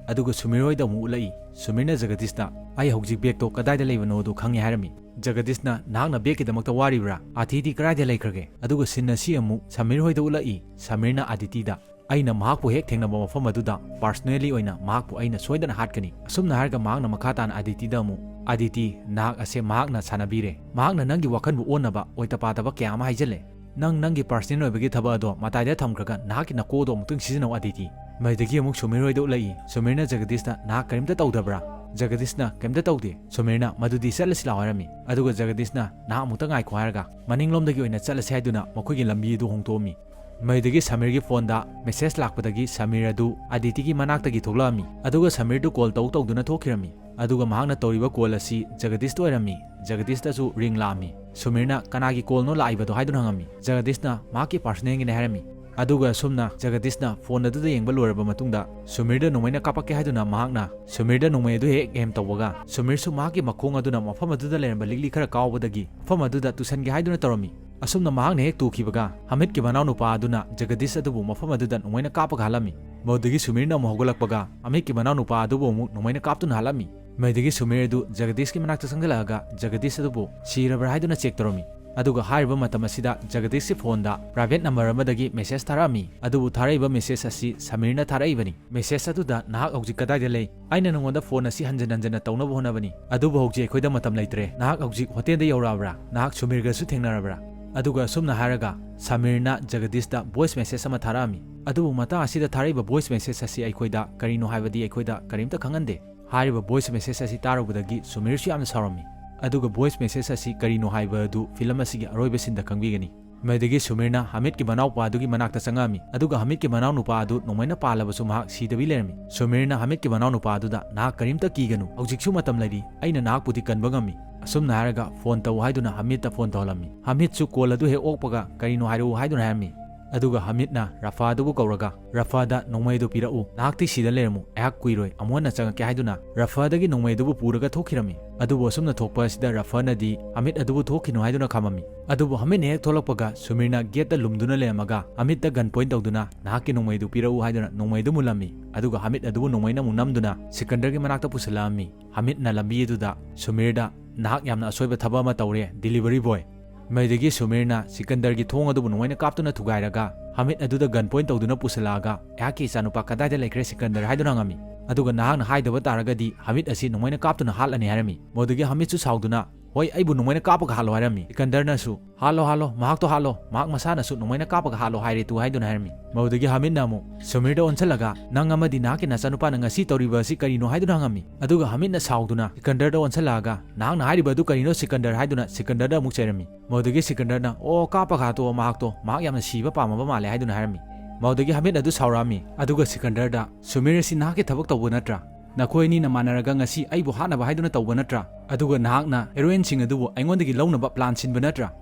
ꯑꯗꯨꯒ ꯁꯨꯃꯤꯔ ꯍꯣꯏꯗ ꯑꯃꯨꯛ ꯎꯠꯂꯛꯏ꯫ ꯁꯨꯃꯤꯔꯅ ꯖꯒꯗꯤꯁꯇ, "ꯑꯩ ꯍꯧꯖꯤꯛ ꯕꯦꯒꯇꯣ ꯀꯗꯥꯏꯗ ꯂꯩꯕꯅꯣꯗꯣ ꯈꯪꯉꯦ" ꯍꯥꯏꯔꯝꯃꯤ꯫ ꯖꯒꯗꯤꯁꯅ, "ꯅꯍꯥꯛꯅ ꯕꯦꯒꯀꯤꯗꯃꯛꯇ ꯋꯥꯔꯤꯕ꯭ꯔꯥ? ꯑꯥꯗꯤꯇꯤꯗꯤ ꯀꯗꯥꯏꯗ ꯂꯩꯈ꯭ꯔꯒꯦ?" ꯑꯗꯨꯒ ꯁꯤꯟ ꯑꯁꯤ ꯑꯃꯨꯛ ꯁꯃꯤꯔ ꯍꯣꯏꯗ ꯎꯠꯂꯛꯏ꯫ ꯁꯃꯤꯔꯅ ꯑꯥꯗꯤꯇꯤꯗ, "ꯑꯩꯅ ꯃꯍꯥꯛꯄꯨ ꯍꯦꯛ ꯊꯦꯡꯅꯕ ꯃꯐꯝ ꯑꯗꯨꯗ personally ꯑꯣꯏꯅ ꯃꯍꯥꯛꯄꯨ ꯑꯩꯅ ꯁꯣꯏꯗꯅ ꯍꯥꯠꯀꯅꯤ"꯫ ꯑꯁꯨꯝꯅ ꯍꯥꯏꯔꯒ ꯃꯍꯥꯛꯅ ꯃꯈꯥ ꯇꯥꯅ ꯑꯥꯗꯤꯇꯤꯗ ꯑꯃꯨꯛ, "ꯑꯥꯗꯤꯇꯤ, ꯅꯍꯥꯛ ꯑꯁꯦ ꯃꯍꯥꯛꯅ ꯁꯥꯟꯅꯕꯤꯔꯦ꯫ ꯃꯍꯥꯛꯅ ꯅꯪꯒꯤ ꯋꯥꯈꯜꯕꯨ ꯑꯣꯟꯅꯕ ꯑꯣꯏꯇ ꯄꯥꯗꯕ ꯀꯌꯥ ꯑꯃ ꯍꯥꯏꯖꯜꯂꯦ꯫ ꯅꯪ ꯅꯪꯒꯤ personal ꯑꯣꯏꯕꯒꯤ ꯊꯕꯛ ꯑꯗꯣ ꯃꯇꯥꯏꯗ ꯊꯝꯈ꯭ꯔꯒ ꯅꯍꯥꯛꯀꯤ ꯅꯀꯣꯛ ꯑꯗꯣ ꯑꯃꯨꯛꯇꯪ ꯁꯤꯖꯤꯟꯅꯧ ꯑꯥꯗꯤꯇꯤ"꯫ ꯃꯗꯨꯗꯒꯤ ꯑꯃꯨꯛ ꯁꯨꯃꯤꯔ ꯍꯣꯏꯗ ꯎꯠꯂꯛꯏ꯫ ꯁꯨꯃꯤꯔꯅ ꯖꯒꯗꯤꯁꯇ, "ꯅꯍꯥꯛ ꯀꯔꯤꯝꯇ ꯇꯧꯗꯕ꯭ꯔꯥ?" ꯖꯒꯗꯤꯁꯅ, "ꯀꯔꯤꯝꯇ ꯇꯧꯗꯦ"꯫ ꯁꯨꯃꯤꯔꯅ, "ꯃꯗꯨꯗꯤ ꯆꯠꯂꯁꯤ ꯂꯥꯛꯑꯣ" ꯍꯥꯏꯔꯝꯃꯤ꯫ ꯑꯗꯨꯒ ꯖꯒꯗꯤꯁꯅ, "ꯅꯍꯥꯛ ꯑꯃꯨꯛꯇ ꯉꯥꯏꯈꯣ" ꯍꯥꯏꯔꯒ ꯃꯅꯤꯡꯂꯣꯝꯗꯒꯤ ꯑꯣꯏꯅ ꯆꯠꯂꯁꯤ ꯍꯥꯏꯗꯨꯅ ꯃꯈꯣꯏꯒꯤ ꯂꯝꯕꯤ ꯑꯗꯨ ꯍꯣꯡꯗꯣꯛꯑꯝꯃꯤ꯫ ꯃꯗꯨꯗꯒꯤ ꯁꯃꯤꯔꯒꯤ ꯐꯣꯟꯗ message ꯂꯥꯛꯄꯗꯒꯤ ꯁꯃꯤꯔ ꯑꯗꯨ ꯑꯥꯗꯤꯇꯤꯒꯤ ꯃꯅꯥꯛꯇꯒꯤ ꯊꯣꯛꯂꯛꯑꯝꯃꯤ꯫ ꯑꯗꯨꯒ ꯁꯃꯤꯔꯗꯨ call ꯇꯧ ꯇꯧꯗꯨꯅ ꯊꯣꯛꯈꯤꯔꯝꯃꯤ꯫ ꯑꯗꯨꯒ ꯃꯍꯥꯛꯅ ꯇꯧꯔꯤꯕ call ꯑꯁꯤ ꯖꯒꯗꯤꯁꯇ ꯑꯣꯏꯔꯝꯃꯤ꯫ ꯖꯒꯗꯤꯁꯇꯁꯨ ring ꯂꯥꯛꯑꯝꯃꯤ꯫ ꯁꯨꯃꯤꯔꯅ, "ꯀꯅꯥꯒꯤ callꯅꯣ ꯂꯥꯛꯏꯕꯗꯣ?" ꯍꯥꯏꯗꯨꯅ ꯍꯪꯉꯝꯃꯤ꯫ ꯖꯒꯗꯤꯁꯅ, "ꯃꯍꯥꯛꯀꯤ personalꯒꯤꯅꯦ" ꯍꯥꯏꯔꯝꯃꯤ꯫ ꯑꯗꯨꯒ ꯑꯁꯨꯝꯅ ꯖꯒꯗꯤꯁꯅ phone ꯑꯗꯨꯗ ꯌꯦꯡꯕ ꯂꯣꯏꯔꯕ ꯃꯇꯨꯡꯗ ꯁꯨꯃꯤꯔꯗ ꯅꯣꯡꯃꯩꯅ ꯀꯥꯞꯄꯛꯀꯦ ꯍꯥꯏꯗꯨꯅ ꯃꯍꯥꯛꯅ ꯁꯨꯃꯤꯔꯗ ꯅꯣꯡꯃꯩ ꯑꯗꯨ ꯍꯦꯛ aim ꯇꯧꯕꯒ, ꯁꯨꯃꯤꯔꯁꯨ ꯃꯍꯥꯛꯀꯤ ꯃꯈꯣꯡ ꯑꯗꯨꯅ ꯃꯐꯝ ꯑꯗꯨꯗ ꯂꯩꯔꯝꯕ ꯂꯤꯛꯂꯤ ꯈꯔ ꯀꯥꯎꯕꯗꯒꯤ ꯃꯐꯝ ꯑꯗꯨꯗ ꯇꯨꯁꯟꯒꯦ ꯍꯥꯏꯗꯨꯅ ꯇꯧꯔꯝꯃꯤ꯫ ꯑꯁꯨꯝꯅ ꯃꯍꯥꯛꯅ ꯍꯦꯛ ꯇꯨꯈꯤꯕꯒ, ꯍꯃꯤꯠꯀꯤ ꯃꯅꯥꯎꯅꯨꯄꯥ ꯑꯗꯨꯅ ꯖꯒꯗꯤꯁ ꯑꯗꯨꯕꯨ ꯃꯐꯝ ꯑꯗꯨꯗ ꯅꯣꯡꯃꯩꯅ ꯀꯥꯞꯄꯒ ꯍꯥꯠꯂꯝꯃꯤ꯫ ꯃꯗꯨꯗꯒꯤ ꯁꯨꯃꯤꯔꯅ ꯑꯃꯨꯛ ꯍꯧꯒꯠꯂꯛꯄꯒ, ꯍꯃꯤꯠꯀꯤ ꯃꯅꯥꯎꯅꯨꯄꯥ ꯑꯗꯨꯕꯨ ꯑꯃꯨꯛ ꯅꯣꯡꯃꯩꯅ ꯀꯥꯞꯇꯨꯅ ꯍꯥꯠꯂꯝꯃꯤ꯫ ꯃꯗꯨꯗꯒꯤ ꯁꯨꯃꯤꯔ ꯑꯗꯨ ꯖꯒꯗꯤꯁꯀꯤ ꯃꯅꯥꯛꯇ ꯆꯪꯁꯤꯜꯂꯛꯑꯒ, ꯖꯒꯗꯤꯁ ꯑꯗꯨꯕꯨ ꯁꯤꯔꯕ꯭ꯔꯥ ꯍꯥꯏꯗꯨꯅ check ꯇꯧꯔꯝꯃꯤ꯫ ꯑꯗꯨꯒ ꯍꯥꯏꯔꯤꯕ ꯃꯇꯝ ꯑꯁꯤꯗ ꯖꯒꯗꯤꯁꯀꯤ phoneꯗ private number ꯑꯃꯗꯒꯤ message ꯊꯥꯔꯛꯑꯝꯃꯤ꯫ ꯑꯗꯨꯕꯨ ꯊꯥꯔꯛꯏꯕ message ꯑꯁꯤ ꯁꯃꯤꯔꯅ ꯊꯥꯔꯛꯏꯕꯅꯤ꯫ Message ꯑꯗꯨꯗ, "ꯅꯍꯥꯛ ꯍꯧꯖꯤꯛ ꯀꯗꯥꯏꯗ ꯂꯩ? ꯑꯩꯅ ꯅꯉꯣꯟꯗ phone ꯑꯁꯤ ꯍꯟꯖꯤꯟ ꯍꯟꯖꯤꯟꯅ ꯇꯧꯅꯕ ꯍꯣꯠꯅꯕꯅꯤ, ꯑꯗꯨꯕꯨ ꯍꯧꯖꯤꯛ ꯑꯩꯈꯣꯏꯗ ꯃꯇꯝ ꯂꯩꯇ꯭ꯔꯦ꯫ ꯅꯍꯥꯛ ꯍꯧꯖꯤꯛ hotelꯗ ꯌꯧꯔꯛꯑꯕ꯭ꯔꯥ? ꯅꯍꯥꯛ ꯁꯨꯃꯤꯔꯒꯁꯨ ꯊꯦꯡꯅꯔꯕ꯭ꯔꯥ?" ꯑꯗꯨꯒ ꯑꯁꯨꯝꯅ ꯍꯥꯏꯔꯒ ꯁꯃꯤꯔꯅ ꯖꯒꯗꯤꯁꯇ voice message ꯑꯃ ꯊꯥꯔꯛꯑꯝꯃꯤ꯫ ꯑꯗꯨꯕꯨ ꯃꯇꯥꯡ ꯑꯁꯤꯗ ꯊꯥꯔꯛꯏꯕ voice message ꯑꯁꯤ ꯑꯩꯈꯣꯏꯗ ꯀꯔꯤꯅꯣ ꯍꯥꯏꯕꯗꯤ ꯑꯩꯈꯣꯏꯗ ꯀꯔꯤꯝꯇ ꯈꯪꯍꯟꯗꯦ꯫ ꯍꯥꯏꯔꯤꯕ voice message ꯑꯁꯤ ꯇꯥꯔꯨꯕꯗꯒꯤ ꯁꯨꯃꯤꯔꯁꯨ ꯌꯥꯝꯅ ꯁꯥꯎꯔꯝꯃꯤ꯫ ꯑꯗꯨꯒ voice message ꯑꯁꯤ ꯀꯔꯤꯅꯣ ꯍꯥꯏꯕ ꯑꯗꯨ film ꯑꯁꯤꯒꯤ ꯑꯔꯣꯏꯕ sceneꯗ ꯈꯪꯕꯤꯒꯅꯤ꯫ ꯃꯗꯨꯗꯒꯤ ꯁꯨꯃꯤꯔꯅ ꯍꯃꯤꯠꯀꯤ ꯃꯅꯥꯎꯄꯥ ꯑꯗꯨꯒꯤ ꯃꯅꯥꯛꯇ ꯆꯪꯉꯛꯑꯝꯃꯤ, ꯑꯗꯨꯒ ꯍꯃꯤꯠꯀꯤ ꯃꯅꯥꯎꯅꯨꯄꯥ ꯑꯗꯨ ꯅꯣꯡꯃꯩꯅ ꯄꯥꯜꯂꯕꯁꯨ ꯃꯍꯥꯛ ꯁꯤꯗꯕꯤ ꯂꯩꯔꯝꯃꯤ꯫ ꯁꯨꯃꯤꯔꯅ ꯍꯃꯤꯠꯀꯤ ꯃꯅꯥꯎꯅꯨꯄꯥ ꯑꯗꯨꯗ, "ꯅꯍꯥꯛ ꯀꯔꯤꯝꯇ ꯀꯤꯒꯅꯨ, ꯍꯧꯖꯤꯛꯁꯨ ꯃꯇꯝ ꯂꯩꯔꯤ, ꯑꯩꯅ ꯅꯍꯥꯛꯄꯨꯗꯤ ꯀꯟꯕ ꯉꯝꯃꯤ"꯫ ꯑꯁꯨꯝꯅ ꯍꯥꯏꯔꯒ phone ꯇꯧ ꯍꯥꯏꯗꯨꯅ ꯍꯃꯤꯠꯇ phone ꯇꯧꯍꯜꯂꯝꯃꯤ꯫ ꯍꯃꯤꯠꯁꯨ call ꯑꯗꯨ ꯍꯦꯛ ꯑꯣꯛꯄꯒ, "ꯀꯔꯤꯅꯣ ꯍꯥꯏꯔꯛꯎ" ꯍꯥꯏꯗꯨꯅ ꯍꯥꯏꯔꯝꯃꯤ꯫ ꯑꯗꯨꯒ ꯍꯃꯤꯠꯅ ꯔꯐꯥ ꯑꯗꯨꯕꯨ ꯀꯧꯔꯒ, "ꯔꯐꯥꯗ ꯅꯣꯡꯃꯩ ꯑꯗꯨ ꯄꯤꯔꯛꯎ, ꯅꯍꯥꯛꯇꯤ ꯁꯤꯗ ꯂꯩꯔꯝꯃꯨ, ꯑꯩꯍꯥꯛ ꯀꯨꯏꯔꯣꯏ, ꯑꯃꯨꯛ ꯍꯟꯅ ꯆꯪꯉꯛꯀꯦ" ꯍꯥꯏꯗꯨꯅ ꯔꯐꯥꯗꯒꯤ ꯅꯣꯡꯃꯩ ꯑꯗꯨꯕꯨ ꯄꯨꯔꯒ ꯊꯣꯛꯈꯤꯔꯝꯃꯤ꯫ ꯑꯗꯨꯕꯨ ꯑꯁꯨꯝꯅ ꯊꯣꯛꯄ ꯑꯁꯤꯗ ꯔꯐꯥꯅꯗꯤ ꯍꯃꯤꯠ ꯑꯗꯨꯕꯨ ꯊꯣꯛꯈꯤꯅꯨ ꯍꯥꯏꯗꯨꯅ ꯈꯥꯝꯃꯝꯃꯤ꯫ ꯑꯗꯨꯕꯨ ꯍꯃꯤꯠꯅ ꯍꯦꯛ ꯊꯣꯛꯂꯛꯄꯒ ꯁꯨꯃꯤꯔꯅ ꯒꯦꯠꯇ ꯂꯨꯝꯗꯨꯅ ꯂꯩꯔꯝꯃꯒ ꯍꯃꯤꯠꯇ gun point ꯇꯧꯗꯨꯅ, "ꯅꯍꯥꯛꯀꯤ ꯅꯣꯡꯃꯩꯗꯨ ꯄꯤꯔꯛꯎ" ꯍꯥꯏꯗꯨꯅ ꯅꯣꯡꯃꯩꯗꯨ ꯃꯨꯜꯂꯝꯃꯤ꯫ ꯑꯗꯨꯒ ꯍꯃꯤꯠ ꯑꯗꯨꯕꯨ ꯅꯣꯡꯃꯩꯅ ꯑꯃꯨꯛ ꯅꯝꯗꯨꯅ ꯁꯤꯀꯟꯗꯔꯒꯤ ꯃꯅꯥꯛꯇ ꯄꯨꯁꯤꯜꯂꯛꯑꯝꯃꯤ꯫ ꯍꯃꯤꯠꯅ ꯂꯝꯕꯤ ꯑꯗꯨꯗ ꯁꯨꯃꯤꯔꯗ, "ꯅꯍꯥꯛ ꯌꯥꯝꯅ ꯑꯁꯣꯏꯕ ꯊꯕꯛ ꯑꯃ ꯇꯧꯔꯦ, delivery boy"꯫ ꯃꯗꯨꯗꯒꯤ ꯁꯨꯃꯤꯔꯅ ꯁꯤꯀꯟꯗꯔꯒꯤ ꯊꯣꯡ ꯑꯗꯨꯕꯨ ꯅꯣꯡꯃꯩꯅ ꯀꯥꯞꯇꯨꯅ ꯊꯨꯒꯥꯏꯔꯒ ꯍꯃꯤꯠ ꯑꯗꯨꯗ gun point ꯇꯧꯗꯨꯅ ꯄꯨꯁꯤꯜꯂꯛꯑꯒ, "ꯑꯩꯍꯥꯛꯀꯤ ꯏꯆꯥꯅꯨꯄꯥ ꯀꯗꯥꯏꯗ ꯂꯩꯈ꯭ꯔꯦ ꯁꯤꯀꯟꯗꯔ?" ꯍꯥꯏꯗꯨꯅ ꯍꯪꯉꯝꯃꯤ꯫ ꯑꯗꯨꯒ, "ꯅꯍꯥꯛꯅ ꯍꯥꯏꯗꯕ ꯇꯥꯔꯒꯗꯤ ꯍꯃꯤꯠ ꯑꯁꯤ ꯅꯣꯡꯃꯩꯅ ꯀꯥꯞꯇꯨꯅ ꯍꯥꯠꯂꯅꯤ" ꯍꯥꯏꯔꯝꯃꯤ꯫ ꯃꯗꯨꯗꯒꯤ ꯍꯃꯤꯠꯁꯨ ꯁꯥꯎꯗꯨꯅ, "ꯍꯣꯏ, ꯑꯩꯕꯨ ꯅꯣꯡꯃꯩꯅ ꯀꯥꯞꯄꯒ ꯍꯥꯠꯂꯣ" ꯍꯥꯏꯔꯝꯃꯤ꯫ ꯁꯤꯀꯟꯗꯔꯅꯁꯨ, "ꯍꯥꯠꯂꯣ, ꯍꯥꯠꯂꯣ, ꯃꯍꯥꯛꯇꯣ ꯍꯥꯠꯂꯣ, ꯃꯍꯥꯛ ꯃꯁꯥꯅꯁꯨ ꯅꯣꯡꯃꯩꯅ ꯀꯥꯞꯄꯒ ꯍꯥꯠꯂꯣ ꯍꯥꯏꯔꯦ ꯇꯨ" ꯍꯥꯏꯗꯨꯅ ꯍꯥꯏꯔꯝꯃꯤ꯫ ꯃꯗꯨꯗꯒꯤ ꯍꯃꯤꯠꯅ ꯑꯃꯨꯛ ꯁꯨꯃꯤꯔꯗ ꯑꯣꯟꯁꯤꯜꯂꯒ, "ꯅꯪ ꯑꯃꯗꯤ ꯅꯍꯥꯛꯀꯤ ꯅꯆꯥꯅꯨꯄꯥꯅ ꯉꯁꯤ ꯇꯧꯔꯤꯕ ꯑꯁꯤ ꯀꯔꯤꯅꯣ?" ꯍꯥꯏꯗꯨꯅ ꯍꯪꯉꯝꯃꯤ꯫ ꯑꯗꯨꯒ ꯍꯃꯤꯠꯅ ꯁꯥꯎꯗꯨꯅ ꯁꯤꯀꯟꯗꯔꯗ ꯑꯣꯟꯁꯤꯜꯂꯛꯑꯒ, "ꯅꯍꯥꯛꯅ ꯍꯥꯏꯔꯤꯕ ꯑꯗꯨ ꯀꯔꯤꯅꯣ ꯁꯤꯀꯟꯗꯔ?" ꯍꯥꯏꯗꯨꯅ ꯁꯤꯀꯟꯗꯔꯗ ꯑꯃꯨꯛ ꯆꯩꯔꯝꯃꯤ꯫ ꯃꯗꯨꯗꯒꯤ ꯁꯤꯀꯟꯗꯔꯅ, "ꯑꯣ, ꯀꯥꯞꯄꯒ ꯍꯥꯠꯇꯣꯛꯑꯣ ꯃꯍꯥꯛꯇꯣ, ꯃꯍꯥꯛ ꯌꯥꯝꯅ ꯁꯤꯕ ꯄꯥꯝꯃꯕ ꯃꯥꯜꯂꯦ" ꯍꯥꯏꯗꯨꯅ ꯍꯥꯏꯔꯝꯃꯤ꯫ ꯃꯗꯨꯗꯒꯤ ꯍꯃꯤꯠ ꯑꯗꯨ ꯁꯥꯎꯔꯛꯑꯝꯃꯤ꯫ ꯑꯗꯨꯒ ꯁꯤꯀꯟꯗꯔꯗ, "ꯁꯨꯃꯤꯔ, ꯑꯁꯤ ꯅꯍꯥꯛꯀꯤ ꯊꯕꯛ ꯇꯧꯕ ꯅꯠꯇ꯭ꯔꯥ? ꯅꯈꯣꯏ ꯑꯅꯤꯅ ꯃꯥꯟꯅꯔꯒ ꯉꯁꯤ ꯑꯩꯕꯨ ꯍꯥꯠꯅꯕ ꯍꯥꯏꯗꯨꯅ ꯇꯧꯕ ꯅꯠꯇ꯭ꯔꯥ? ꯑꯗꯨꯒ ꯅꯍꯥꯛꯅ heroine ꯁꯤꯡ ꯑꯗꯨꯕꯨ ꯑꯩꯉꯣꯟꯗꯒꯤ ꯂꯧꯅꯕ plan ꯁꯤꯟꯕ ꯅꯠꯇ꯭ꯔꯥ?"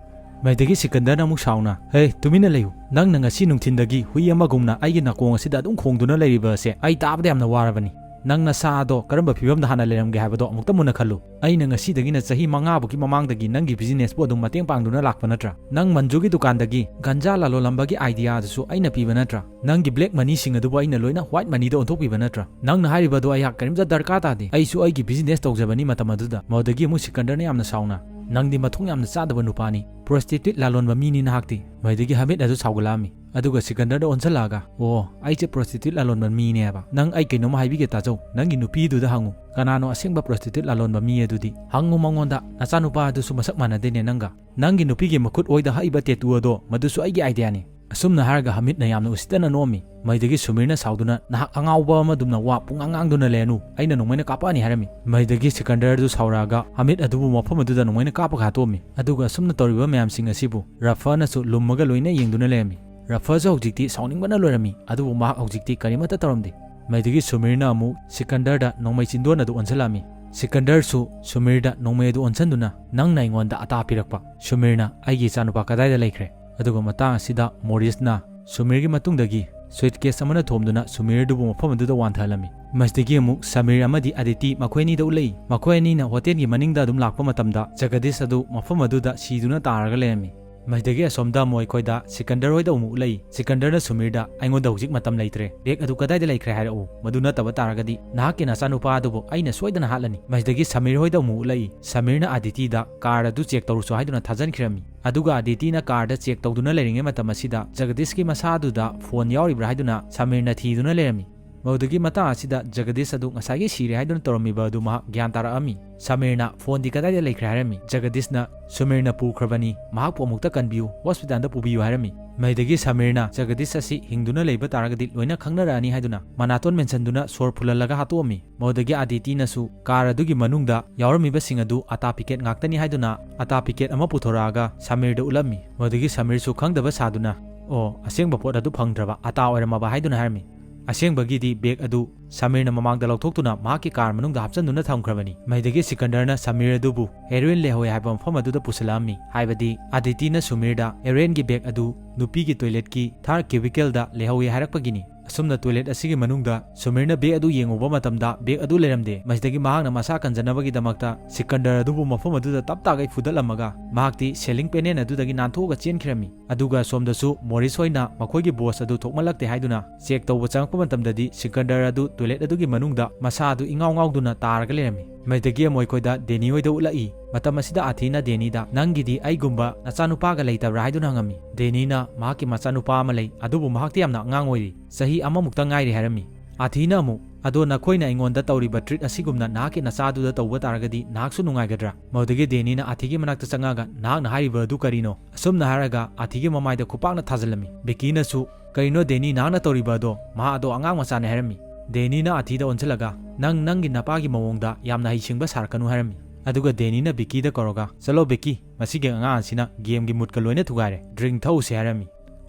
ꯃꯗꯨꯗꯒꯤ ꯁꯤꯀꯟꯗꯔꯅ ꯑꯃꯨꯛ ꯁꯥꯎꯅ, "ꯍꯦ, ꯇꯨꯃꯤꯟꯅ ꯂꯩꯌꯨ꯫ ꯅꯪꯅ ꯉꯁꯤ ꯅꯨꯡꯊꯤꯟꯗꯒꯤ ꯍꯨꯏ ꯑꯃꯒꯨꯝꯅ ꯑꯩꯒꯤ ꯅꯥꯀꯣꯡ ꯑꯁꯤꯗ ꯑꯗꯨꯝ ꯈꯣꯡꯗꯨꯅ ꯂꯩꯔꯤꯕ ꯑꯁꯦ ꯑꯩ ꯇꯥꯕꯗ ꯌꯥꯝꯅ ꯋꯥꯔꯕꯅꯤ꯫ ꯅꯪ ꯅꯁꯥ ꯑꯗꯣ ꯀꯔꯝꯕ ꯐꯤꯕꯝꯗ ꯍꯥꯟꯅ ꯂꯩꯔꯝꯒꯦ ꯍꯥꯏꯕꯗꯣ ꯑꯃꯨꯛꯇ ꯃꯨꯟꯅ ꯈꯜꯂꯨ꯫ ꯑꯩꯅ ꯉꯁꯤꯗꯒꯤꯅ ꯆꯍꯤ ꯃꯉꯥꯕꯨꯒꯤ ꯃꯃꯥꯡꯗꯒꯤ ꯅꯪꯒꯤ business ꯄꯨ ꯑꯗꯨꯝ ꯃꯇꯦꯡ ꯄꯥꯡꯗꯨꯅ ꯂꯥꯛꯄ ꯅꯠꯇ꯭ꯔꯥ? ꯅꯪ ꯃꯟꯖꯨꯒꯤ ꯗꯨꯀꯥꯟꯗꯒꯤ ꯒꯟꯖꯥ ꯂꯂꯣꯟꯂꯝꯕꯒꯤ idea ꯗꯨꯁꯨ ꯑꯩꯅ ꯄꯤꯕ ꯅꯠꯇ꯭ꯔꯥ? ꯅꯪꯒꯤ black money ꯁꯤꯡ ꯑꯗꯨꯕꯨ ꯑꯩꯅ ꯂꯣꯏꯅ white money ꯗ ꯑꯣꯟꯊꯣꯛꯄꯤꯕ ꯅꯠꯇ꯭ꯔꯥ? ꯅꯪꯅ ꯍꯥꯏꯔꯤꯕ ꯑꯗꯨ ꯑꯩꯍꯥꯛ ꯀꯔꯤꯝꯇ ꯗꯔꯀꯥꯔ ꯇꯥꯗꯦ꯫ ꯑꯩꯁꯨ ꯑꯩꯒꯤ business ꯇꯧꯖꯕꯅꯤ ꯃꯇꯝ ꯑꯗꯨꯗ꯫" ꯃꯗꯨꯗꯒꯤ ꯑꯃꯨꯛ ꯁꯤꯀꯟꯗꯔꯅ ꯌꯥꯝꯅ ꯁꯥꯎꯅ, "ꯅꯪꯗꯤ ꯃꯊꯣꯡ ꯌꯥꯝꯅ ꯆꯥꯗꯕ ꯅꯨꯄꯥꯅꯤ꯫ Prostitute ꯂꯂꯣꯟꯕ ꯃꯤꯅꯤ ꯅꯍꯥꯛꯇꯤ꯫" ꯃꯗꯨꯗꯒꯤ ꯍꯃꯤꯠ ꯑꯗꯨ ꯁꯥꯎꯒꯠꯂꯛꯑꯝꯃꯤ꯫ ꯑꯗꯨꯒ ꯁꯤꯀꯟꯗꯔꯗ ꯑꯣꯟꯁꯤꯜꯂꯛꯑꯒ, "ꯑꯣ, ꯑꯩꯁꯦ prostitute ꯂꯂꯣꯟꯕ ꯃꯤꯅꯦꯕ꯫ ꯅꯪ ꯑꯩ ꯀꯩꯅꯣꯝꯃ ꯍꯥꯏꯕꯤꯒꯦ ꯇꯥꯖꯧ꯫ ꯅꯪꯒꯤ ꯅꯨꯄꯤꯗꯨꯗ ꯍꯪꯉꯨ, ꯀꯅꯥꯅꯣ ꯑꯁꯦꯡꯕ prostitute ꯂꯂꯣꯟꯕ ꯃꯤ ꯑꯗꯨꯗꯤ? ꯍꯪꯉꯨ ꯃꯉꯣꯟꯗ, ꯅꯆꯥꯅꯨꯄꯥ ꯑꯗꯨꯁꯨ ꯃꯁꯛ ꯃꯥꯟꯅꯗꯦꯅꯦ ꯅꯪꯒ꯫ ꯅꯪꯒꯤ ꯅꯨꯄꯤꯒꯤ ꯃꯈꯨꯠ ꯑꯣꯏꯗ ꯍꯛꯏꯕ tattoo ꯑꯗꯣ, ꯃꯗꯨꯁꯨ ꯑꯩꯒꯤ idea ꯅꯤ꯫" ꯑꯁꯨꯝꯅ ꯍꯥꯏꯔꯒ ꯍꯃꯤꯠꯅ ꯌꯥꯝꯅ ꯎꯁꯤꯠꯇꯅ ꯅꯣꯛꯑꯝꯃꯤ꯫ ꯃꯗꯨꯗꯒꯤ ꯁꯨꯃꯤꯔꯅ ꯁꯥꯎꯗꯨꯅ, "ꯅꯍꯥꯛ ꯑꯉꯥꯎꯕ ꯑꯃꯗꯨꯝꯅ ꯋꯥ ꯄꯨꯡꯉꯥꯡ ꯉꯥꯡꯗꯨꯅ ꯂꯩꯔꯅꯨ, ꯑꯩꯅ ꯅꯣꯡꯃꯩꯅ ꯀꯥꯞꯄꯛꯑꯅꯤ" ꯍꯥꯏꯔꯝꯃꯤ꯫ ꯃꯗꯨꯗꯒꯤ ꯁꯤꯀꯟꯗꯔ ꯑꯗꯨ ꯁꯥꯎꯔꯛꯑꯒ ꯍꯃꯤꯠ ꯑꯗꯨꯕꯨ ꯃꯐꯝ ꯑꯗꯨꯗ ꯅꯣꯡꯃꯩꯅ ꯀꯥꯞꯄꯒ ꯍꯥꯠꯇꯣꯛꯑꯝꯃꯤ꯫ ꯑꯗꯨꯒ ꯑꯁꯨꯝꯅ ꯇꯧꯔꯤꯕ ꯃꯌꯥꯝꯁꯤꯡ ꯑꯁꯤꯕꯨ ꯔꯐꯅꯁꯨ ꯂꯨꯝꯃꯒ ꯂꯣꯏꯅ ꯌꯦꯡꯗꯨꯅ ꯂꯩꯔꯝꯃꯤ꯫ ꯔꯐꯁꯨ ꯍꯧꯖꯤꯛꯇꯤ ꯁꯥꯎꯅꯤꯡꯕꯅ ꯂꯣꯏꯔꯝꯃꯤ, ꯑꯗꯨꯕꯨ ꯃꯍꯥꯛ ꯍꯧꯖꯤꯛꯇꯤ ꯀꯔꯤꯃꯠꯇ ꯇꯧꯔꯝꯗꯦ꯫ ꯃꯗꯨꯗꯒꯤ ꯁꯨꯃꯤꯔꯅ ꯑꯃꯨꯛ ꯁꯤꯀꯟꯗꯔꯗ ꯅꯣꯡꯃꯩ ꯆꯤꯟꯗꯣꯟ ꯑꯗꯨ ꯑꯣꯟꯁꯤꯜꯂꯝꯃꯤ꯫ ꯁꯤꯀꯟꯗꯔꯁꯨ ꯁꯨꯃꯤꯔꯗ ꯅꯣꯡꯃꯩ ꯑꯗꯨ ꯑꯣꯟꯁꯤꯟꯗꯨꯅ, "ꯅꯪꯅ ꯑꯩꯉꯣꯟꯗ ꯑꯇꯥ ꯄꯤꯔꯛꯄ꯫" ꯁꯨꯃꯤꯔꯅ, "ꯑꯩꯒꯤ ꯏꯆꯥꯅꯨꯄꯥ ꯀꯗꯥꯏꯗ ꯂꯩꯈ꯭ꯔꯦ?" ꯑꯗꯨꯒ ꯃꯇꯥꯡ ꯑꯁꯤꯗ ꯃꯣꯔꯤꯁꯅ ꯁꯨꯃꯤꯔꯒꯤ ꯃꯇꯨꯡꯗꯒꯤ ꯁꯨꯏꯠꯀꯦꯁ ꯑꯃꯅ ꯊꯣꯝꯗꯨꯅ ꯁꯨꯃꯤꯔ ꯑꯗꯨꯕꯨ ꯃꯐꯝ ꯑꯗꯨꯗ ꯋꯥꯟꯊꯍꯜꯂꯝꯃꯤ꯫ ꯃꯁꯤꯗꯒꯤ ꯑꯃꯨꯛ ꯁꯃꯤꯔ ꯑꯃꯗꯤ ꯑꯗꯤꯇꯤ ꯃꯈꯣꯏ ꯑꯅꯤꯗ ꯎꯠꯂꯛꯏ꯫ ꯃꯈꯣꯏ ꯑꯅꯤꯅ ꯍꯣꯇꯦꯜꯒꯤ ꯃꯅꯤꯡꯗ ꯑꯗꯨꯝ ꯂꯥꯛꯄ ꯃꯇꯝꯗ ꯖꯒꯗꯤꯁ ꯑꯗꯨ ꯃꯐꯝ ꯑꯗꯨꯗ ꯁꯤꯗꯨꯅ ꯇꯥꯔꯒ ꯂꯩꯔꯝꯃꯤ꯫ ꯃꯁꯤꯗꯒꯤ ꯑꯁꯣꯝꯗ ꯑꯃꯨꯛ ꯑꯩꯈꯣꯏꯗ ꯁꯤꯀꯟꯗꯔ ꯍꯣꯏꯗ ꯑꯃꯨꯛ ꯎꯠꯂꯛꯏ꯫ ꯁꯤꯀꯟꯗꯔꯅ ꯁꯨꯃꯤꯔꯗ, "ꯑꯩꯉꯣꯟꯗ ꯍꯧꯖꯤꯛ ꯃꯇꯝ ꯂꯩꯇ꯭ꯔꯦ, ꯕꯦꯒ ꯑꯗꯨ ꯀꯗꯥꯏꯗ ꯂꯩꯈ꯭ꯔꯦ ꯍꯥꯏꯔꯛꯎ, ꯃꯗꯨ ꯅꯠꯇꯕ ꯇꯥꯔꯒꯗꯤ ꯅꯍꯥꯛꯀꯤ ꯅꯆꯥꯅꯨꯄꯥ ꯑꯗꯨꯕꯨ ꯑꯩꯅ ꯁꯣꯏꯗꯅ ꯍꯥꯠꯂꯅꯤ"꯫ ꯃꯁꯤꯗꯒꯤ ꯁꯃꯤꯔ ꯍꯣꯏꯗ ꯑꯃꯨꯛ ꯎꯠꯂꯛꯏ꯫ ꯁꯃꯤꯔꯅ ꯑꯗꯤꯇꯤꯗ ꯀꯥꯔ ꯑꯗꯨ ꯆꯦꯛ ꯇꯧꯔꯨꯆꯣ ꯍꯥꯏꯗꯨꯅ ꯊꯥꯖꯟꯈꯤꯔꯝꯃꯤ꯫ ꯑꯗꯨꯒ ꯑꯗꯤꯇꯤꯅ ꯀꯥꯔꯗ ꯆꯦꯛ ꯇꯧꯗꯨꯅ ꯂꯩꯔꯤꯉꯩ ꯃꯇꯝ ꯑꯁꯤꯗ ꯖꯒꯗꯤꯁꯀꯤ ꯃꯁꯥ ꯑꯗꯨꯗ ꯐꯣꯟ ꯌꯥꯎꯔꯤꯕ꯭ꯔꯥ ꯍꯥꯏꯗꯨꯅ ꯁꯃꯤꯔꯅ ꯊꯤꯗꯨꯅ ꯂꯩꯔꯝꯃꯤ꯫ ꯃꯗꯨꯗꯒꯤ ꯃꯇꯥꯡ ꯑꯁꯤꯗ ꯖꯒꯗꯤꯁ ꯑꯗꯨ ꯉꯁꯥꯏꯒꯤ ꯁꯤꯔꯦ ꯍꯥꯏꯗꯨꯅ ꯇꯧꯔꯝꯃꯤꯕ ꯑꯗꯨ ꯃꯍꯥꯛ ꯒ꯭ꯌꯥꯟ ꯇꯥꯔꯛꯑꯝꯃꯤ꯫ ꯁꯃꯤꯔꯅ ꯐꯣꯟꯗꯤ ꯀꯗꯥꯏꯗ ꯂꯩꯈ꯭ꯔꯦ ꯍꯥꯏꯔꯝꯃꯤ꯫ ꯖꯒꯗꯤꯁꯅ ꯁꯨꯃꯤꯔꯅ ꯄꯨꯈ꯭ꯔꯕꯅꯤ, ꯃꯍꯥꯛꯄꯨ ꯑꯃꯨꯛꯇ ꯀꯟꯕꯤꯌꯨ, ꯍꯣꯁꯄꯤꯇꯥꯜꯗ ꯄꯨꯕꯤꯌꯨ ꯍꯥꯏꯔꯝꯃꯤ꯫ ꯃꯗꯨꯗꯒꯤ ꯁꯃꯤꯔꯅ ꯖꯒꯗꯤꯁ ꯑꯁꯤ ꯍꯤꯡꯗꯨꯅ ꯂꯩꯕ ꯇꯥꯔꯒꯗꯤ ꯂꯣꯏꯅ ꯈꯪꯅꯔꯛꯑꯅꯤ ꯍꯥꯏꯗꯨꯅ ꯃꯅꯥꯇꯣꯟ ꯃꯦꯟꯁꯤꯟꯗꯨꯅ ꯁꯣꯔ ꯐꯨꯜꯍꯜꯂꯒ ꯍꯥꯠꯇꯣꯛꯑꯝꯃꯤ꯫ ꯃꯗꯨꯗꯒꯤ ꯑꯗꯤꯇꯤꯅꯁꯨ ꯀꯥꯔ ꯑꯗꯨꯒꯤ ꯃꯅꯨꯡꯗ ꯌꯥꯎꯔꯝꯃꯤꯕꯁꯤꯡ ꯑꯗꯨ ꯑꯇꯥ ꯄꯤꯀꯦꯠ ꯉꯥꯛꯇꯅꯤ ꯍꯥꯏꯗꯨꯅ ꯑꯇꯥ ꯄꯤꯀꯦꯠ ꯑꯃ ꯄꯨꯊꯣꯔꯛꯑꯒ ꯁꯃꯤꯔꯗ ꯎꯠꯂꯝꯃꯤ꯫ ꯃꯗꯨꯗꯒꯤ ꯁꯃꯤꯔꯁꯨ ꯈꯪꯗꯕ ꯁꯥꯗꯨꯅ, "ꯑꯣ, ꯑꯁꯦꯡꯕ ꯄꯣꯠ ꯑꯗꯨ ꯐꯪꯗ꯭ꯔꯕ, ꯑꯇꯥ ꯑꯣꯏꯔꯝꯃꯕ" ꯍꯥꯏꯗꯨꯅ ꯍꯥꯏꯔꯝꯃꯤ꯫ ꯑꯁꯦꯡꯕꯒꯤꯗꯤ ꯕꯦꯒ ꯑꯗꯨ ꯁꯃꯤꯔꯅ ꯃꯃꯥꯡꯗ ꯂꯧꯊꯣꯛꯇꯨꯅ ꯃꯍꯥꯛꯀꯤ ꯀꯥꯔ ꯃꯅꯨꯡꯗ ꯍꯥꯞꯆꯤꯟꯗꯨꯅ ꯊꯝꯈ꯭ꯔꯕꯅꯤ꯫ ꯃꯗꯨꯗꯒꯤ ꯁꯤꯀꯟꯗꯔꯅ ꯁꯃꯤꯔ ꯑꯗꯨꯕꯨ ꯍꯦꯔꯣꯏꯟ ꯂꯩꯍꯧꯋꯦ ꯍꯥꯏꯕ ꯃꯐꯝ ꯑꯗꯨꯗ ꯄꯨꯁꯤꯜꯂꯛꯑꯝꯃꯤ, ꯍꯥꯏꯕꯗꯤ ꯑꯗꯤꯇꯤꯅ ꯁꯨꯃꯤꯔꯗ ꯍꯦꯔꯣꯏꯟꯒꯤ ꯕꯦꯒ ꯑꯗꯨ ꯅꯨꯄꯤꯒꯤ ꯇꯣꯏꯂꯦꯠꯀꯤ ꯊꯥꯔ ꯀ꯭ꯌꯨꯕꯤꯀꯦꯜꯗ ꯂꯩꯍꯧꯋꯤ ꯍꯥꯏꯔꯛꯄꯒꯤꯅꯤ꯫ ꯑꯁꯨꯝꯅ ꯇꯣꯏꯂꯦꯠ ꯑꯁꯤꯒꯤ ꯃꯅꯨꯡꯗ ꯁꯨꯃꯤꯔꯅ ꯕꯦꯒ ꯑꯗꯨ ꯌꯦꯡꯉꯨꯕ ꯃꯇꯝꯗ ꯕꯦꯒ ꯑꯗꯨ ꯂꯩꯔꯝꯗꯦ꯫ ꯃꯁꯤꯗꯒꯤ ꯃꯍꯥꯛꯅ ꯃꯁꯥ ꯀꯟꯖꯅꯕꯒꯤꯗꯃꯛꯇ ꯁꯤꯀꯟꯗꯔ ꯑꯗꯨꯕꯨ ꯃꯐꯝ ꯑꯗꯨꯗ ꯇꯞ ꯇꯥꯒꯩ ꯐꯨꯗꯠꯂꯝꯃꯒ ꯃꯍꯥꯛꯇꯤ ꯁꯦꯂꯤꯡ ꯄꯦꯅꯦꯜ ꯑꯗꯨꯗꯒꯤ ꯅꯥꯟꯊꯣꯛꯑꯒ ꯆꯦꯟꯈꯤꯔꯝꯃꯤ꯫ ꯑꯗꯨꯒ ꯁꯣꯝꯗꯁꯨ ꯃꯣꯔꯤꯁ ꯍꯣꯏꯅ ꯃꯈꯣꯏꯒꯤ ꯕꯣꯁ ꯑꯗꯨ ꯊꯣꯛꯃꯜꯂꯛꯇꯦ ꯍꯥꯏꯗꯨꯅ ꯆꯦꯛ ꯇꯧꯕ ꯆꯪꯉꯛꯄ ꯃꯇꯝꯗꯗꯤ ꯁꯤꯀꯟꯗꯔ ꯑꯗꯨ ꯇꯣꯏꯂꯦꯠ ꯑꯗꯨꯒꯤ ꯃꯅꯨꯡꯗ ꯃꯁꯥ ꯑꯗꯨ ꯏꯉꯥꯎ ꯉꯥꯎꯗꯨꯅ ꯇꯥꯔꯒ ꯂꯩꯔꯝꯃꯤ꯫ ꯃꯗꯨꯗꯒꯤ ꯑꯃꯨꯛ ꯑꯩꯈꯣꯏꯗ ꯗꯦꯅꯤ ꯍꯣꯏꯗ ꯎꯠꯂꯛꯏ꯫ ꯃꯇꯝ ꯑꯁꯤꯗ ꯑꯊꯤꯅ ꯗꯦꯅꯤꯗ, "ꯅꯪꯒꯤꯗꯤ ꯑꯩꯒꯨꯝꯕ ꯅꯆꯥꯅꯨꯄꯥꯒ ꯂꯩꯇꯕ꯭ꯔꯥ?" ꯍꯥꯏꯗꯨꯅ ꯍꯪꯉꯝꯃꯤ꯫ ꯗꯦꯅꯤꯅ ꯃꯍꯥꯛꯀꯤ ꯃꯆꯥꯅꯨꯄꯥ ꯑꯃ ꯂꯩ, ꯑꯗꯨꯕꯨ ꯃꯍꯥꯛꯇꯤ ꯌꯥꯝꯅ ꯑꯉꯥꯡ ꯑꯣꯏꯔꯤ, ꯆꯍꯤ ꯑꯃꯃꯨꯛꯇ ꯉꯥꯏꯔꯤ ꯍꯥꯏꯔꯝꯃꯤ꯫ ꯑꯊꯤꯅ ꯑꯃꯨꯛ, "ꯑꯗꯣ ꯅꯈꯣꯏꯅ ꯑꯩꯉꯣꯟꯗ ꯇꯧꯔꯤꯕ ꯇ꯭ꯔꯤꯠ ꯑꯁꯤꯒꯨꯝꯅ ꯅꯍꯥꯛꯀꯤ ꯅꯆꯥꯗꯨꯗ ꯇꯧꯕ ꯇꯥꯔꯒꯗꯤ ꯅꯍꯥꯛꯁꯨ ꯅꯨꯡꯉꯥꯏꯒꯗ꯭ꯔꯥ?" ꯃꯗꯨꯗꯒꯤ ꯗꯦꯅꯤꯅ ꯑꯊꯤꯒꯤ ꯃꯅꯥꯛꯇ ꯆꯪꯉꯛꯑꯒ, "ꯅꯍꯥꯛꯅ ꯍꯥꯏꯔꯤꯕ ꯑꯗꯨ ꯀꯔꯤꯅꯣ?" ꯑꯁꯨꯝꯅ ꯍꯥꯏꯔꯒ ꯑꯊꯤꯒꯤ ꯃꯃꯥꯏꯗ ꯈꯨꯄꯥꯛꯅ ꯊꯥꯖꯤꯜꯂꯝꯃꯤ꯫ ꯕꯤꯀꯤꯅꯁꯨ, "ꯀꯔꯤꯅꯣ ꯗꯦꯅꯤ, ꯅꯍꯥꯛꯅ ꯇꯧꯔꯤꯕ ꯑꯗꯣ? ꯃꯍꯥꯛ ꯑꯗꯣ ꯑꯉꯥꯡ ꯃꯆꯥꯅꯦ" ꯍꯥꯏꯔꯝꯃꯤ꯫ ꯗꯦꯅꯤꯅ ꯑꯊꯤꯗ ꯑꯣꯟꯁꯤꯜꯂꯒ, "ꯅꯪ ꯅꯪꯒꯤ ꯅꯄꯥꯒꯤ ꯃꯑꯣꯡꯗ ꯌꯥꯝꯅ ꯍꯩꯁꯤꯡꯕ ꯁꯥꯔꯛꯀꯅꯨ" ꯍꯥꯏꯔꯝꯃꯤ꯫ ꯑꯗꯨꯒ ꯗꯦꯅꯤꯅ ꯕꯤꯀꯤꯗ ꯀꯧꯔꯒ, "ꯆꯠꯂꯣ ꯕꯤꯀꯤ, ꯃꯁꯤꯒꯤ ꯑꯉꯥꯡ ꯑꯁꯤꯅ ꯒꯦꯝꯒꯤ ꯃꯨꯠꯀ ꯂꯣꯏꯅ ꯊꯨꯒꯥꯏꯔꯦ, ꯗ꯭ꯔꯤꯡ ꯊꯛꯎꯁꯦ" ꯍꯥꯏꯔꯝꯃꯤ꯫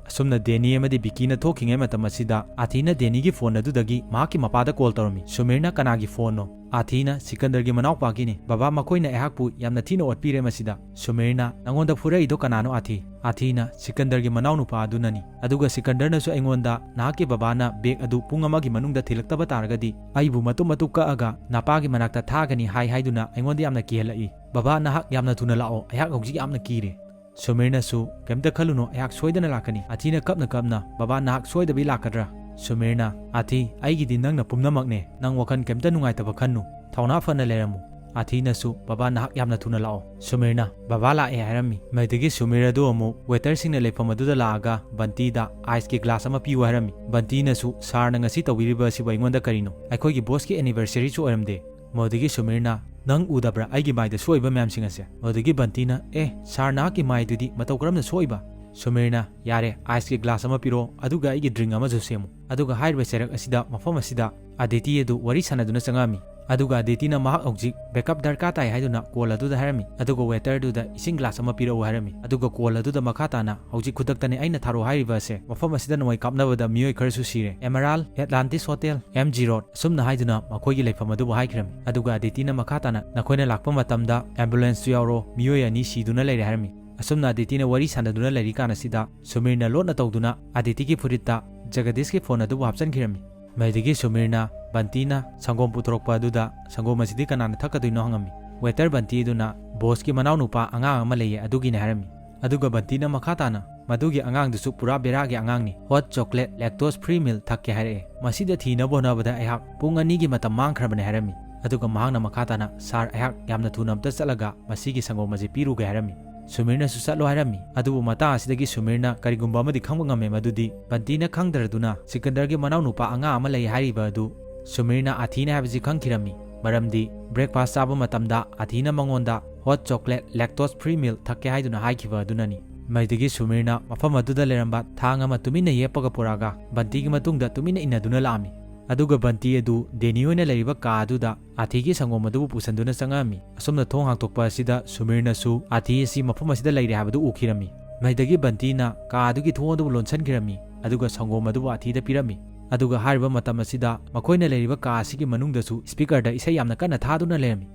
ꯑꯁꯨꯝꯅ ꯗꯦꯅꯤ ꯑꯃꯗꯤ ꯕꯤꯀꯤꯅ ꯊꯣꯛꯈꯤꯉꯩ ꯃꯇꯝ ꯑꯁꯤꯗ ꯑꯥꯊꯤꯅ ꯗꯦꯅꯤꯒꯤ ꯐꯣꯟ ꯑꯗꯨꯗꯒꯤ ꯃꯍꯥꯛꯀꯤ ꯃꯄꯥꯗ ꯀꯣꯜ ꯇꯧꯔꯝꯃꯤ꯫ ꯁꯨꯃꯤꯔꯅ ꯀꯅꯥꯒꯤ ꯐꯣꯟꯅꯣ? ꯑꯥꯊꯤꯅ ꯁꯤꯀꯟꯗꯔꯒꯤ ꯃꯅꯥꯎꯄꯥꯒꯤꯅꯤ꯫ "ꯕꯕꯥ, ꯃꯈꯣꯏꯅ ꯑꯩꯍꯥꯛꯄꯨ ꯌꯥꯝꯅ ꯊꯤꯅ ꯑꯣꯠꯄꯤꯔꯦ ꯃꯁꯤꯗ"꯫ ꯁꯨꯃꯤꯔꯅ, "ꯅꯉꯣꯟꯗ ꯐꯨꯔꯛꯏꯗꯣ ꯀꯅꯥꯅꯣ ꯑꯥꯊꯤ?" ꯑꯥꯊꯤꯅ, "ꯁꯤꯀꯟꯗꯔꯒꯤ ꯃꯅꯥꯎꯅꯨꯄꯥ ꯑꯗꯨꯅꯅꯤ꯫ ꯑꯗꯨꯒ ꯁꯤꯀꯟꯗꯔꯅꯁꯨ ꯑꯩꯉꯣꯟꯗ ꯅꯍꯥꯛꯀꯤ ꯕꯕꯥꯅ ꯕꯦꯒ ꯑꯗꯨ ꯄꯨꯡ ꯑꯃꯒꯤ ꯃꯅꯨꯡꯗ ꯊꯤꯜꯂꯛꯇꯕ ꯇꯥꯔꯒꯗꯤ ꯑꯩꯕꯨ ꯃꯇꯨꯝ ꯃꯇꯨꯝ ꯀꯛꯑꯒ ꯅꯄꯥꯒꯤ ꯃꯅꯥꯛꯇ ꯊꯥꯒꯅꯤ ꯍꯥꯏ ꯍꯥꯏꯗꯨꯅ ꯑꯩꯉꯣꯟꯗ ꯌꯥꯝꯅ ꯀꯤꯍꯜꯂꯛꯏ꯫ ꯕꯕꯥ, ꯅꯍꯥꯛ ꯌꯥꯝꯅ ꯊꯨꯅ ꯂꯥꯛꯑꯣ, ꯑꯩꯍꯥꯛ ꯍꯧꯖꯤꯛ ꯌꯥꯝꯅ ꯀꯤꯔꯦ"꯫ ꯁꯨꯃꯤꯔꯅꯁꯨ, "ꯀꯩꯝꯇ ꯈꯜꯂꯨꯅꯨ, ꯑꯩꯍꯥꯛ ꯁꯣꯏꯗꯅ ꯂꯥꯛꯀꯅꯤ"꯫ ꯑꯥꯊꯤꯅ ꯀꯞꯅ ꯀꯞꯅ, "ꯕꯕꯥ, ꯅꯍꯥꯛ ꯁꯣꯏꯗꯕꯤ ꯂꯥꯛꯀꯗ꯭ꯔꯥ?" ꯁꯨꯃꯤꯔꯅ, "ꯑꯥꯊꯤ, ꯑꯩꯒꯤꯗꯤ ꯅꯪꯅ ꯄꯨꯝꯅꯃꯛꯅꯦ, ꯅꯪ ꯋꯥꯈꯜ ꯀꯩꯝꯇ ꯅꯨꯡꯉꯥꯏꯇꯕ ꯈꯟꯅꯨ, ꯊꯧꯅꯥ ꯐꯅ ꯂꯩꯔꯝꯃꯨ"꯫ ꯑꯥꯊꯤꯅꯁꯨ, "ꯕꯕꯥ, ꯅꯍꯥꯛ ꯌꯥꯝꯅ ꯊꯨꯅ ꯂꯥꯛꯑꯣ"꯫ ꯁꯨꯃꯤꯔꯅ, "ꯕꯕꯥ ꯂꯥꯛꯑꯦ" ꯍꯥꯏꯔꯝꯃꯤ꯫ ꯃꯗꯨꯗꯒꯤ ꯁꯨꯃꯤꯔ ꯑꯗꯨ ꯑꯃꯨꯛ ꯋꯦꯇꯔꯁꯤꯡꯅ ꯂꯩꯐꯝ ꯑꯗꯨꯗ ꯂꯥꯛꯑꯒ ꯕꯟꯇꯤꯗ ꯑꯥꯏꯁꯀꯤ ꯒ꯭ꯂꯥꯁ ꯑꯃ ꯄꯤꯌꯨ ꯍꯥꯏꯔꯝꯃꯤ꯫ ꯕꯟꯇꯤꯅꯁꯨ, "ꯁꯥꯔꯅ ꯉꯁꯤ ꯇꯧꯕꯤꯔꯤꯕ ꯑꯁꯤꯕꯨ ꯑꯩꯉꯣꯟꯗ ꯀꯔꯤꯅꯣ? ꯑꯩꯈꯣꯏꯒꯤ ꯕꯣꯁꯀꯤ ꯑꯦꯅꯤꯚꯔꯁꯔꯤꯁꯨ ꯑꯣꯏꯔꯝꯗꯦ"꯫ ꯃꯗꯨꯗꯒꯤ ꯁꯨꯃꯤꯔꯅ, "ꯅꯪ ꯎꯗꯕ꯭ꯔꯥ ꯑꯩꯒꯤ ꯃꯥꯏꯗ ꯁꯣꯛꯏꯕ ꯃꯌꯥꯝꯁꯤꯡ ꯑꯁꯦ?" ꯃꯗꯨꯗꯒꯤ ꯕꯟꯇꯤꯅ, "ꯑꯦ, ꯁꯥꯔ, ꯅꯍꯥꯛꯀꯤ ꯃꯥꯏꯗꯨꯗꯤ ꯃꯇꯧ ꯀꯔꯝꯅ ꯁꯣꯛꯏꯕ?" ꯁꯨꯃꯤꯔꯅ, "ꯌꯥꯔꯦ, ꯑꯥꯏꯁꯀꯤ ꯒ꯭ꯂꯥꯁ ꯑꯃ ꯄꯤꯔꯛꯑꯣ, ꯑꯗꯨꯒ ꯑꯩꯒꯤ ꯗ꯭ꯔꯤꯡ ꯑꯃꯁꯨ ꯁꯦꯝꯃꯨ"꯫ ꯑꯗꯨꯒ ꯍꯥꯏꯔꯤꯕ ꯆꯩꯔꯛ ꯑꯁꯤꯗ, ꯃꯐꯝ ꯑꯁꯤꯗ ꯑꯗꯤꯇꯤ ꯑꯗꯨ ꯋꯥꯔꯤ ꯁꯥꯟꯅꯗꯨꯅ ꯆꯪꯉꯛꯑꯝꯃꯤ꯫ ꯑꯗꯨꯒ ꯑꯗꯤꯇꯤꯅ ꯃꯍꯥꯛ ꯍꯧꯖꯤꯛ ꯕꯦꯛꯑꯞ ꯗꯔꯀꯥꯔ ꯇꯥꯏ ꯍꯥꯏꯗꯨꯅ ꯀꯣꯜ ꯑꯗꯨꯗ ꯍꯥꯏꯔꯝꯃꯤ꯫ ꯑꯗꯨꯒ ꯋꯦꯇꯔꯗꯨꯗ ꯏꯁꯤꯡ ꯒ꯭ꯂꯥꯁ ꯑꯃ ꯄꯤꯔꯛꯎ ꯍꯥꯏꯔꯝꯃꯤ꯫ ꯑꯗꯨꯒ ꯀꯣꯜ ꯑꯗꯨꯗ ꯃꯈꯥ ꯇꯥꯅ, "ꯍꯧꯖꯤꯛ ꯈꯨꯗꯛꯇꯅꯦ ꯑꯩꯅ ꯊꯥꯔꯛꯑꯣ ꯍꯥꯏꯔꯤꯕ ꯑꯁꯦ, ꯃꯐꯝ ꯑꯁꯤꯗ ꯅꯣꯡꯃꯩ ꯀꯥꯞꯅꯕꯗ ꯃꯤꯑꯣꯏ ꯈꯔꯁꯨ ꯁꯤꯔꯦ꯫ ꯑꯦꯃꯔꯥꯜ, ꯑꯦꯠꯂꯥꯟꯇꯤꯁ ꯍꯣꯇꯦꯜ, ꯑꯦꯝ ꯖꯤ ꯔꯣꯗ", ꯑꯁꯨꯝꯅ ꯍꯥꯏꯗꯨꯅ ꯃꯈꯣꯏꯒꯤ ꯂꯩꯐꯝ ꯑꯗꯨꯕꯨ ꯍꯥꯏꯈꯤꯔꯝꯃꯤ꯫ ꯑꯗꯨꯒ ꯑꯗꯤꯇꯤꯅ ꯃꯈꯥ ꯇꯥꯅ, "ꯅꯈꯣꯏꯅ ꯂꯥꯛꯄ ꯃꯇꯝꯗ ꯑꯦꯝꯕꯨꯂꯦꯟꯁꯁꯨ ꯌꯥꯎꯔꯣ, ꯃꯤꯑꯣꯏ ꯑꯅꯤ ꯁꯤꯗꯨꯅ ꯂꯩꯔꯦ" ꯍꯥꯏꯔꯝꯃꯤ꯫ ꯑꯁꯨꯝꯅ ꯑꯗꯤꯇꯤꯅ ꯋꯥꯔꯤ ꯁꯥꯟꯅꯗꯨꯅ ꯂꯩꯔꯤꯀꯥꯟ ꯑꯁꯤꯗ ꯁꯨꯃꯤꯔꯅ ꯂꯣꯠꯅ ꯇꯧꯗꯨꯅ ꯑꯗꯤꯇꯤꯒꯤ ꯐꯨꯔꯤꯠꯇ ꯖꯒꯗꯤꯁꯀꯤ ꯐꯣꯟ ꯑꯗꯨꯕꯨ ꯍꯥꯞꯆꯤꯟꯈꯤꯔꯝꯃꯤ꯫ ꯃꯗꯨꯗꯒꯤ ꯁꯨꯃꯤꯔꯅ ꯕꯟꯇꯤꯅ ꯁꯪꯒꯣꯝ ꯄꯨꯊꯣꯔꯛꯄ ꯑꯗꯨꯗ, "ꯁꯪꯒꯣꯝ ꯑꯁꯤꯗꯤ ꯀꯅꯥꯅ ꯊꯛꯀꯗꯣꯏꯅꯣ?" ꯍꯪꯉꯝꯃꯤ꯫ ꯋꯦꯇꯔ ꯕꯟꯇꯤ ꯑꯗꯨꯅ, "ꯕꯣꯁꯀꯤ ꯃꯅꯥꯎꯅꯨꯄꯥ ꯑꯉꯥꯡ ꯑꯃ ꯂꯩꯌꯦ, ꯑꯗꯨꯒꯤꯅꯦ" ꯍꯥꯏꯔꯝꯃꯤ꯫ ꯑꯗꯨꯒ ꯕꯟꯇꯤꯅ ꯃꯈꯥ ꯇꯥꯅ, "ꯃꯗꯨꯒꯤ ꯑꯉꯥꯡꯗꯨꯁꯨ ꯄꯨꯔꯥ ꯕꯦꯔꯥꯒꯤ ꯑꯉꯥꯡꯅꯤ, ꯍꯣꯠ ꯆꯣꯀ꯭ꯂꯦꯠ ꯂꯦꯛꯇꯣꯁ ꯐ꯭ꯔꯤ ꯃꯤꯜꯛ ꯊꯛꯀꯦ ꯍꯥꯏꯔꯛꯑꯦ꯫ ꯃꯁꯤꯗ ꯊꯤꯅꯕ ꯍꯣꯠꯅꯕꯗ ꯑꯩꯍꯥꯛ ꯄꯨꯡ ꯑꯅꯤꯒꯤ ꯃꯇꯝ ꯃꯥꯡꯈ꯭ꯔꯕꯅꯦ" ꯍꯥꯏꯔꯝꯃꯤ꯫ ꯑꯗꯨꯒ ꯃꯍꯥꯛꯅ ꯃꯈꯥ ꯇꯥꯅ, "ꯁꯥꯔ, ꯑꯩꯍꯥꯛ ꯌꯥꯝꯅ ꯊꯨꯅ ꯑꯝꯇ ꯆꯠꯂꯒ ꯃꯁꯤꯒꯤ ꯁꯪꯒꯣꯝ ꯑꯁꯤ ꯄꯤꯔꯨꯒꯦ" ꯍꯥꯏꯔꯝꯃꯤ꯫ ꯁꯨꯃꯤꯔꯅꯁꯨ ꯆꯠꯂꯣ ꯍꯥꯏꯔꯝꯃꯤ꯫ ꯑꯗꯨꯕꯨ ꯃꯇꯥꯡ ꯑꯁꯤꯗꯒꯤ ꯁꯨꯃꯤꯔꯅ ꯀꯔꯤꯒꯨꯝꯕ ꯑꯃꯗꯤ ꯈꯪꯕ ꯉꯝꯃꯦ, ꯃꯗꯨꯗꯤ ꯕꯟꯇꯤꯅ ꯈꯪꯗ꯭ꯔꯗꯨꯅ ꯁꯤꯀꯟꯗꯔꯒꯤ ꯃꯅꯥꯎꯅꯨꯄꯥ ꯑꯉꯥꯡ ꯑꯃ ꯂꯩ ꯍꯥꯏꯔꯤꯕ ꯑꯗꯨ ꯁꯨꯃꯤꯔꯅ ꯑꯥꯊꯤꯅ ꯍꯥꯏꯕꯁꯤ ꯈꯪꯈꯤꯔꯝꯃꯤ꯫ ꯃꯔꯝꯗꯤ ꯕ꯭ꯔꯦꯛꯐꯥꯁ ꯆꯥꯕ ꯃꯇꯝꯗ ꯑꯥꯊꯤꯅ ꯃꯉꯣꯟꯗ ꯍꯣꯠ ꯆꯣꯀ꯭ꯂꯦꯠ ꯂꯦꯛꯇꯣꯁ ꯐ꯭ꯔꯤ ꯃꯤꯜꯛ ꯊꯛꯀꯦ ꯍꯥꯏꯗꯨꯅ ꯍꯥꯏꯈꯤꯕ ꯑꯗꯨꯅꯅꯤ꯫ ꯃꯗꯨꯗꯒꯤ ꯁꯨꯃꯤꯔꯅ ꯃꯐꯝ ꯑꯗꯨꯗ ꯂꯩꯔꯝꯕ ꯊꯥꯡ ꯑꯃ ꯇꯨꯃꯤꯟꯅ ꯌꯦꯞꯄꯒ ꯄꯨꯔꯛꯑꯒ ꯕꯟꯇꯤꯒꯤ ꯃꯇꯨꯡꯗ ꯇꯨꯃꯤꯟꯅ ꯏꯟꯅꯗꯨꯅ ꯂꯥꯛꯑꯝꯃꯤ꯫ ꯑꯗꯨꯒ ꯕꯟꯇꯤ ꯑꯗꯨ ꯗꯦꯅꯤ ꯍꯣꯏꯅ ꯂꯩꯔꯤꯕ ꯀꯥ ꯑꯗꯨꯗ ꯑꯥꯊꯤꯒꯤ ꯁꯪꯒꯣꯝ ꯑꯗꯨꯕꯨ ꯄꯨꯁꯟꯗꯨꯅ ꯆꯪꯉꯛꯑꯝꯃꯤ꯫ ꯑꯁꯨꯝꯅ ꯊꯣꯡ ꯍꯥꯡꯗꯣꯛꯄ ꯑꯁꯤꯗ ꯁꯨꯃꯤꯔꯅꯁꯨ ꯑꯥꯊꯤ ꯑꯁꯤ ꯃꯐꯝ ꯑꯁꯤꯗ ꯂꯩꯔꯦ ꯍꯥꯏꯕꯗꯨ ꯎꯈꯤꯔꯝꯃꯤ꯫ ꯃꯗꯨꯗꯒꯤ ꯕꯟꯇꯤꯅ ꯀꯥ ꯑꯗꯨꯒꯤ ꯊꯣꯡ ꯑꯗꯨꯕꯨ ꯂꯣꯟꯁꯤꯟꯈꯤꯔꯝꯃꯤ, ꯑꯗꯨꯒ ꯁꯪꯒꯣꯝ ꯑꯗꯨꯕꯨ ꯑꯥꯊꯤꯗ ꯄꯤꯔꯝꯃꯤ꯫ ꯑꯗꯨꯒ ꯍꯥꯏꯔꯤꯕ ꯃꯇꯝ ꯑꯁꯤꯗ ꯃꯈꯣꯏꯅ ꯂꯩꯔꯤꯕ ꯀꯥ ꯑꯁꯤꯒꯤ ꯃꯅꯨꯡꯗꯁꯨ ꯁ꯭ꯄꯤꯀꯔꯗ ꯏꯁꯩ ꯌꯥꯝꯅ ꯀꯟꯅ ꯊꯥꯗꯨꯅ ꯂꯩꯔꯝꯃꯤ꯫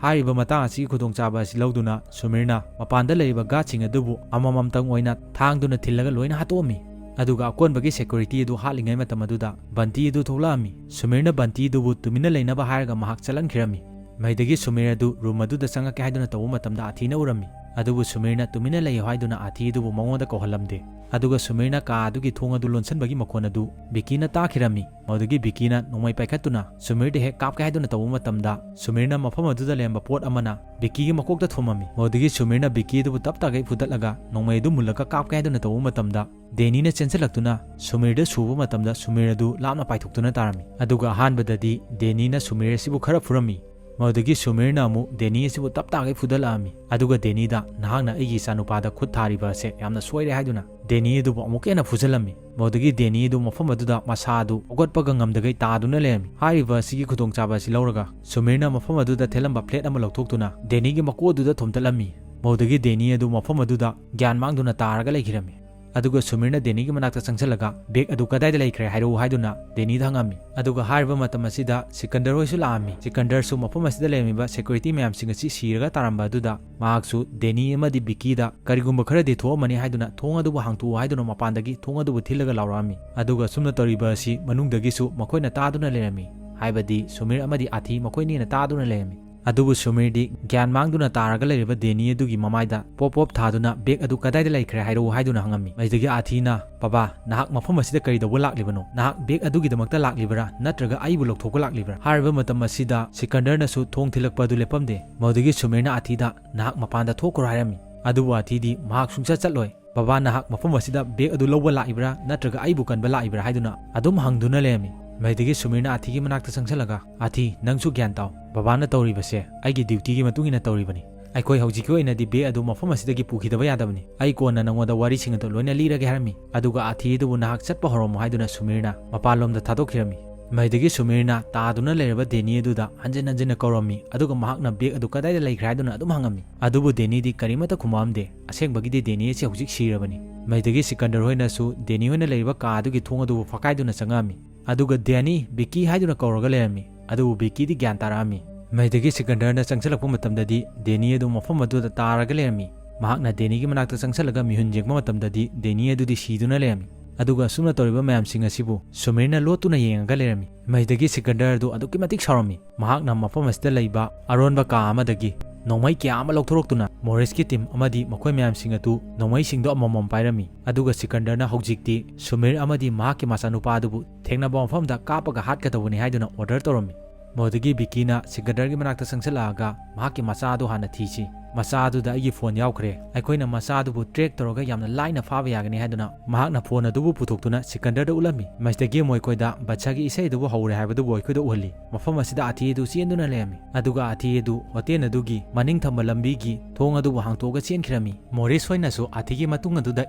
ꯍꯥꯏꯔꯤꯕ ꯃꯇꯥꯡ ꯑꯁꯤꯒꯤ ꯈꯨꯗꯣꯡꯆꯥꯕ ꯑꯁꯤ ꯂꯧꯗꯨꯅ ꯁꯨꯃꯤꯔꯅ ꯃꯄꯥꯟꯗ ꯂꯩꯔꯤꯕ ꯒꯥꯔꯗꯁꯤꯡ ꯑꯗꯨꯕꯨ ꯑꯃꯃꯝꯇꯪ ꯑꯣꯏꯅ ꯊꯥꯡꯗꯨꯅ ꯊꯤꯜꯂꯒ ꯂꯣꯏꯅ ꯍꯥꯠꯇꯣꯛꯑꯝꯃꯤ꯫ ꯑꯗꯨꯒ ꯑꯀꯣꯟꯕꯒꯤ ꯁꯦꯀ꯭ꯌꯨꯔꯤꯇꯤ ꯑꯗꯨ ꯍꯥꯠꯂꯤꯉꯩ ꯃꯇꯝ ꯑꯗꯨꯗ ꯕꯟꯇꯤ ꯑꯗꯨ ꯊꯣꯛꯂꯛꯑꯝꯃꯤ꯫ ꯁꯨꯃꯤꯔꯅ ꯕꯟꯇꯤ ꯑꯗꯨꯕꯨ ꯇꯨꯃꯤꯟꯅ ꯂꯩꯅꯕ ꯍꯥꯏꯔꯒ ꯃꯍꯥꯛ ꯆꯠꯍꯟꯈꯤꯔꯝꯃꯤ꯫ ꯃꯗꯨꯗꯒꯤ ꯁꯨꯃꯤꯔ ꯑꯗꯨ ꯔꯨꯝ ꯑꯗꯨꯗ ꯆꯪꯉꯛꯀꯦ ꯍꯥꯏꯗꯨꯅ ꯇꯧꯕ ꯃꯇꯝꯗ ꯑꯥꯊꯤꯅ ꯎꯔꯝꯃꯤ꯫ ꯑꯗꯨꯕꯨ ꯁꯨꯃꯤꯔꯅ ꯇꯨꯃꯤꯟꯅ ꯂꯩꯌꯨ ꯍꯥꯏꯗꯨꯅ ꯑꯥꯊꯤ ꯑꯗꯨꯕꯨ ꯃꯉꯣꯟꯗ ꯀꯧꯍꯜꯂꯝꯗꯦ꯫ ꯑꯗꯨꯒ ꯁꯨꯃꯤꯔꯅ ꯀꯥ ꯑꯗꯨꯒꯤ ꯊꯣꯡ ꯑꯗꯨ ꯂꯣꯟꯁꯤꯟꯕꯒꯤ ꯃꯈꯣꯟ ꯑꯗꯨ ꯕꯤꯀꯤꯅ ꯇꯥꯈꯤꯔꯝꯃꯤ꯫ ꯃꯗꯨꯗꯒꯤ ꯕꯤꯀꯤꯅ ꯅꯣꯡꯃꯩ ꯄꯥꯏꯈꯠꯇꯨꯅ ꯁꯨꯃꯤꯔꯗ ꯍꯦꯛ ꯀꯥꯞꯀꯦ ꯍꯥꯏꯗꯨꯅ ꯇꯧꯕ ꯃꯇꯝꯗ ꯁꯨꯃꯤꯔꯅ ꯃꯐꯝ ꯑꯗꯨꯗ ꯂꯩꯔꯝꯕ ꯄꯣꯠ ꯑꯃꯅ ꯕꯤꯀꯤꯒꯤ ꯃꯀꯣꯛꯇ ꯊꯣꯝꯃꯝꯃꯤ꯫ ꯃꯗꯨꯗꯒꯤ ꯁꯨꯃꯤꯔꯅ ꯕꯤꯀꯤ ꯑꯗꯨꯕꯨ ꯇꯞ ꯇꯥꯒꯩ ꯐꯨꯗꯠꯂꯒ ꯅꯣꯡꯃꯩ ꯑꯗꯨ ꯃꯨꯜꯂꯒ ꯀꯥꯞꯀꯦ ꯍꯥꯏꯗꯨꯅ ꯇꯧꯕ ꯃꯇꯝꯗ ꯗꯦꯅꯤꯅ ꯆꯦꯟꯁꯤꯜꯂꯛꯇꯨꯅ ꯁꯨꯃꯤꯔꯗ ꯁꯨꯕ ꯃꯇꯝꯗ ꯁꯨꯃꯤꯔ ꯑꯗꯨ ꯂꯥꯞꯅ ꯄꯥꯏꯊꯣꯛꯇꯨꯅ ꯇꯥꯔꯝꯃꯤ꯫ ꯑꯗꯨꯒ ꯑꯍꯥꯟꯕꯗꯗꯤ ꯗꯦꯅꯤꯅ ꯁꯨꯃꯤꯔ ꯑꯁꯤꯕꯨ ꯈꯔ ꯐꯨꯔꯝꯃꯤ꯫ ꯃꯗꯨꯗꯒꯤ ꯁꯨꯃꯤꯔꯅ ꯑꯃꯨꯛ ꯗꯦꯅꯤ ꯑꯁꯤꯕꯨ ꯇꯞ ꯇꯥꯒꯩ ꯐꯨꯗꯠꯂꯛꯑꯝꯃꯤ꯫ ꯑꯗꯨꯒ ꯗꯦꯅꯤꯗ, "ꯅꯍꯥꯛꯅ ꯑꯩꯒꯤ ꯏꯆꯥꯅꯨꯄꯥꯗ ꯈꯨꯠ ꯊꯥꯔꯤꯕ ꯑꯁꯦ ꯌꯥꯝꯅ ꯁꯣꯏꯔꯦ" ꯍꯥꯏꯗꯨꯅ ꯗꯦꯅꯤ ꯑꯗꯨꯕꯨ ꯑꯃꯨꯛꯀ ꯍꯦꯟꯅ ꯐꯨꯖꯜꯂꯝꯃꯤ꯫ ꯃꯗꯨꯗꯒꯤ ꯗꯦꯅꯤ ꯑꯗꯨ ꯃꯐꯝ ꯑꯗꯨꯗ ꯃꯁꯥ ꯑꯗꯨ ꯍꯧꯒꯠꯄꯒ ꯉꯝꯗꯒꯩ ꯇꯥꯗꯨꯅ ꯂꯩꯔꯝꯃꯤ꯫ ꯍꯥꯏꯔꯤꯕ ꯑꯁꯤꯒꯤ ꯈꯨꯗꯣꯡꯆꯥꯕ ꯑꯁꯤ ꯂꯧꯔꯒ ꯁꯨꯃꯤꯔꯅ ꯃꯐꯝ ꯑꯗꯨꯗ ꯊꯦꯠꯂꯝꯕ ꯐ꯭ꯂꯦꯠ ꯑꯃ ꯂꯧꯊꯣꯛꯇꯨꯅ ꯗꯦꯅꯤꯒꯤ ꯃꯀꯣꯛ ꯑꯗꯨꯗ ꯊꯣꯝꯇꯠꯂꯝꯃꯤ꯫ ꯃꯗꯨꯗꯒꯤ ꯗꯦꯅꯤ ꯑꯗꯨ ꯃꯐꯝ ꯑꯗꯨꯗ ꯒ꯭ꯌꯥꯟ ꯃꯥꯡꯗꯨꯅ ꯇꯥꯔꯒ ꯂꯩꯈꯤꯔꯝꯃꯤ꯫ ꯑꯗꯨꯒ ꯁꯨꯃꯤꯔꯅ ꯗꯦꯅꯤꯒꯤ ꯃꯅꯥꯛꯇ ꯆꯪꯁꯤꯜꯂꯒ, "ꯕꯦꯒ ꯑꯗꯨ ꯀꯗꯥꯏꯗ ꯂꯩꯈ꯭ꯔꯦ ꯍꯥꯏꯔꯛꯎ" ꯍꯥꯏꯗꯨꯅ ꯗꯦꯅꯤꯗ ꯍꯪꯉꯝꯃꯤ꯫ ꯑꯗꯨꯒ ꯍꯥꯏꯔꯤꯕ ꯃꯇꯝ ꯑꯁꯤꯗ ꯁꯤꯀꯟꯗꯔ ꯍꯣꯏꯁꯨ ꯂꯥꯛꯑꯝꯃꯤ꯫ ꯁꯤꯀꯟꯗꯔꯁꯨ ꯃꯐꯝ ꯑꯁꯤꯗ ꯂꯩꯔꯝꯃꯤꯕ ꯁꯦꯀ꯭ꯌꯨꯔꯤꯇꯤ ꯃꯌꯥꯝꯁꯤꯡ ꯑꯁꯤ ꯁꯤꯔꯒ ꯇꯥꯔꯝꯕ ꯑꯗꯨꯗ ꯃꯍꯥꯛꯁꯨ ꯗꯦꯅꯤ ꯑꯃꯗꯤ ꯕꯤꯀꯤꯗ ꯀꯔꯤꯒꯨꯝꯕ ꯈꯔꯗꯤ ꯊꯣꯛꯑꯝꯃꯅꯤ ꯍꯥꯏꯗꯨꯅ ꯊꯣꯡ ꯑꯗꯨꯕꯨ ꯍꯥꯡꯇꯣꯛꯎ ꯍꯥꯏꯗꯨꯅ ꯃꯄꯥꯟꯗꯒꯤ ꯊꯣꯡ ꯑꯗꯨꯕꯨ ꯊꯤꯜꯂꯒ ꯂꯥꯎꯔꯛꯑꯝꯃꯤ꯫ ꯑꯗꯨꯒ ꯑꯁꯨꯝꯅ ꯇꯧꯔꯤꯕ ꯑꯁꯤ ꯃꯅꯨꯡꯗꯒꯤꯁꯨ ꯃꯈꯣꯏꯅ ꯇꯥꯗꯨꯅ ꯂꯩꯔꯝꯃꯤ꯫ ꯍꯥꯏꯕꯗꯤ ꯁꯨꯃꯤꯔ ꯑꯃꯗꯤ ꯑꯥꯊꯤ ꯃꯈꯣꯏꯅꯤꯅ ꯇꯥꯗꯨꯅ ꯂꯩꯔꯝꯃꯤ꯫ ꯑꯗꯨꯕꯨ ꯁꯨꯃꯤꯔꯗꯤ ꯒ꯭ꯌꯥꯟ ꯃꯥꯡꯗꯨꯅ ꯇꯥꯔꯒ ꯂꯩꯔꯤꯕ ꯗꯦꯅꯤ ꯑꯗꯨꯒꯤ ꯃꯃꯥꯏꯗ ꯄꯣꯞ ꯄꯣꯞ ꯊꯥꯗꯨꯅ, "ꯕꯦꯒ ꯑꯗꯨ ꯀꯗꯥꯏꯗ ꯂꯩꯈ꯭ꯔꯦ ꯍꯥꯏꯔꯛꯎ" ꯍꯥꯏꯗꯨꯅ ꯍꯪꯉꯝꯃꯤ꯫ ꯃꯁꯤꯗꯒꯤ ꯑꯥꯊꯤꯅ, "ꯕꯕꯥ, ꯅꯍꯥꯛ ꯃꯐꯝ ꯑꯁꯤꯗ ꯀꯔꯤ ꯇꯧꯕ ꯂꯥꯛꯂꯤꯕꯅꯣ? ꯅꯍꯥꯛ ꯕꯦꯒ ꯑꯗꯨꯒꯤꯗꯃꯛꯇ ꯂꯥꯛꯂꯤꯕ꯭ꯔꯥ, ꯅꯠꯇ꯭ꯔꯒ ꯑꯩꯕꯨ ꯂꯧꯊꯣꯛꯄ ꯂꯥꯛꯂꯤꯕ꯭ꯔꯥ?" ꯍꯥꯏꯔꯤꯕ ꯃꯇꯝ ꯑꯁꯤꯗ ꯁꯤꯀꯟꯗꯔꯅꯁꯨ ꯊꯣꯡ ꯊꯤꯜꯂꯛꯄ ꯑꯗꯨ ꯂꯦꯞꯄꯝꯗꯦ꯫ ꯃꯗꯨꯗꯒꯤ ꯁꯨꯃꯤꯔꯅ ꯑꯥꯊꯤꯗ, "ꯅꯍꯥꯛ ꯃꯄꯥꯟꯗ ꯊꯣꯛꯈ꯭ꯔꯣ" ꯍꯥꯏꯔꯝꯃꯤ꯫ ꯑꯗꯨꯕꯨ ꯑꯥꯊꯤꯗꯤ, "ꯃꯍꯥꯛ ꯁꯨꯡꯆꯠ ꯆꯠꯂꯣꯏ꯫ ꯕꯕꯥ, ꯅꯍꯥꯛ ꯃꯐꯝ ꯑꯁꯤꯗ ꯕꯦꯒ ꯑꯗꯨ ꯂꯧꯕ ꯂꯥꯛꯏꯕ꯭ꯔꯥ, ꯅꯠꯇ꯭ꯔꯒ ꯑꯩꯕꯨ ꯀꯟꯕ ꯂꯥꯛꯏꯕ꯭ꯔꯥ?" ꯍꯥꯏꯗꯨꯅ ꯑꯗꯨꯝ ꯍꯪꯗꯨꯅ ꯂꯩꯔꯝꯃꯤ꯫ ꯃꯗꯨꯗꯒꯤ ꯁꯨꯃꯤꯔꯅ ꯑꯥꯊꯤꯒꯤ ꯃꯅꯥꯛꯇ ꯆꯪꯁꯤꯜꯂꯒ, "ꯑꯥꯊꯤ, ꯅꯪꯁꯨ ꯒ꯭ꯌꯥꯟ ꯇꯥꯎ꯫ ꯕꯕꯥꯅ ꯇꯧꯔꯤꯕꯁꯦ ꯑꯩꯒꯤ ꯗ꯭ꯌꯨꯇꯤꯒꯤ ꯃꯇꯨꯡ ꯏꯟꯅ ꯇꯧꯔꯤꯕꯅꯤ꯫ ꯑꯩꯈꯣꯏ ꯍꯧꯖꯤꯛꯀꯤ ꯑꯣꯏꯅꯗꯤ ꯕꯦꯒ ꯑꯗꯨ ꯃꯐꯝ ꯑꯁꯤꯗꯒꯤ ꯄꯨꯈꯤꯗꯕ ꯌꯥꯗꯕꯅꯤ꯫ ꯑꯩ ꯀꯣꯟꯅ ꯅꯉꯣꯟꯗ ꯋꯥꯔꯤꯁꯤꯡ ꯑꯗꯨ ꯂꯣꯏꯅ ꯂꯤꯔꯒꯦ" ꯍꯥꯏꯔꯝꯃꯤ꯫ ꯑꯗꯨꯒ ꯑꯥꯊꯤ ꯑꯗꯨꯕꯨ ꯅꯍꯥꯛ ꯆꯠꯄ ꯍꯧꯔꯝꯃꯣ ꯍꯥꯏꯗꯨꯅ ꯁꯨꯃꯤꯔꯅ ꯃꯄꯥꯟꯂꯣꯝꯗ ꯊꯥꯗꯣꯛꯈꯤꯔꯝꯃꯤ꯫ ꯃꯁꯤꯗꯒꯤ ꯁꯨꯃꯤꯔꯅ ꯇꯥꯗꯨꯅ ꯂꯩꯔꯕ ꯗꯦꯅꯤ ꯑꯗꯨꯗ ꯍꯟꯖꯤꯟ ꯍꯟꯖꯤꯟꯅ ꯀꯧꯔꯝꯃꯤ, ꯑꯗꯨꯒ ꯃꯍꯥꯛꯅ ꯕꯦꯒ ꯑꯗꯨ ꯀꯗꯥꯏꯗ ꯂꯩꯈ꯭ꯔꯦ ꯍꯥꯏꯗꯨꯅ ꯑꯗꯨꯝ ꯍꯪꯉꯝꯃꯤ꯫ ꯑꯗꯨꯕꯨ ꯗꯦꯅꯤꯗꯤ ꯀꯔꯤꯃꯠꯇ ꯈꯨꯝꯃꯛꯑꯝꯗꯦ꯫ ꯑꯁꯦꯡꯕꯒꯤꯗꯤ ꯗꯦꯅꯤ ꯑꯁꯤ ꯍꯧꯖꯤꯛ ꯁꯤꯔꯕꯅꯤ꯫ ꯃꯁꯤꯗꯒꯤ ꯁꯤꯀꯟꯗꯔ ꯍꯣꯏꯅꯁꯨ ꯗꯦꯅꯤ ꯍꯣꯏꯅ ꯂꯩꯔꯤꯕ ꯀꯥ ꯑꯗꯨꯒꯤ ꯊꯣꯡ ꯑꯗꯨꯕꯨ ꯐꯥꯛꯀꯥꯏꯗꯨꯅ ꯆꯪꯉꯛꯑꯝꯃꯤ꯫ ꯑꯗꯨꯒ ꯗꯦꯅꯤ, ꯕꯤꯀꯤ ꯍꯥꯏꯗꯨꯅ ꯀꯧꯔꯒ ꯂꯩꯔꯝꯃꯤ꯫ ꯑꯗꯨꯕꯨ ꯕꯤꯀꯤꯗꯤ ꯒ꯭ꯌꯥꯟ ꯇꯥꯔꯛꯑꯝꯃꯤ꯫ ꯃꯁꯤꯗꯒꯤ ꯁꯤꯀꯟꯗꯔꯅ ꯆꯪꯁꯤꯜꯂꯛꯄ ꯃꯇꯝꯗꯗꯤ ꯗꯦꯅꯤ ꯑꯗꯨ ꯃꯐꯝ ꯑꯗꯨꯗ ꯇꯥꯔꯒ ꯂꯩꯔꯝꯃꯤ꯫ ꯃꯍꯥꯛꯅ ꯗꯦꯅꯤꯒꯤ ꯃꯅꯥꯛꯇ ꯆꯪꯁꯤꯜꯂꯒ ꯃꯤꯍꯨꯟ ꯌꯦꯡꯕ ꯃꯇꯝꯗꯗꯤ ꯗꯦꯅꯤ ꯑꯗꯨꯗꯤ ꯁꯤꯗꯨꯅ ꯂꯩꯔꯝꯃꯤ꯫ ꯑꯗꯨꯒ ꯑꯁꯨꯝꯅ ꯇꯧꯔꯤꯕ ꯃꯌꯥꯝꯁꯤꯡ ꯑꯁꯤꯕꯨ ꯁꯨꯃꯤꯔꯅ ꯂꯣꯠꯇꯨꯅ ꯌꯦꯡꯉꯒ ꯂꯩꯔꯝꯃꯤ꯫ ꯃꯁꯤꯗꯒꯤ ꯁꯤꯀꯟꯗꯔ ꯑꯗꯨ ꯑꯗꯨꯛꯀꯤ ꯃꯇꯤꯛ ꯁꯥꯎꯔꯝꯃꯤ꯫ ꯃꯍꯥꯛꯅ ꯃꯐꯝ ꯑꯁꯤꯗ ꯂꯩꯕ ꯑꯔꯣꯟꯕ ꯀꯥ ꯑꯃꯗꯒꯤ ꯅꯣꯡꯃꯩ ꯀꯌꯥ ꯑꯃ ꯂꯧꯊꯣꯔꯛꯇꯨꯅ ꯃꯣꯔꯤꯁꯀꯤ ꯇꯤꯝ ꯑꯃꯗꯤ ꯃꯈꯣꯏ ꯃꯌꯥꯝꯁꯤꯡ ꯑꯗꯨ ꯅꯣꯡꯃꯩꯁꯤꯡꯗꯣ ꯑꯃꯃꯝ ꯄꯥꯏꯔꯝꯃꯤ꯫ ꯑꯗꯨꯒ ꯁꯤꯀꯟꯗꯔꯅ ꯍꯧꯖꯤꯛꯇꯤ ꯁꯨꯃꯤꯔ ꯑꯃꯗꯤ ꯃꯍꯥꯛꯀꯤ ꯃꯆꯥꯅꯨꯄꯥ ꯑꯗꯨꯕꯨ ꯊꯦꯡꯅꯕ ꯃꯐꯝꯗ ꯀꯥꯞꯄꯒ ꯍꯥꯠꯀꯗꯧꯕꯅꯤ ꯍꯥꯏꯗꯨꯅ ꯑꯣꯔꯗꯔ ꯇꯧꯔꯝꯃꯤ꯫ ꯃꯗꯨꯗꯒꯤ ꯕꯤꯀꯤꯅ ꯁꯤꯀꯟꯗꯔꯒꯤ ꯃꯅꯥꯛꯇ ꯆꯪꯁꯤꯜꯂꯛꯑꯒ ꯃꯍꯥꯛꯀꯤ ꯃꯆꯥ ꯑꯗꯨ ꯍꯥꯟꯅ ꯊꯤꯁꯤ꯫ ꯃꯆꯥ ꯑꯗꯨꯗ ꯑꯩꯒꯤ ꯐꯣꯟ ꯌꯥꯎꯈ꯭ꯔꯦ꯫ ꯑꯩꯈꯣꯏꯅ ꯃꯆꯥ ꯑꯗꯨꯕꯨ ꯇ꯭ꯔꯦꯛ ꯇꯧꯔꯒ ꯌꯥꯝꯅ ꯂꯥꯏꯅ ꯐꯥꯕ ꯌꯥꯒꯅꯤ ꯍꯥꯏꯗꯨꯅ ꯃꯍꯥꯛꯅ ꯐꯣꯟ ꯑꯗꯨꯕꯨ ꯄꯨꯊꯣꯛꯇꯨꯅ ꯁꯤꯀꯟꯗꯔꯗ ꯎꯠꯂꯝꯃꯤ꯫ ꯃꯁꯤꯗꯒꯤ ꯃꯈꯣꯏꯗ ꯕꯠꯁꯥꯒꯤ ꯏꯁꯩ ꯑꯗꯨꯕꯨ ꯍꯧꯔꯦ ꯍꯥꯏꯕꯗꯨꯕꯨ ꯑꯩꯈꯣꯏꯗ ꯎꯍꯜꯂꯤ꯫ ꯃꯐꯝ ꯑꯁꯤꯗ ꯑꯥꯊꯤ ꯑꯗꯨ ꯆꯦꯟꯗꯨꯅ ꯂꯩꯔꯝꯃꯤ꯫ ꯑꯗꯨꯒ ꯑꯥꯊꯤ ꯑꯗꯨ ꯍꯣꯇꯦꯜ ꯑꯗꯨꯒꯤ ꯃꯅꯤꯡ ꯊꯝꯕ ꯂꯝꯕꯤꯒꯤ ꯊꯣꯡ ꯑꯗꯨꯕꯨ ꯍꯥꯡꯇꯣꯛꯑꯒ ꯆꯦꯟꯈꯤꯔꯝꯃꯤ꯫ ꯃꯣꯔꯤꯁ ꯍꯣꯏꯅꯁꯨ ꯑꯥꯊꯤꯒꯤ ꯃꯇꯨꯡ ꯑꯗꯨꯗ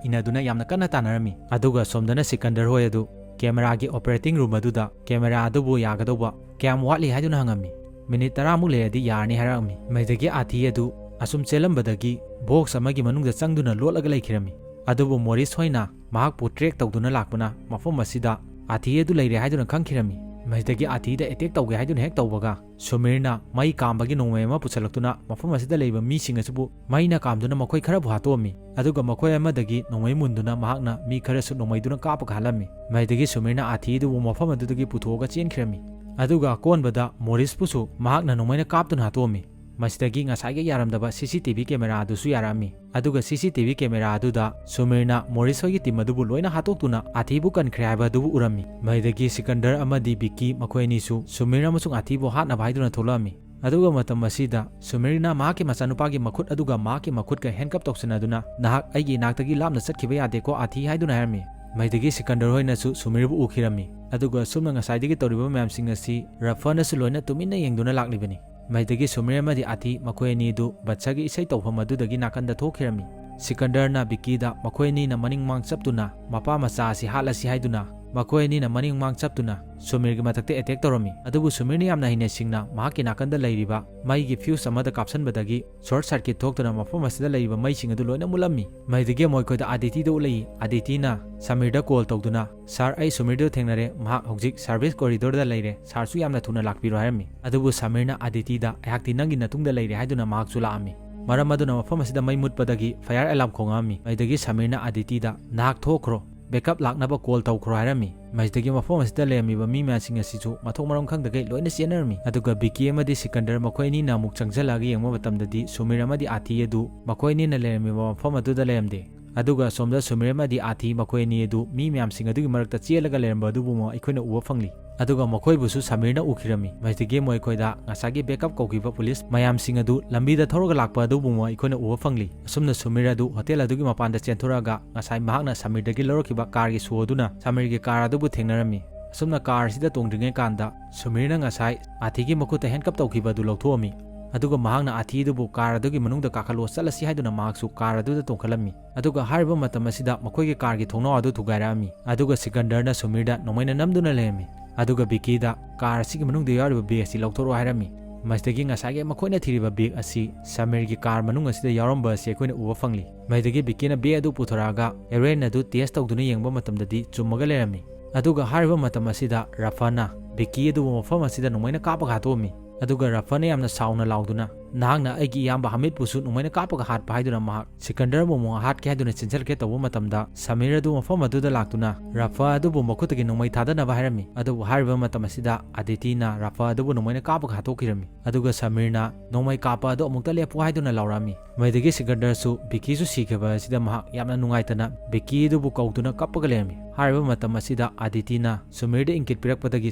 ꯏꯟꯅꯗꯨꯅ ꯌꯥꯝꯅ ꯀꯟꯅ ꯇꯥꯟꯅꯔꯝꯃꯤ꯫ ꯑꯗꯨꯒ ꯁꯣꯝꯗꯅ ꯁꯤꯀꯟꯗꯔ ꯍꯣꯏ ꯑꯗꯨ ꯀꯦꯃꯦꯔꯥꯒꯤ ꯑꯣꯄꯔꯦꯇꯤꯡ ꯔꯨꯝ ꯑꯗꯨꯗ ꯀꯦꯃꯦꯔꯥ ꯑꯗꯨꯕꯨ ꯌꯥꯒꯗꯧꯕ ꯀꯌꯥꯝ ꯋꯥꯠꯂꯤ ꯍꯥꯏꯗꯨꯅ ꯍꯪꯉꯝꯃꯤ꯫ "ꯃꯤꯅꯤꯠ ꯇꯔꯥꯃꯨꯛ ꯂꯩꯔꯗꯤ ꯌꯥꯔꯅꯤ" ꯍꯥꯏꯔꯛꯑꯝꯃꯤ꯫ ꯃꯁꯤꯗꯒꯤ ꯑꯥꯊꯤ ꯑꯗꯨ ꯑꯁꯨꯝ ꯆꯦꯜꯂꯝꯕꯗꯒꯤ ꯕꯣꯛꯁ ꯑꯃꯒꯤ ꯃꯅꯨꯡꯗ ꯆꯪꯗꯨꯅ ꯂꯣꯠꯂꯒ ꯂꯩꯈꯤꯔꯝꯃꯤ꯫ ꯑꯗꯨꯕꯨ ꯃꯣꯔꯤꯁ ꯍꯣꯏꯅ ꯃꯍꯥꯛꯄꯨ ꯇ꯭ꯔꯦꯛ ꯇꯧꯗꯨꯅ ꯂꯥꯛꯄꯅ ꯃꯐꯝ ꯑꯁꯤꯗ ꯑꯥꯊꯤ ꯑꯗꯨ ꯂꯩꯔꯦ ꯍꯥꯏꯗꯨꯅ ꯈꯪꯈꯤꯔꯝꯃꯤ꯫ ꯃꯁꯤꯗꯒꯤ ꯑꯥꯊꯤꯗ ꯑꯦꯇꯦꯛ ꯇꯧꯒꯦ ꯍꯥꯏꯗꯨꯅ ꯍꯦꯛ ꯇꯧꯕꯒ ꯁꯨꯃꯤꯔꯅ ꯃꯩ ꯀꯥꯝꯕꯒꯤ ꯅꯣꯡꯃꯩ ꯑꯃ ꯄꯨꯁꯜꯂꯛꯇꯨꯅ ꯃꯐꯝ ꯑꯁꯤꯗ ꯂꯩꯕ ꯃꯤꯁꯤꯡ ꯑꯁꯤꯕꯨ ꯃꯩꯅ ꯀꯥꯝꯗꯨꯅ ꯃꯈꯣꯏ ꯈꯔꯕꯨ ꯍꯥꯠꯇꯣꯛꯑꯝꯃꯤ꯫ ꯑꯗꯨꯒ ꯃꯈꯣꯏ ꯑꯃꯗꯒꯤ ꯅꯣꯡꯃꯩ ꯃꯨꯟꯗꯨꯅ ꯃꯍꯥꯛꯅ ꯃꯤ ꯈꯔꯁꯨ ꯅꯣꯡꯃꯩꯗꯨꯅ ꯀꯥꯞꯄꯒ ꯍꯥꯠꯂꯝꯃꯤ꯫ ꯃꯁꯤꯗꯒꯤ ꯁꯨꯃꯤꯔꯅ ꯑꯥꯊꯤ ꯑꯗꯨꯕꯨ ꯃꯐꯝ ꯑꯗꯨꯗꯒꯤ ꯄꯨꯊꯣꯛꯑꯒ ꯆꯦꯟꯈꯤꯔꯝꯃꯤ꯫ ꯑꯗꯨꯒ ꯑꯀꯣꯟꯕꯗ ꯃꯣꯔꯤꯁꯄꯨꯁꯨ ꯃꯍꯥꯛꯅ ꯅꯣꯡꯃꯩꯅ ꯀꯥꯞꯇꯨꯅ ꯍꯥꯠꯇꯣꯛꯑꯝꯃꯤ꯫ ꯃꯁꯤꯗꯒꯤ ꯉꯁꯥꯏꯒꯤ ꯌꯥꯔꯝꯗꯕ ꯁꯤ ꯁꯤ ꯇꯤ ꯚꯤ ꯀꯦꯃꯦꯔꯥ ꯑꯗꯨꯁꯨ ꯌꯥꯔꯛꯑꯝꯃꯤ꯫ ꯑꯗꯨꯒ ꯁꯤ ꯁꯤ ꯇꯤ ꯚꯤ ꯀꯦꯃꯦꯔꯥ ꯑꯗꯨꯗ ꯁꯨꯃꯤꯔꯅ ꯃꯣꯔꯤꯁ ꯍꯣꯏꯒꯤ ꯇꯤꯝ ꯑꯗꯨꯕꯨ ꯂꯣꯏꯅ ꯍꯥꯠꯇꯣꯛꯇꯨꯅ ꯑꯥꯊꯤꯕꯨ ꯀꯟꯈ꯭ꯔꯦ ꯍꯥꯏꯕ ꯑꯗꯨꯕꯨ ꯎꯔꯝꯃꯤ꯫ ꯃꯁꯤꯗꯒꯤ ꯁꯤꯀꯟꯗꯔ ꯑꯃꯗꯤ ꯕꯤꯛꯀꯤ ꯃꯈꯣꯏ ꯑꯅꯤꯁꯨ ꯁꯨꯃꯤꯔ ꯑꯃꯁꯨꯡ ꯑꯥꯊꯤꯕꯨ ꯍꯥꯠꯅꯕ ꯍꯥꯏꯗꯨꯅ ꯊꯣꯛꯂꯛꯑꯝꯃꯤ꯫ ꯑꯗꯨꯒ ꯃꯇꯝ ꯑꯁꯤꯗ ꯁꯨꯃꯤꯔꯅ ꯃꯍꯥꯛꯀꯤ ꯃꯆꯥꯅꯨꯄꯥꯒꯤ ꯃꯈꯨꯠ ꯑꯗꯨꯒ ꯃꯍꯥꯛꯀꯤ ꯃꯈꯨꯠꯀ ꯍꯦꯟꯀꯞ ꯇꯧꯁꯤꯟꯅꯗꯨꯅ, "ꯅꯍꯥꯛ ꯑꯩꯒꯤ ꯏꯅꯥꯛꯇꯒꯤ ꯂꯥꯞꯅ ꯆꯠꯈꯤꯕ ꯌꯥꯗꯦꯀꯣ ꯑꯥꯊꯤ" ꯍꯥꯏꯗꯨꯅ ꯍꯥꯏꯔꯝꯃꯤ꯫ ꯃꯁꯤꯗꯒꯤ ꯁꯤꯀꯟꯗꯔ ꯍꯣꯏꯅꯁꯨ ꯁꯨꯃꯤꯔꯕꯨ ꯎꯈꯤꯔꯝꯃꯤ꯫ ꯑꯗꯨꯒ ꯑꯁꯨꯝꯅ ꯉꯁꯥꯏꯗꯒꯤ ꯇꯧꯔꯤꯕ ꯃꯌꯥꯝꯁꯤꯡ ꯑꯁꯤ ꯔꯐꯅꯁꯨ ꯂꯣꯏꯅ ꯇꯨꯃꯤꯟꯅ ꯌꯦꯡꯗꯨꯅ ꯂꯥꯛꯂꯤꯕꯅꯤ꯫ ꯃꯁꯤꯗꯒꯤ ꯁꯨꯃꯤꯔ ꯑꯃꯗꯤ ꯑꯥꯊꯤ ꯃꯈꯣꯏ ꯑꯅꯤꯗꯨ ꯕꯠꯁꯥꯒꯤ ꯏꯁꯩ ꯇꯧꯐꯝ ꯑꯗꯨꯗꯒꯤ ꯅꯥꯀꯟꯗ ꯊꯣꯛꯈꯤꯔꯝꯃꯤ꯫ ꯁꯤꯀꯟꯗꯔꯅ ꯕꯤꯛꯀꯤꯗ ꯃꯈꯣꯏ ꯑꯅꯤꯅ ꯃꯅꯤꯡ ꯃꯥꯡ ꯆꯞꯇꯨꯅ ꯃꯄꯥ ꯃꯆꯥ ꯑꯁꯤ ꯍꯥꯠꯂꯁꯤ ꯍꯥꯏꯗꯨꯅ ꯃꯈꯣꯏ ꯑꯅꯤꯅ ꯃꯅꯤꯡ ꯃꯃꯥꯡ ꯆꯞꯇꯨꯅ ꯁꯨꯃꯤꯔꯒꯤ ꯃꯊꯛꯇ ꯑꯦꯇꯦꯛ ꯇꯧꯔꯝꯃꯤ꯫ ꯑꯗꯨꯕꯨ ꯁꯨꯃꯤꯔꯅ ꯌꯥꯝꯅ ꯍꯩꯅ ꯁꯤꯡꯅ ꯃꯍꯥꯛꯀꯤ ꯅꯥꯀꯟꯗ ꯂꯩꯔꯤꯕ ꯃꯩꯒꯤ ꯐ꯭ꯌꯨꯁ ꯑꯃꯗ ꯀꯥꯞꯁꯟꯕꯗꯒꯤ ꯁꯣꯔꯠ ꯁꯔꯀꯤꯠ ꯊꯣꯛꯇꯨꯅ ꯃꯐꯝ ꯑꯁꯤꯗ ꯂꯩꯔꯤꯕ ꯃꯩꯁꯤꯡ ꯑꯗꯨ ꯂꯣꯏꯅ ꯃꯨꯠꯂꯝꯃꯤ꯫ ꯃꯗꯨꯗꯒꯤ ꯃꯈꯣꯏꯗ ꯑꯥꯗꯤꯇꯤꯗ ꯎꯠꯂꯛꯏ꯫ ꯑꯥꯗꯤꯇꯤꯅ ꯁꯃꯤꯔꯗ ꯀꯣꯜ ꯇꯧꯗꯨꯅ, "ꯁꯥꯔ, ꯑꯩ ꯁꯨꯃꯤꯔꯗꯨ ꯊꯦꯡꯅꯔꯦ, ꯃꯍꯥꯛ ꯍꯧꯖꯤꯛ ꯁꯥꯔꯚꯤꯁ ꯀꯣꯔꯤꯗꯣꯔꯗ ꯂꯩꯔꯦ, ꯁꯥꯔꯁꯨ ꯌꯥꯝꯅ ꯊꯨꯅ ꯂꯥꯛꯄꯤꯔꯣ" ꯍꯥꯏꯔꯝꯃꯤ꯫ ꯑꯗꯨꯕꯨ ꯁꯃꯤꯔꯅ ꯑꯥꯗꯤꯇꯤꯗ, "ꯑꯩꯍꯥꯛꯇꯤ ꯅꯪꯒꯤ ꯅꯇꯨꯡꯗ ꯂꯩꯔꯦ" ꯍꯥꯏꯗꯨꯅ ꯃꯍꯥꯛꯁꯨ ꯂꯥꯛꯑꯝꯃꯤ꯫ ꯃꯔꯝ ꯑꯗꯨꯅ ꯃꯐꯝ ꯑꯁꯤꯗ ꯃꯩ ꯃꯨꯠꯄꯗꯒꯤ ꯐꯥꯌꯔ ꯑꯦꯂꯥꯔꯝ ꯈꯣꯡꯉꯛꯑꯝꯃꯤ꯫ ꯃꯗꯨꯗꯒꯤ ꯁꯃꯤꯔꯅ ꯑꯥꯗꯤꯇꯤꯗ, "ꯅꯍꯥꯛ ꯊꯣꯛꯈ꯭ꯔꯣ, ꯕꯦꯛꯑꯞ ꯂꯥꯛꯅꯕ ꯀꯣꯜ ꯇꯧꯈ꯭ꯔꯣ" ꯍꯥꯏꯔꯝꯃꯤ꯫ ꯃꯁꯤꯗꯒꯤ ꯃꯐꯝ ꯑꯁꯤꯗ ꯂꯩꯔꯝꯃꯤꯕ ꯃꯤ ꯃꯌꯥꯝꯁꯤꯡ ꯑꯁꯤꯁꯨ ꯃꯊꯣꯡ ꯃꯔꯝ ꯈꯪꯗꯈꯩ ꯂꯣꯏꯅ ꯆꯦꯟꯅꯔꯝꯃꯤ꯫ ꯑꯗꯨꯒ ꯕꯤꯀꯤ ꯑꯃꯗꯤ ꯁꯤꯀꯟꯗꯔ ꯃꯈꯣꯏ ꯑꯅꯤꯅ ꯑꯃꯨꯛ ꯆꯪꯁꯤꯜꯂꯛꯑꯒ ꯌꯦꯡꯕ ꯃꯇꯝꯗꯗꯤ ꯁꯨꯃꯤꯔ ꯑꯃꯗꯤ ꯑꯥꯊꯤ ꯑꯗꯨ ꯃꯈꯣꯏ ꯑꯅꯤꯅ ꯂꯩꯔꯝꯃꯤꯕ ꯃꯐꯝ ꯑꯗꯨꯗ ꯂꯩꯔꯝꯗꯦ꯫ ꯑꯗꯨꯒ ꯑꯁꯣꯝꯗ ꯁꯨꯃꯤꯔ ꯑꯃꯗꯤ ꯑꯥꯊꯤ ꯃꯈꯣꯏ ꯑꯅꯤ ꯑꯗꯨ ꯃꯤ ꯃꯌꯥꯝꯁꯤꯡ ꯑꯗꯨꯒꯤ ꯃꯔꯛꯇ ꯆꯦꯜꯂꯒ ꯂꯩꯔꯝꯕ ꯑꯗꯨꯕꯨ ꯑꯩꯈꯣꯏꯅ ꯎꯕ ꯐꯪꯂꯤ꯫ ꯑꯗꯨꯒ ꯃꯈꯣꯏꯕꯨꯁꯨ ꯁꯃꯤꯔꯅ ꯎꯈꯤꯔꯝꯃꯤ꯫ ꯃꯁꯤꯗꯒꯤ ꯃꯈꯣꯏꯗ ꯉꯁꯥꯏꯒꯤ ꯕꯦꯛꯑꯞ ꯀꯧꯈꯤꯕ ꯄꯨꯂꯤꯁ ꯃꯌꯥꯝꯁꯤꯡ ꯑꯗꯨ ꯂꯝꯕꯤꯗ ꯊꯧꯔꯒ ꯂꯥꯛꯄ ꯑꯗꯨꯕꯨ ꯑꯩꯈꯣꯏꯅ ꯎꯕ ꯐꯪꯂꯤ꯫ ꯑꯁꯨꯝꯅ ꯁꯨꯃꯤꯔ ꯑꯗꯨ ꯍꯣꯇꯦꯜ ꯑꯗꯨꯒꯤ ꯃꯄꯥꯟꯗ ꯆꯦꯟꯊꯣꯔꯛꯑꯒ ꯉꯁꯥꯏ ꯃꯍꯥꯛꯅ ꯁꯃꯤꯔꯗꯒꯤ ꯂꯧꯔꯛꯈꯤꯕ ꯀꯥꯔꯒꯤ ꯁꯣ ꯑꯗꯨꯅ ꯁꯃꯤꯔꯒꯤ ꯀꯥꯔ ꯑꯗꯨꯕꯨ ꯊꯦꯡꯅꯔꯝꯃꯤ꯫ ꯑꯁꯨꯝꯅ ꯀꯥꯔ ꯑꯁꯤꯗ ꯇꯣꯡꯗ꯭ꯔꯤꯉꯩ ꯀꯥꯟꯗ ꯁꯨꯃꯤꯔꯅ ꯉꯁꯥꯏ ꯑꯥꯊꯤꯒꯤ ꯃꯈꯨꯠꯇ ꯍꯦꯟꯀꯞ ꯇꯧꯈꯤꯕ ꯑꯗꯨ ꯂꯧꯊꯣꯛꯑꯝꯃꯤ꯫ ꯑꯗꯨꯒ ꯃꯍꯥꯛꯅ ꯑꯥꯊꯤ ꯑꯗꯨꯕꯨ ꯀꯥꯔ ꯑꯗꯨꯒꯤ ꯃꯅꯨꯡꯗ ꯀꯥꯈꯠꯂꯣ ꯆꯠꯂꯁꯤ ꯍꯥꯏꯗꯨꯅ ꯃꯍꯥꯛꯁꯨ ꯀꯥꯔ ꯑꯗꯨꯗ ꯇꯣꯡꯈꯠꯂꯝꯃꯤ꯫ ꯑꯗꯨꯒ ꯍꯥꯏꯔꯤꯕ ꯃꯇꯝ ꯑꯁꯤꯗ ꯃꯈꯣꯏꯒꯤ ꯀꯥꯔꯒꯤ ꯊꯣꯡꯅꯥꯎ ꯑꯗꯨ ꯊꯨꯒꯥꯏꯔꯛꯑꯝꯃꯤ꯫ ꯑꯗꯨꯒ ꯁꯤꯀꯟꯗꯔꯅ ꯁꯨꯃꯤꯔꯗ ꯅꯣꯡꯃꯩꯅ ꯅꯝꯗꯨꯅ ꯂꯩꯔꯝꯃꯤ꯫ ꯑꯗꯨꯒ ꯕꯤꯀꯤꯗ, "ꯀꯥꯔ ꯑꯁꯤꯒꯤ ꯃꯅꯨꯡꯗ ꯌꯥꯎꯔꯤꯕ ꯕꯦꯒ ꯑꯁꯤ ꯂꯧꯊꯣꯔꯛꯑꯣ" ꯍꯥꯏꯔꯝꯃꯤ꯫ ꯃꯁꯤꯗꯒꯤ ꯉꯁꯥꯏꯒꯤ ꯃꯈꯣꯏꯅ ꯊꯤꯔꯤꯕ ꯕꯦꯒ ꯑꯁꯤ ꯁꯃꯤꯔꯒꯤ ꯀꯥꯔ ꯃꯅꯨꯡ ꯑꯁꯤꯗ ꯌꯥꯎꯔꯝꯕ ꯑꯁꯤ ꯑꯩꯈꯣꯏꯅ ꯎꯕ ꯐꯪꯂꯤ꯫ ꯃꯁꯤꯗꯒꯤ ꯕꯤꯀꯤꯅ ꯕꯦꯒ ꯑꯗꯨ ꯄꯨꯊꯣꯔꯛꯑꯒ ꯑꯦꯔꯦꯟ ꯑꯗꯨ ꯇꯦꯁ ꯇꯧꯗꯨꯅ ꯌꯦꯡꯕ ꯃꯇꯝꯗꯗꯤ ꯆꯨꯝꯃꯒ ꯂꯩꯔꯝꯃꯤ꯫ ꯑꯗꯨꯒ ꯍꯥꯏꯔꯤꯕ ꯃꯇꯝ ꯑꯁꯤꯗ ꯔꯐꯥꯅ ꯕꯤꯀꯤ ꯑꯗꯨꯕꯨ ꯃꯐꯝ ꯑꯁꯤꯗ ꯅꯣꯡꯃꯩꯅ ꯀꯥꯞꯄꯒ ꯍꯥꯠꯇꯣꯛꯑꯝꯃꯤ꯫ ꯑꯗꯨꯒ ꯔꯐꯥꯅ ꯌꯥꯝꯅ ꯁꯥꯎꯅ ꯂꯥꯎꯗꯨꯅ, "ꯅꯍꯥꯛꯅ ꯑꯩꯒꯤ ꯏꯌꯥꯝꯕ ꯍꯥꯃꯤꯠꯄꯨꯁꯨ ꯅꯣꯡꯃꯩꯅ ꯀꯥꯞꯄꯒ ꯍꯥꯠꯄ" ꯍꯥꯏꯗꯨꯅ ꯃꯍꯥꯛ ꯁꯤꯀꯟꯗꯔꯕꯨ ꯑꯃꯨꯛ ꯍꯥꯠꯀꯦ ꯍꯥꯏꯗꯨꯅ ꯆꯦꯟꯁꯤꯜꯂꯛꯀꯦ ꯇꯧꯕ ꯃꯇꯝꯗ, ꯁꯃꯤꯔ ꯑꯗꯨ ꯃꯐꯝ ꯑꯗꯨꯗ ꯂꯥꯛꯇꯨꯅ ꯔꯐꯥ ꯑꯗꯨꯕꯨ ꯃꯈꯨꯠꯇꯒꯤ ꯅꯣꯡꯃꯩ ꯊꯥꯗꯅꯕ ꯍꯥꯏꯔꯝꯃꯤ꯫ ꯑꯗꯨꯕꯨ ꯍꯥꯏꯔꯤꯕ ꯃꯇꯝ ꯑꯁꯤꯗ ꯑꯗꯤꯇꯤꯅ ꯔꯐꯥ ꯑꯗꯨꯕꯨ ꯅꯣꯡꯃꯩꯅ ꯀꯥꯞꯄꯒ ꯍꯥꯠꯇꯣꯛꯈꯤꯔꯝꯃꯤ꯫ ꯑꯗꯨꯒ ꯁꯃꯤꯔꯅ, "ꯅꯣꯡꯃꯩ ꯀꯥꯞꯄ ꯑꯗꯨ ꯑꯃꯨꯛꯇ ꯂꯦꯞꯄꯨ" ꯍꯥꯏꯗꯨꯅ ꯂꯥꯎꯔꯛꯑꯝꯃꯤ꯫ ꯃꯗꯨꯗꯒꯤ ꯁꯤꯀꯟꯗꯔꯁꯨ ꯕꯤꯀꯤꯁꯨ ꯁꯤꯈꯤꯕ ꯑꯁꯤꯗ ꯃꯍꯥꯛ ꯌꯥꯝꯅ ꯅꯨꯡꯉꯥꯏꯇꯅ ꯕꯤꯀꯤ ꯑꯗꯨꯕꯨ ꯀꯧꯗꯨꯅ ꯀꯞꯄꯒ ꯂꯩꯔꯝꯃꯤ꯫ ꯍꯥꯏꯔꯤꯕ ꯃꯇꯝ ꯑꯁꯤꯗ ꯑꯗꯤꯇꯤꯅ ꯁꯨꯃꯤꯔꯗ ꯏꯪꯀꯤꯠ ꯄꯤꯔꯛꯄꯗꯒꯤ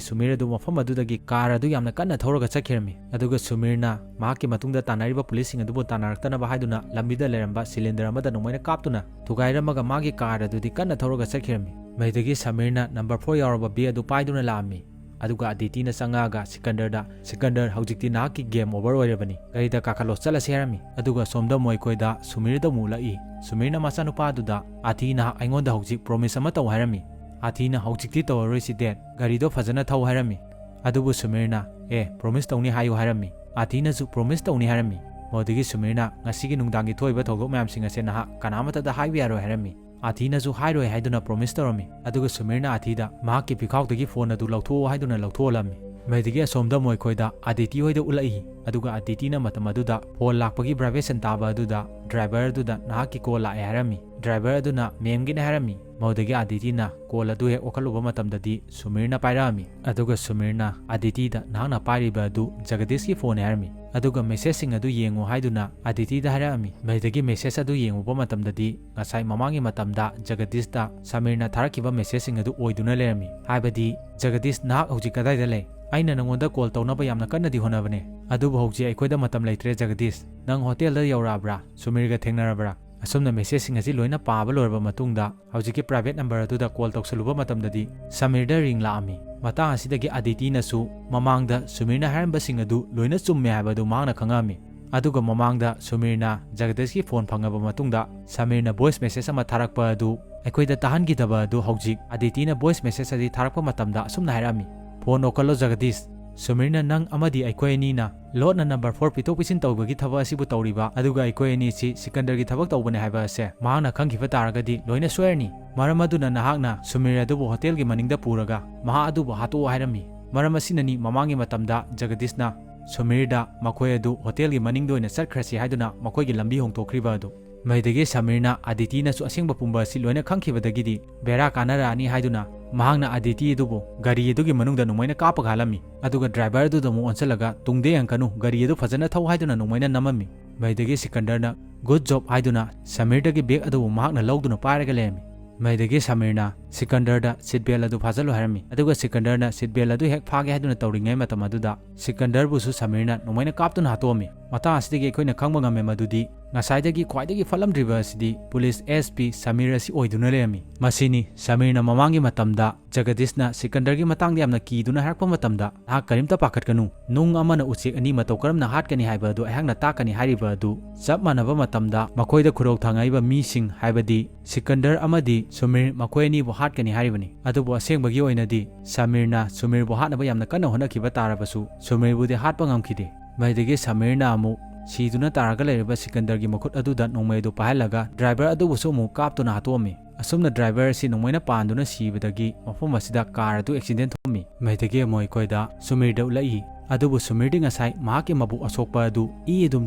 ꯁꯨꯃꯤꯔ ꯑꯗꯨ ꯃꯐꯝ ꯑꯗꯨꯗꯒꯤ ꯀꯥꯔ ꯑꯗꯨ ꯌꯥꯝꯅ ꯀꯟꯅ ꯊꯧꯔꯒ ꯆꯠꯈꯤꯔꯝꯃꯤ꯫ ꯑꯗꯨꯒ ꯁꯨꯃꯤꯔꯅ ꯃꯍꯥꯛꯀꯤ ꯃꯇꯨꯡꯗ ꯇꯥꯟꯅꯔꯤꯕ ꯄꯨꯂꯤꯁꯁꯤꯡ ꯑꯗꯨꯕꯨ ꯇꯥꯟꯅꯔꯛꯇꯅꯕ ꯍꯥꯏꯗꯨꯅ ꯂꯝꯕꯤꯗ ꯂꯩꯔꯝꯕ ꯁꯤꯂꯤꯟꯗꯔ ꯑꯃꯗ ꯅꯣꯡꯃꯩꯅ ꯀꯥꯞꯇꯨꯅ ꯊꯨꯒꯥꯏꯔꯝꯃꯒ ꯃꯥꯒꯤ ꯀꯥꯔ ꯑꯗꯨꯗꯤ ꯀꯟꯅ ꯊꯧꯔꯒ ꯆꯠꯈꯤꯔꯝꯃꯤ꯫ ꯃꯗꯨꯗꯒꯤ ꯁꯃꯤꯔꯅ ꯅꯝꯕꯔ ꯐꯣꯔ ꯌꯥꯎꯔꯕ ꯕꯦꯒ ꯑꯗꯨ ꯄꯥꯏꯗꯨꯅ ꯂꯥꯛꯑꯝꯃꯤ꯫ ꯑꯗꯨꯒ ꯑꯗꯤꯇꯤꯅ ꯆꯪꯉꯛꯑꯒ ꯁꯤꯀꯟꯗꯔꯗ, "ꯁꯤꯀꯟꯗꯔ, ꯍꯧꯖꯤꯛꯇꯤ ꯅꯍꯥꯛꯀꯤ ꯒꯦꯝ ꯑꯣꯚꯔ ꯑꯣꯏꯔꯕꯅꯤ, ꯒꯥꯔꯤꯗ ꯀꯥꯈꯠꯂꯣ, ꯆꯠꯂꯁꯤ" ꯍꯥꯏꯔꯝꯃꯤ꯫ ꯑꯗꯨꯒ ꯁꯣꯝꯗ ꯃꯣꯏꯈꯣꯏꯗ ꯁꯨꯃꯤꯔꯗ ꯑꯃꯨꯛ ꯎꯠꯂꯛꯏ꯫ ꯁꯨꯃꯤꯔꯅ ꯃꯆꯥꯅꯨꯄꯥꯗꯨꯗ, "ꯑꯥꯊꯤ, ꯅꯍꯥꯛ ꯑꯩꯉꯣꯟꯗ ꯍꯧꯖꯤꯛ ꯄ꯭ꯔꯣꯃꯤꯁ ꯑꯃ ꯇꯧ" ꯍꯥꯏꯔꯝꯃꯤ꯫ ꯑꯥꯊꯤꯅ "ꯍꯧꯖꯤꯛꯇꯤ ꯇꯧꯔꯔꯣꯏꯁꯤ ꯗꯦꯠ, ꯒꯥꯔꯤꯗꯣ ꯐꯖꯅ ꯊꯧ" ꯍꯥꯏꯔꯝꯃꯤ꯫ ꯑꯗꯨꯕꯨ ꯁꯨꯃꯤꯔꯅ "ꯑꯦ, ꯄ꯭ꯔꯣꯃꯤꯁ ꯇꯧꯅꯤ ꯍꯥꯏꯌꯨ" ꯍꯥꯏꯔꯝꯃꯤ꯫ ꯑꯥꯊꯤꯅꯁꯨ "ꯄ꯭ꯔꯣꯃꯤꯁ ꯇꯧꯅꯤ" ꯍꯥꯏꯔꯝꯃꯤ꯫ ꯃꯗꯨꯗꯒꯤ ꯁꯨꯃꯤꯔꯅ "ꯉꯁꯤꯒꯤ ꯅꯨꯡꯗꯥꯡꯒꯤ ꯊꯣꯛꯏꯕ ꯊꯧꯗꯣꯛ ꯃꯌꯥꯝꯁꯤꯡ ꯑꯁꯦ ꯅꯍꯥꯛ ꯀꯅꯥꯃꯠꯇꯗ ꯍꯥꯏꯕ ꯌꯥꯔꯣꯏ" ꯍꯥꯏꯔꯝꯃꯤ꯫ ꯑꯥꯊꯤꯅꯁꯨ "ꯍꯥꯏꯔꯣꯏ" ꯍꯥꯏꯗꯨꯅ ꯄ꯭ꯔꯣꯃꯤꯁ ꯇꯧꯔꯝꯃꯤ꯫ ꯑꯗꯨꯒ ꯁꯨꯃꯤꯔꯅ ꯑꯥꯊꯤꯗ "ꯃꯍꯥꯛꯀꯤ ꯄꯤꯈꯥꯎꯗꯒꯤ ꯐꯣꯟ ꯑꯗꯨ ꯂꯧꯊꯣꯛꯑꯣ" ꯍꯥꯏꯗꯨꯅ ꯂꯧꯊꯣꯛꯍꯜꯂꯝꯃꯤ꯫ ꯃꯗꯨꯗꯒꯤ ꯑꯁꯣꯝꯗ ꯃꯈꯣꯏꯗ ꯑꯗꯤꯇꯤ ꯍꯣꯏꯗ ꯎꯠꯂꯛꯏ꯫ ꯑꯗꯨꯒ ꯑꯗꯤꯇꯤꯅ ꯃꯇꯝ ꯑꯗꯨꯗ ꯐꯣꯟ ꯂꯥꯛꯄꯒꯤ ꯚꯥꯏꯕ꯭ꯔꯦꯁꯟ ꯇꯥꯕ ꯑꯗꯨꯗ ꯗ꯭ꯔꯥꯏꯚꯔ ꯑꯗꯨꯗ "ꯅꯍꯥꯛꯀꯤ ꯀꯣꯜ ꯂꯥꯛꯑꯦ" ꯍꯥꯏꯔꯝꯃꯤ꯫ ꯗ꯭ꯔꯥꯏꯚꯔ ꯑꯗꯨꯅ "ꯃꯦꯝꯒꯤꯅꯦ" ꯍꯥꯏꯔꯝꯃꯤ꯫ ꯃꯗꯨꯗꯒꯤ ꯑꯗꯤꯇꯤꯅ ꯀꯣꯜ ꯑꯗꯨ ꯍꯦꯛ ꯑꯣꯛꯈꯠꯂꯨꯕ ꯃꯇꯝꯗꯗꯤ ꯁꯨꯃꯤꯔꯅ ꯄꯥꯏꯔꯛꯑꯝꯃꯤ꯫ ꯑꯗꯨꯒ ꯁꯨꯃꯤꯔꯅ ꯑꯗꯤꯇꯤꯗ "ꯅꯍꯥꯛꯅ ꯄꯥꯏꯔꯤꯕ ꯑꯗꯨ ꯖꯒꯗꯤꯁꯀꯤ ꯐꯣꯟꯅꯦ" ꯍꯥꯏꯔꯝꯃꯤ꯫ ꯑꯗꯨꯒ ꯃꯦꯁꯦꯖꯁꯤꯡ ꯑꯗꯨ ꯌꯦꯡꯉꯨ ꯍꯥꯏꯗꯨꯅ ꯑꯗꯤꯇꯤꯗ ꯍꯥꯏꯔꯛꯑꯝꯃꯤ꯫ ꯃꯗꯨꯗꯒꯤ ꯃꯦꯁꯦꯖ ꯑꯗꯨ ꯌꯦꯡꯉꯨꯕ ꯃꯇꯝꯗꯗꯤ ꯉꯁꯥꯏ ꯃꯃꯥꯡꯒꯤ ꯃꯇꯝꯗ ꯖꯒꯗꯤꯁꯇ ꯁꯃꯤꯔꯅ ꯊꯥꯔꯛꯈꯤꯕ ꯃꯦꯁꯦꯖꯁꯤꯡ ꯑꯗꯨ ꯑꯣꯏꯗꯨꯅ ꯂꯩꯔꯝꯃꯤ꯫ ꯍꯥꯏꯕꯗꯤ, "ꯖꯒꯗꯤꯁ, ꯅꯍꯥꯛ ꯍꯧꯖꯤꯛ ꯀꯗꯥꯏꯗ ꯂꯩ? ꯑꯩꯅ ꯅꯉꯣꯟꯗ ꯀꯣꯜ ꯇꯧꯅꯕ ꯌꯥꯝꯅ ꯀꯟꯅꯗꯤ ꯍꯣꯠꯅꯕꯅꯦ, ꯑꯗꯨꯕꯨ ꯍꯧꯖꯤꯛ ꯑꯩꯈꯣꯏꯗ ꯃꯇꯝ ꯂꯩꯇ꯭ꯔꯦ꯫ ꯖꯒꯗꯤꯁ, ꯅꯪ ꯍꯣꯇꯦꯜꯗ ꯌꯧꯔꯛꯑꯕ꯭ꯔꯥ? ꯁꯨꯃꯤꯔꯒ ꯊꯦꯡꯅꯔꯕ꯭ꯔꯥ?" ꯑꯁꯨꯝꯅ ꯃꯦꯁꯦꯖꯁꯤꯡ ꯑꯁꯤ ꯂꯣꯏꯅ ꯄꯥꯕ ꯂꯣꯏꯔꯕ ꯃꯇꯨꯡꯗ, ꯍꯧꯖꯤꯛꯀꯤ ꯄ꯭ꯔꯥꯏꯚꯦꯠ ꯅꯝꯕꯔ ꯑꯗꯨꯗ ꯀꯣꯜ ꯇꯧꯁꯜꯂꯨꯕ ꯃꯇꯝꯗꯗꯤ ꯁꯃꯤꯔꯗ ꯔꯤꯡ ꯂꯥꯛꯑꯝꯃꯤ꯫ ꯃꯇꯥꯡ ꯑꯁꯤꯗꯒꯤ ꯑꯗꯤꯇꯤꯅꯁꯨ ꯃꯃꯥꯡꯗ ꯁꯨꯃꯤꯔꯅ ꯍꯥꯏꯔꯝꯕꯁꯤꯡ ꯑꯗꯨ ꯂꯣꯏꯅ ꯆꯨꯝꯃꯦ ꯍꯥꯏꯕ ꯑꯗꯨ ꯃꯍꯥꯛꯅ ꯈꯪꯉꯛꯑꯝꯃꯤ꯫ ꯑꯗꯨꯒ ꯃꯃꯥꯡꯗ ꯁꯨꯃꯤꯔꯅ ꯖꯒꯗꯤꯁꯀꯤ ꯐꯣꯟ ꯐꯪꯉꯕ ꯃꯇꯨꯡꯗ ꯁꯃꯤꯔꯅ ꯚꯣꯏꯁ ꯃꯦꯁꯦꯖ ꯑꯃ ꯊꯥꯔꯛꯄ ꯑꯗꯨ ꯑꯩꯈꯣꯏꯗ ꯇꯥꯍꯟꯈꯤꯗꯕ ꯑꯗꯨ ꯍꯧꯖꯤꯛ ꯑꯗꯤꯇꯤꯅ ꯚꯣꯏꯁ ꯃꯦꯁꯦꯖ ꯑꯁꯤ ꯊꯥꯔꯛꯄ ꯃꯇꯝꯗ ꯑꯁꯨꯝꯅ ꯍꯥꯏꯔꯛꯑꯝꯃꯤ, "ꯐꯣꯟ ꯑꯣꯛꯀꯜꯂꯣ ꯖꯒꯗꯤꯁ꯫ ꯁꯨꯃꯤꯔꯅ ꯅꯪ ꯑꯃꯗꯤ ꯑꯩꯈꯣꯏ ꯑꯅꯤꯅ ꯂꯣꯠꯅ ꯅꯝꯕꯔ ꯐꯣꯔ ꯄꯤꯊꯣꯛ ꯄꯤꯁꯤꯟ ꯇꯧꯕꯒꯤ ꯊꯕꯛ ꯑꯁꯤꯕꯨ ꯇꯧꯔꯤꯕ, ꯑꯗꯨꯒ ꯑꯩꯈꯣꯏ ꯑꯅꯤ ꯑꯁꯤ ꯁꯤꯀꯟꯗꯔꯒꯤ ꯊꯕꯛ ꯇꯧꯕꯅꯦ ꯍꯥꯏꯕ ꯑꯁꯦ ꯃꯍꯥꯛꯅ ꯈꯪꯈꯤꯕ ꯇꯥꯔꯒꯗꯤ ꯂꯣꯏꯅ ꯁꯣꯏꯔꯅꯤ꯫ ꯃꯔꯝ ꯑꯗꯨꯅ ꯅꯍꯥꯛꯅ ꯁꯨꯃꯤꯔ ꯑꯗꯨꯕꯨ ꯍꯣꯇꯦꯜꯒꯤ ꯃꯅꯤꯡꯗ ꯄꯨꯔꯒ ꯃꯍꯥꯛ ꯑꯗꯨꯕꯨ ꯍꯥꯠꯇꯣꯛꯑꯣ" ꯍꯥꯏꯔꯝꯃꯤ꯫ ꯃꯔꯝ ꯑꯁꯤꯅꯅꯤ ꯃꯃꯥꯡꯒꯤ ꯃꯇꯝꯗ ꯖꯒꯗꯤꯁꯅ ꯁꯨꯃꯤꯔꯗ ꯃꯈꯣꯏ ꯑꯗꯨ ꯍꯣꯇꯦꯜꯒꯤ ꯃꯅꯤꯡꯗ ꯑꯣꯏꯅ ꯆꯠꯈ꯭ꯔꯁꯤ ꯍꯥꯏꯗꯨꯅ ꯃꯈꯣꯏꯒꯤ ꯂꯝꯕꯤ ꯍꯣꯡꯗꯣꯛꯈ꯭ꯔꯤꯕ ꯑꯗꯨ꯫ ꯃꯗꯨꯗꯒꯤ ꯁꯃꯤꯔꯅ ꯑꯗꯤꯇꯤꯅꯁꯨ ꯑꯁꯦꯡꯕ ꯄꯨꯝꯕ ꯑꯁꯤ ꯂꯣꯏꯅ ꯈꯪꯈꯤꯕꯗꯒꯤꯗꯤ ꯕꯦꯔꯥ ꯀꯥꯟꯅꯔꯛꯑꯅꯤ ꯍꯥꯏꯗꯨꯅ ꯃꯍꯥꯛꯅ ꯑꯗꯤꯇꯤ ꯑꯗꯨꯕꯨ ꯒꯥꯔꯤ ꯑꯗꯨꯒꯤ ꯃꯅꯨꯡꯗ ꯅꯣꯡꯃꯩꯅ ꯀꯥꯞꯄꯒ ꯍꯥꯠꯂꯝꯃꯤ꯫ ꯑꯗꯨꯒ ꯗ꯭ꯔꯥꯏꯚꯔ ꯑꯗꯨꯗ ꯑꯃꯨꯛ ꯑꯣꯟꯁꯤꯜꯂꯒ "ꯇꯨꯡꯗ ꯌꯦꯡꯀꯅꯨ, ꯒꯥꯔꯤ ꯑꯗꯨ ꯐꯖꯅ ꯊꯧ" ꯍꯥꯏꯗꯨꯅ ꯅꯣꯡꯃꯩꯅ ꯅꯝꯃꯝꯃꯤ꯫ ꯃꯗꯨꯗꯒꯤ ꯁꯤꯀꯟꯗꯔꯅ "ꯒꯨꯗ ꯖꯣꯕ" ꯍꯥꯏꯗꯨꯅ ꯁꯃꯤꯔꯗꯒꯤ ꯕꯦꯒ ꯑꯗꯨꯕꯨ ꯃꯍꯥꯛꯅ ꯂꯧꯗꯨꯅ ꯄꯥꯏꯔꯒ ꯂꯩꯔꯝꯃꯤ꯫ ꯃꯗꯨꯗꯒꯤ ꯁꯃꯤꯔꯅ ꯁꯤꯀꯟꯗꯔꯗ "ꯁꯤꯠ ꯕꯦꯜ ꯑꯗꯨ ꯐꯥꯖꯜꯂꯨ" ꯍꯥꯏꯔꯝꯃꯤ꯫ ꯑꯗꯨꯒ ꯁꯤꯀꯟꯗꯔꯅ ꯁꯤꯠ ꯕꯦꯜ ꯑꯗꯨ ꯍꯦꯛ ꯐꯥꯒꯦ ꯍꯥꯏꯗꯨꯅ ꯇꯧꯔꯤꯉꯩ ꯃꯇꯝ ꯑꯗꯨꯗ ꯁꯤꯀꯟꯗꯔꯕꯨꯁꯨ ꯁꯃꯤꯔꯅ ꯅꯣꯡꯃꯩꯅ ꯀꯥꯞꯇꯨꯅ ꯍꯥꯠꯇꯣꯛꯑꯝꯃꯤ꯫ ꯃꯇꯥꯡ ꯑꯁꯤꯗꯒꯤ ꯑꯩꯈꯣꯏꯅ ꯈꯪꯕ ꯉꯝꯃꯦ ꯃꯗꯨꯗꯤ ꯉꯁꯥꯏꯗꯒꯤ ꯈ꯭ꯋꯥꯏꯗꯒꯤ ꯐꯠꯂꯝꯗ꯭ꯔꯤꯕ ꯑꯁꯤꯗꯤ ꯄꯨꯂꯤꯁ ꯑꯦꯁ ꯄꯤ ꯁꯃꯤꯔ ꯑꯁꯤ ꯑꯣꯏꯗꯨꯅ ꯂꯩꯔꯝꯃꯤ꯫ ꯃꯁꯤꯅꯤ ꯁꯃꯤꯔꯅ ꯃꯃꯥꯡꯒꯤ ꯃꯇꯝꯗ ꯖꯒꯗꯤꯁꯅ ꯁꯤꯀꯟꯗꯔꯒꯤ ꯃꯇꯥꯡꯗ ꯌꯥꯝꯅ ꯀꯤꯗꯨꯅ ꯍꯥꯏꯔꯛꯄ ꯃꯇꯝꯗ, "ꯅꯍꯥꯛ ꯀꯔꯤꯝꯇ ꯄꯥꯈꯠꯀꯅꯨ, ꯅꯨꯡ ꯑꯃꯅ ꯎꯆꯦꯛ ꯑꯅꯤ ꯃꯇꯧ ꯀꯔꯝꯅ ꯍꯥꯠꯀꯅꯤ ꯍꯥꯏꯕ ꯑꯗꯨ ꯑꯩꯍꯥꯛꯅ ꯇꯥꯛꯀꯅꯤ" ꯍꯥꯏꯔꯤꯕ ꯑꯗꯨ ꯆꯞ ꯃꯥꯟꯅꯕ ꯃꯇꯝꯗ ꯃꯈꯣꯏꯗ ꯈꯨꯔꯧ ꯊꯥꯡꯉꯛꯏꯕ ꯃꯤꯁꯤꯡ, ꯍꯥꯏꯕꯗꯤ ꯁꯤꯀꯟꯗꯔ ꯑꯃꯗꯤ ꯁꯨꯃꯤꯔ, ꯃꯈꯣꯏ ꯑꯅꯤꯕꯨ ꯍꯥꯠꯀꯅꯤ ꯍꯥꯏꯔꯤꯕꯅꯤ꯫ ꯑꯗꯨꯕꯨ ꯑꯁꯦꯡꯕꯒꯤ ꯑꯣꯏꯅꯗꯤ ꯁꯃꯤꯔꯅ ꯁꯨꯃꯤꯔꯕꯨ ꯍꯥꯠꯅꯕ ꯌꯥꯝꯅ ꯀꯟꯅ ꯍꯣꯠꯅꯈꯤꯕ ꯇꯥꯔꯕꯁꯨ ꯁꯨꯃꯤꯔꯕꯨꯗꯤ ꯍꯥꯠꯄ ꯉꯝꯈꯤꯗꯦ꯫ ꯃꯗꯨꯗꯒꯤ ꯁꯃꯤꯔꯅ ꯑꯃꯨꯛ ꯁꯤꯗꯨꯅ ꯇꯥꯔꯒ ꯂꯩꯔꯤꯕ ꯁꯤꯀꯟꯗꯔꯒꯤ ꯃꯈꯨꯠ ꯑꯗꯨꯗ ꯅꯣꯡꯃꯩ ꯑꯗꯨ ꯄꯥꯏꯍꯜꯂꯒ ꯗ꯭ꯔꯥꯏꯚꯔ ꯑꯗꯨꯕꯨꯁꯨ ꯑꯃꯨꯛ ꯀꯥꯞꯇꯨꯅ ꯍꯥꯠꯇꯣꯛꯑꯝꯃꯤ꯫ ꯑꯁꯨꯝꯅ ꯗ꯭ꯔꯥꯏꯚꯔ ꯑꯁꯤ ꯅꯣꯡꯃꯩꯅ ꯄꯥꯟꯗꯨꯅ ꯁꯤꯕꯗꯒꯤ ꯃꯐꯝ ꯑꯁꯤꯗ ꯀꯥꯔ ꯑꯗꯨ ꯑꯦꯛꯁꯤꯗꯦꯟ ꯊꯣꯛꯑꯝꯃꯤ꯫ ꯃꯗꯨꯗꯒꯤ ꯑꯃꯨꯛ ꯑꯩꯈꯣꯏꯗ ꯁꯨꯃꯤꯔꯗ ꯎꯠꯂꯛꯏ꯫ ꯑꯗꯨꯕꯨ ꯁꯨꯃꯤꯔꯗꯤ ꯉꯁꯥꯏ ꯃꯍꯥꯛꯀꯤ ꯃꯕꯨꯛ ꯑꯁꯣꯛꯄ ꯑꯗꯨ ꯏ ꯑꯗꯨꯝ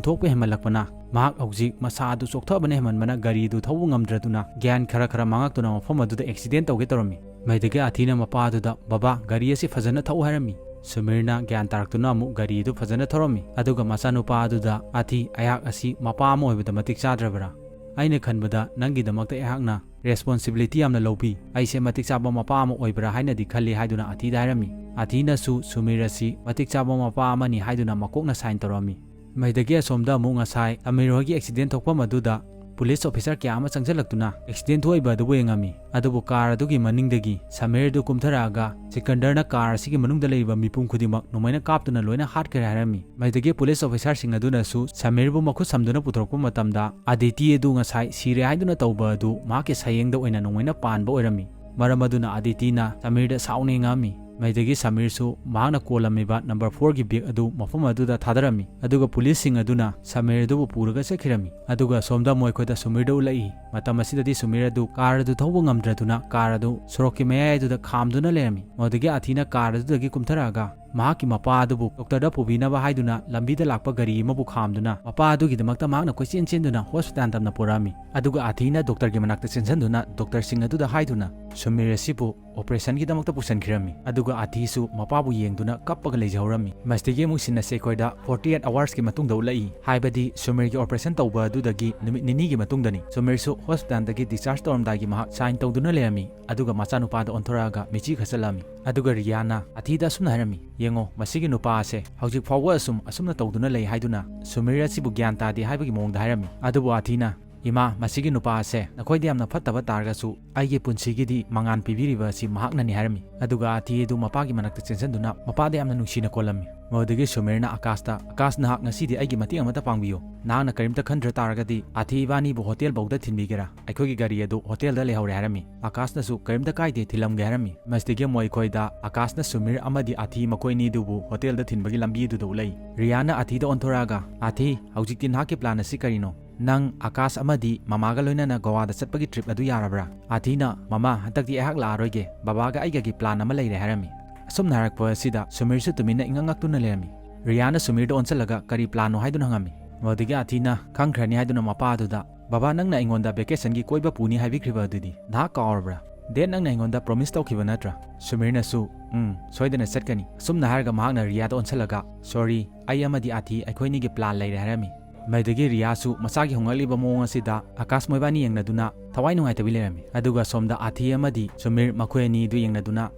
ꯊꯣꯛꯄ ꯍꯦꯟꯃꯜꯂꯛꯄꯅ ꯃꯍꯥꯛ ꯍꯧꯖꯤꯛ ꯃꯁꯥ ꯑꯗꯨ ꯆꯣꯛꯊꯕꯅ ꯍꯦꯟꯃꯟꯕꯅ ꯒꯥꯔꯤ ꯑꯗꯨ ꯊꯧꯕ ꯉꯝꯗ꯭ꯔꯗꯨꯅ ꯒ꯭ꯌꯥꯟ ꯈꯔ ꯈꯔ ꯃꯥꯡꯉꯛꯇꯨꯅ ꯃꯐꯝ ꯑꯗꯨꯗ ꯑꯦꯛꯁꯤꯗꯦꯟ ꯇꯧꯒꯦ ꯇꯧꯔꯝꯃꯤ꯫ ꯃꯗꯨꯗꯒꯤ ꯑꯊꯤꯅ ꯃꯄꯥ ꯑꯗꯨꯗ, "ꯕꯕꯥ, ꯒꯥꯔꯤ ꯑꯁꯤ ꯐꯖꯅ ꯊꯧ" ꯍꯥꯏꯔꯝꯃꯤ꯫ ꯁꯨꯃꯤꯔꯅ ꯒ꯭ꯌꯥꯟ ꯇꯥꯔꯛꯇꯨꯅ ꯑꯃꯨꯛ ꯒꯥꯔꯤ ꯑꯗꯨ ꯐꯖꯅ ꯊꯧꯔꯝꯃꯤ꯫ ꯑꯗꯨꯒ ꯃꯆꯥꯅꯨꯄꯥ ꯑꯗꯨꯗ, "ꯑꯊꯤ, ꯑꯩꯍꯥꯛ ꯑꯁꯤ ꯃꯄꯥ ꯑꯃ ꯑꯣꯏꯕꯗ ꯃꯇꯤꯛ ꯆꯥꯗ꯭ꯔꯕ꯭ꯔꯥ? ꯑꯩꯅ ꯈꯟꯕꯗ ꯅꯪꯒꯤꯗꯃꯛꯇ ꯑꯩꯍꯥꯛꯅ ꯔꯦꯁꯄꯣꯟꯁꯤꯕꯤꯂꯤꯇꯤ ꯌꯥꯝꯅ ꯂꯧꯕꯤ꯫ ꯑꯩꯁꯦ ꯃꯇꯤꯛ ꯆꯥꯕ ꯃꯄꯥ ꯑꯃ ꯑꯣꯏꯕ꯭ꯔꯥ ꯍꯥꯏꯅꯗꯤ ꯈꯜꯂꯤ" ꯍꯥꯏꯗꯨꯅ ꯑꯊꯤꯗ ꯍꯥꯏꯔꯝꯃꯤ꯫ ꯑꯊꯤꯅꯁꯨ ꯁꯨꯃꯤꯔ ꯑꯁꯤ ꯃꯇꯤꯛ ꯆꯥꯕ ꯃꯄꯥ ꯑꯃꯅꯤ ꯍꯥꯏꯗꯨꯅ ꯃꯀꯣꯛꯅ ꯁꯥꯏꯟ ꯇꯧꯔꯝꯃꯤ꯫ ꯃꯗꯨꯗꯒꯤ ꯑꯁꯣꯝꯗ ꯑꯃꯨꯛ ꯉꯁꯥꯏ ꯁꯃꯤꯔ ꯍꯣꯏꯒꯤ ꯑꯦꯛꯁꯤꯗꯦꯟ ꯊꯣꯛꯐꯝ ꯑꯗꯨꯗ ꯄꯨꯂꯤꯁ ꯑꯣꯐꯤꯁꯥꯔ ꯀꯌꯥ ꯑꯃ ꯆꯪꯁꯤꯜꯂꯛꯇꯨꯅ ꯑꯦꯛꯁꯤꯗꯦꯟ ꯊꯣꯛꯏꯕ ꯑꯗꯨꯕꯨ ꯌꯦꯡꯉꯝꯃꯤ꯫ ꯑꯗꯨꯕꯨ ꯀꯥꯔ ꯑꯗꯨꯒꯤ ꯃꯅꯤꯡꯗꯒꯤ ꯁꯃꯤꯔ ꯑꯗꯨ ꯀꯨꯝꯊꯔꯛꯑꯒ ꯁꯤꯀꯟꯗꯔꯅ ꯀꯥꯔ ꯑꯁꯤꯒꯤ ꯃꯅꯨꯡꯗ ꯂꯩꯔꯤꯕ ꯃꯤꯄꯨꯝ ꯈꯨꯗꯤꯡꯃꯛ ꯅꯣꯡꯃꯩꯅ ꯀꯥꯞꯇꯨꯅ ꯂꯣꯏꯅ ꯍꯥꯠꯈ꯭ꯔꯦ ꯍꯥꯏꯔꯝꯃꯤ꯫ ꯃꯗꯨꯗꯒꯤ ꯄꯨꯂꯤꯁ ꯑꯣꯐꯤꯁꯥꯔꯁꯤꯡ ꯑꯗꯨꯅꯁꯨ ꯁꯃꯤꯔꯕꯨ ꯃꯈꯨꯠ ꯁꯝꯗꯨꯅ ꯄꯨꯊꯣꯔꯛꯄ ꯃꯇꯝꯗ ꯑꯗꯤꯇꯤ ꯑꯗꯨ ꯉꯁꯥꯏ ꯁꯤꯔꯦ ꯍꯥꯏꯗꯨꯅ ꯇꯧꯕ ꯑꯗꯨ ꯃꯍꯥꯛꯀꯤ ꯁꯌꯦꯡꯗ ꯑꯣꯏꯅ ꯅꯣꯡꯃꯩꯅ ꯄꯥꯟꯕ ꯑꯣꯏꯔꯝꯃꯤ꯫ ꯃꯔꯝ ꯑꯗꯨꯅ ꯑꯗꯤꯇꯤꯅ ꯁꯃꯤꯔꯗ ꯁꯥꯎꯅ ꯌꯦꯡꯉꯛꯑꯝꯃꯤ꯫ ꯃꯗꯨꯗꯒꯤ ꯁꯃꯤꯔꯁꯨ ꯃꯍꯥꯛꯅ ꯀꯣꯜꯂꯝꯃꯤꯕ ꯅꯝꯕꯔ ꯐꯣꯔꯒꯤ ꯕꯦꯒ ꯑꯗꯨ ꯃꯐꯝ ꯑꯗꯨꯗ ꯊꯥꯗꯔꯝꯃꯤ꯫ ꯑꯗꯨꯒ ꯄꯨꯂꯤꯁꯁꯤꯡ ꯑꯗꯨꯅ ꯁꯃꯤꯔ ꯑꯗꯨꯕꯨ ꯄꯨꯔꯒ ꯆꯠꯈꯤꯔꯝꯃꯤ꯫ ꯑꯗꯨꯒ ꯑꯁꯣꯝꯗ ꯃꯈꯣꯏꯗ ꯁꯨꯃꯤꯔꯗ ꯎꯠꯂꯛꯏ꯫ ꯃꯇꯝ ꯑꯁꯤꯗꯗꯤ ꯁꯨꯃꯤꯔ ꯑꯗꯨ ꯀꯥꯔ ꯑꯗꯨ ꯊꯧꯕ ꯉꯝꯗ꯭ꯔꯗꯨꯅ ꯀꯥꯔ ꯑꯗꯨ ꯁꯣꯔꯣꯛꯀꯤ ꯃꯌꯥꯏ ꯑꯗꯨꯗ ꯈꯥꯝꯗꯨꯅ ꯂꯩꯔꯝꯃꯤ꯫ ꯃꯗꯨꯗꯒꯤ ꯑꯊꯤꯅ ꯀꯥꯔ ꯑꯗꯨꯗꯒꯤ ꯀꯨꯝꯊꯔꯛꯑꯒ ꯃꯍꯥꯛꯀꯤ ꯃꯄꯥ ꯑꯗꯨꯕꯨ ꯗꯣꯛꯇꯔꯗ ꯄꯨꯕꯤꯅꯕ ꯍꯥꯏꯗꯨꯅ ꯂꯝꯕꯤꯗ ꯂꯥꯛꯄ ꯒꯥꯔꯤ ꯑꯃꯕꯨ ꯈꯥꯝꯗꯨꯅ ꯃꯄꯥ ꯑꯗꯨꯒꯤꯗꯃꯛꯇ ꯃꯍꯥꯛꯅ ꯀꯣꯏꯆꯦꯟ ꯆꯦꯟꯗꯨꯅ ꯍꯣꯁꯄꯤꯇꯥꯜ ꯇꯝꯅ ꯄꯨꯔꯛꯑꯝꯃꯤ꯫ ꯑꯗꯨꯒ ꯑꯊꯤꯅ ꯗꯣꯛꯇꯔꯒꯤ ꯃꯅꯥꯛꯇ ꯆꯦꯟꯁꯤꯟꯗꯨꯅ ꯗꯣꯛꯇꯔꯁꯤꯡ ꯑꯗꯨꯗ ꯍꯥꯏꯗꯨꯅ ꯁꯨꯃꯤꯔ ꯑꯁꯤꯕꯨ ꯑꯣꯄꯔꯦꯁꯟꯒꯤꯗꯃꯛꯇ ꯄꯨꯁꯤꯟꯈꯤꯔꯝꯃꯤ꯫ ꯑꯗꯨꯒ ꯑꯊꯤꯁꯨ ꯃꯄꯥꯕꯨ ꯌꯦꯡꯗꯨꯅ ꯀꯞꯄꯒ ꯂꯩꯖꯍꯧꯔꯝꯃꯤ꯫ ꯃꯁꯤꯗꯒꯤ ꯑꯃꯨꯛ ꯁꯤꯟ ꯑꯁꯤ ꯑꯩꯈꯣꯏꯗ forty eight hoursꯀꯤ ꯃꯇꯨꯡꯗ ꯎꯠꯂꯛꯏ, ꯍꯥꯏꯕꯗꯤ ꯁꯨꯃꯤꯔꯒꯤ ꯑꯣꯄꯔꯦꯁꯟ ꯇꯧꯕ ꯑꯗꯨꯗꯒꯤ ꯅꯨꯃꯤꯠ ꯅꯤꯅꯤꯒꯤ ꯃꯇꯨꯡꯗꯅꯤ꯫ ꯁꯨꯃꯤꯔꯁꯨ ꯍꯣꯁꯄꯤꯇꯥꯜꯗꯒꯤ ꯗꯤꯁꯆꯥꯔꯖ ꯇꯧꯔꯝꯗꯥꯏꯒꯤ ꯃꯍꯥꯛ ꯁꯥꯏꯟ ꯇꯧꯗꯨꯅ ꯂꯩꯔꯝꯃꯤ꯫ ꯑꯗꯨꯒ ꯃꯆꯥꯅꯨꯄꯥꯗ ꯑꯣꯟꯊꯣꯔꯛꯑꯒ ꯃꯤꯆꯤ ꯈꯠꯆꯜꯂꯝꯃꯤ꯫ ꯑꯗꯨꯒ ꯔꯤꯌꯥꯅ ꯑꯊꯤꯗ ꯑꯁꯨꯝꯅ ꯍꯥꯏꯔꯝꯃꯤ, "ꯌꯦꯡꯉꯣ, ꯃꯁꯤꯒꯤ ꯅꯨꯄꯥ ꯑꯁꯦ ꯍꯧꯖꯤꯛ ꯐꯥꯎꯕ ꯑꯁꯨꯝ ꯑꯁꯨꯝꯅ ꯇꯧꯗꯨꯅ ꯂꯩ" ꯍꯥꯏꯗꯨꯅ ꯁꯨꯃꯤꯔ ꯑꯁꯤꯕꯨ ꯒ꯭ꯌꯥꯟ ꯇꯥꯗꯦ ꯍꯥꯏꯕꯒꯤ ꯃꯑꯣꯡꯗ ꯍꯥꯏꯔꯝꯃꯤ꯫ ꯑꯗꯨꯕꯨ ꯑꯊꯤꯅ, "ꯏꯃꯥ, ꯃꯁꯤꯒꯤ ꯅꯨꯄꯥ ꯑꯁꯦ ꯅꯈꯣꯏꯗ ꯌꯥꯝꯅ ꯐꯠꯇꯕ ꯇꯥꯔꯒꯁꯨ ꯑꯩꯒꯤ ꯄꯨꯟꯁꯤꯒꯤꯗꯤ ꯃꯉꯥꯟ ꯄꯤꯕꯤꯔꯤꯕ ꯑꯁꯤ ꯃꯍꯥꯛꯅꯅꯤ" ꯍꯥꯏꯔꯝꯃꯤ꯫ ꯑꯗꯨꯒ ꯑꯥꯊꯤ ꯑꯗꯨ ꯃꯄꯥꯒꯤ ꯃꯅꯥꯛꯇ ꯆꯦꯟꯁꯤꯟꯗꯨꯅ ꯃꯄꯥꯗ ꯌꯥꯝꯅ ꯅꯨꯡꯁꯤꯅ ꯀꯣꯜꯂꯝꯃꯤ꯫ ꯃꯗꯨꯗꯒꯤ ꯁꯨꯃꯤꯔꯅ ꯑꯀꯥꯁꯇ, "ꯑꯀꯥꯁ, ꯅꯍꯥꯛ ꯉꯁꯤꯗꯤ ꯑꯩꯒꯤ ꯃꯇꯦꯡ ꯑꯃꯇ ꯄꯥꯡꯕꯤꯌꯨ꯫ ꯅꯍꯥꯛꯅ ꯀꯔꯤꯝꯇ ꯈꯟꯗ꯭ꯔ ꯇꯥꯔꯒꯗꯤ ꯑꯥꯊꯤ ꯏꯕꯥꯅꯤꯕꯨ ꯍꯣꯇꯦꯜ ꯐꯥꯎꯗ ꯊꯤꯟꯕꯤꯒꯦꯔꯥ? ꯑꯩꯈꯣꯏꯒꯤ ꯒꯥꯔꯤ ꯑꯗꯨ ꯍꯣꯇꯦꯜꯗ ꯂꯩꯍꯧꯔꯦ" ꯍꯥꯏꯔꯝꯃꯤ꯫ ꯑꯀꯥꯁꯅꯁꯨ, "ꯀꯔꯤꯝꯇ ꯀꯥꯏꯗꯦ, ꯊꯤꯜꯂꯝꯒꯦ" ꯍꯥꯏꯔꯝꯃꯤ꯫ ꯃꯁꯤꯗꯒꯤ ꯑꯃꯨꯛ ꯑꯩꯈꯣꯏꯗ ꯑꯀꯥꯁꯅ ꯁꯨꯃꯤꯔ ꯑꯃꯗꯤ ꯑꯥꯊꯤ ꯃꯈꯣꯏ ꯑꯅꯤꯗꯨꯕꯨ ꯍꯣꯇꯦꯜꯗ ꯊꯤꯟꯕꯒꯤ ꯂꯝꯕꯤꯗꯨꯗ ꯎꯠꯂꯛꯏ꯫ ꯔꯤꯌꯥꯅ ꯑꯥꯊꯤꯗ ꯑꯣꯟꯊꯣꯔꯛꯑꯒ, "ꯑꯥꯊꯤ, ꯍꯧꯖꯤꯛꯇꯤ ꯅꯍꯥꯛꯀꯤ ꯄ꯭ꯂꯥꯟ ꯑꯁꯤ ꯀꯔꯤꯅꯣ? ꯅꯪ ꯑꯀꯥꯁ ꯑꯃꯗꯤ ꯃꯃꯥꯒ ꯂꯣꯏꯅꯅ ꯒꯣꯋꯥꯗ ꯆꯠꯄꯒꯤ ꯇ꯭ꯔꯤꯞ ꯑꯗꯨ ꯌꯥꯔꯕ꯭ꯔꯥ?" ꯑꯥꯊꯤꯅ, "ꯃꯃꯥ, ꯍꯟꯗꯛꯇꯤ ꯑꯩꯍꯥꯛ ꯂꯥꯛꯑꯔꯣꯏꯒꯦ, ꯕꯕꯥꯒ ꯑꯩꯒꯒꯤ ꯄ꯭ꯂꯥꯟ ꯑꯃ ꯂꯩꯔꯦ" ꯍꯥꯏꯔꯝꯃꯤ꯫ ꯑꯁꯨꯝꯅ ꯍꯥꯏꯔꯛꯄ ꯑꯁꯤꯗ ꯁꯨꯃꯤꯔꯁꯨ ꯇꯨꯃꯤꯟꯅ ꯏꯉꯛ ꯉꯛꯇꯨꯅ ꯂꯩꯔꯝꯃꯤ꯫ ꯔꯤꯌꯥꯅ ꯁꯨꯃꯤꯔꯗ ꯑꯣꯟꯁꯤꯜꯂꯒ ꯀꯔꯤ ꯄ꯭ꯂꯥꯟꯅꯣ ꯍꯥꯏꯗꯨꯅ ꯍꯪꯉꯝꯃꯤ꯫ ꯃꯗꯨꯗꯒꯤ ꯑꯥꯊꯤꯅ, "ꯈꯪꯈ꯭ꯔꯅꯤ ꯍꯥꯏꯗꯨꯅ ꯃꯄꯥ ꯑꯗꯨꯗ, 'ꯕꯕꯥ, ꯅꯪꯅ ꯑꯩꯉꯣꯟꯗ ꯚꯦꯀꯦꯁꯟꯒꯤ ꯀꯣꯏꯕ ꯄꯨꯅꯤ ꯍꯥꯏꯕꯤꯈ꯭ꯔꯤꯕ ꯑꯗꯨꯗꯤ ꯅꯍꯥꯛ ꯀꯥꯎꯔꯕ꯭ꯔꯥ? ꯗꯦꯠ ꯅꯪꯅ ꯑꯩꯉꯣꯟꯗ ꯄ꯭ꯔꯣꯃꯤꯁ ꯇꯧꯈꯤꯕ ꯅꯠꯇ꯭ꯔꯥ?" ꯁꯨꯃꯤꯔꯅꯁꯨ, "ꯎꯝ, ꯁꯣꯏꯗꯅ ꯆꯠꯀꯅꯤ"꯫ ꯑꯁꯨꯝꯅ ꯍꯥꯏꯔꯒ ꯃꯍꯥꯛꯅ ꯔꯤꯌꯥꯗ ꯑꯣꯟꯁꯤꯜꯂꯒ, "ꯁꯣꯔꯤ, ꯑꯩ ꯑꯃꯗꯤ ꯑꯥꯊꯤ ꯑꯩꯈꯣꯏꯅꯤꯒꯤ ꯄ꯭ꯂꯥꯟ ꯂꯩꯔꯦ" ꯍꯥꯏꯔꯝꯃꯤ꯫ ꯃꯗꯨꯗꯒꯤ ꯔꯤꯌꯥꯁꯨ ꯃꯆꯥꯒꯤ ꯍꯣꯡꯂꯛꯂꯤꯕ ꯃꯑꯣꯡ ꯑꯁꯤꯗ ꯑꯀꯥꯁ ꯃꯣꯏꯕꯥꯅꯤ ꯌꯦꯡꯅꯗꯨꯅ ꯊꯋꯥꯏ ꯅꯨꯡꯉꯥꯏꯇꯕꯤ ꯂꯩꯔꯝꯃꯤ꯫ ꯑꯗꯨꯒ ꯁꯣꯝꯗ ꯑꯥꯊꯤ ꯑꯃꯗꯤ ꯁꯨꯃꯤꯔ ꯃꯈꯣꯏ ꯑꯅꯤꯗꯨ ꯌꯦꯡꯅꯗꯨꯅ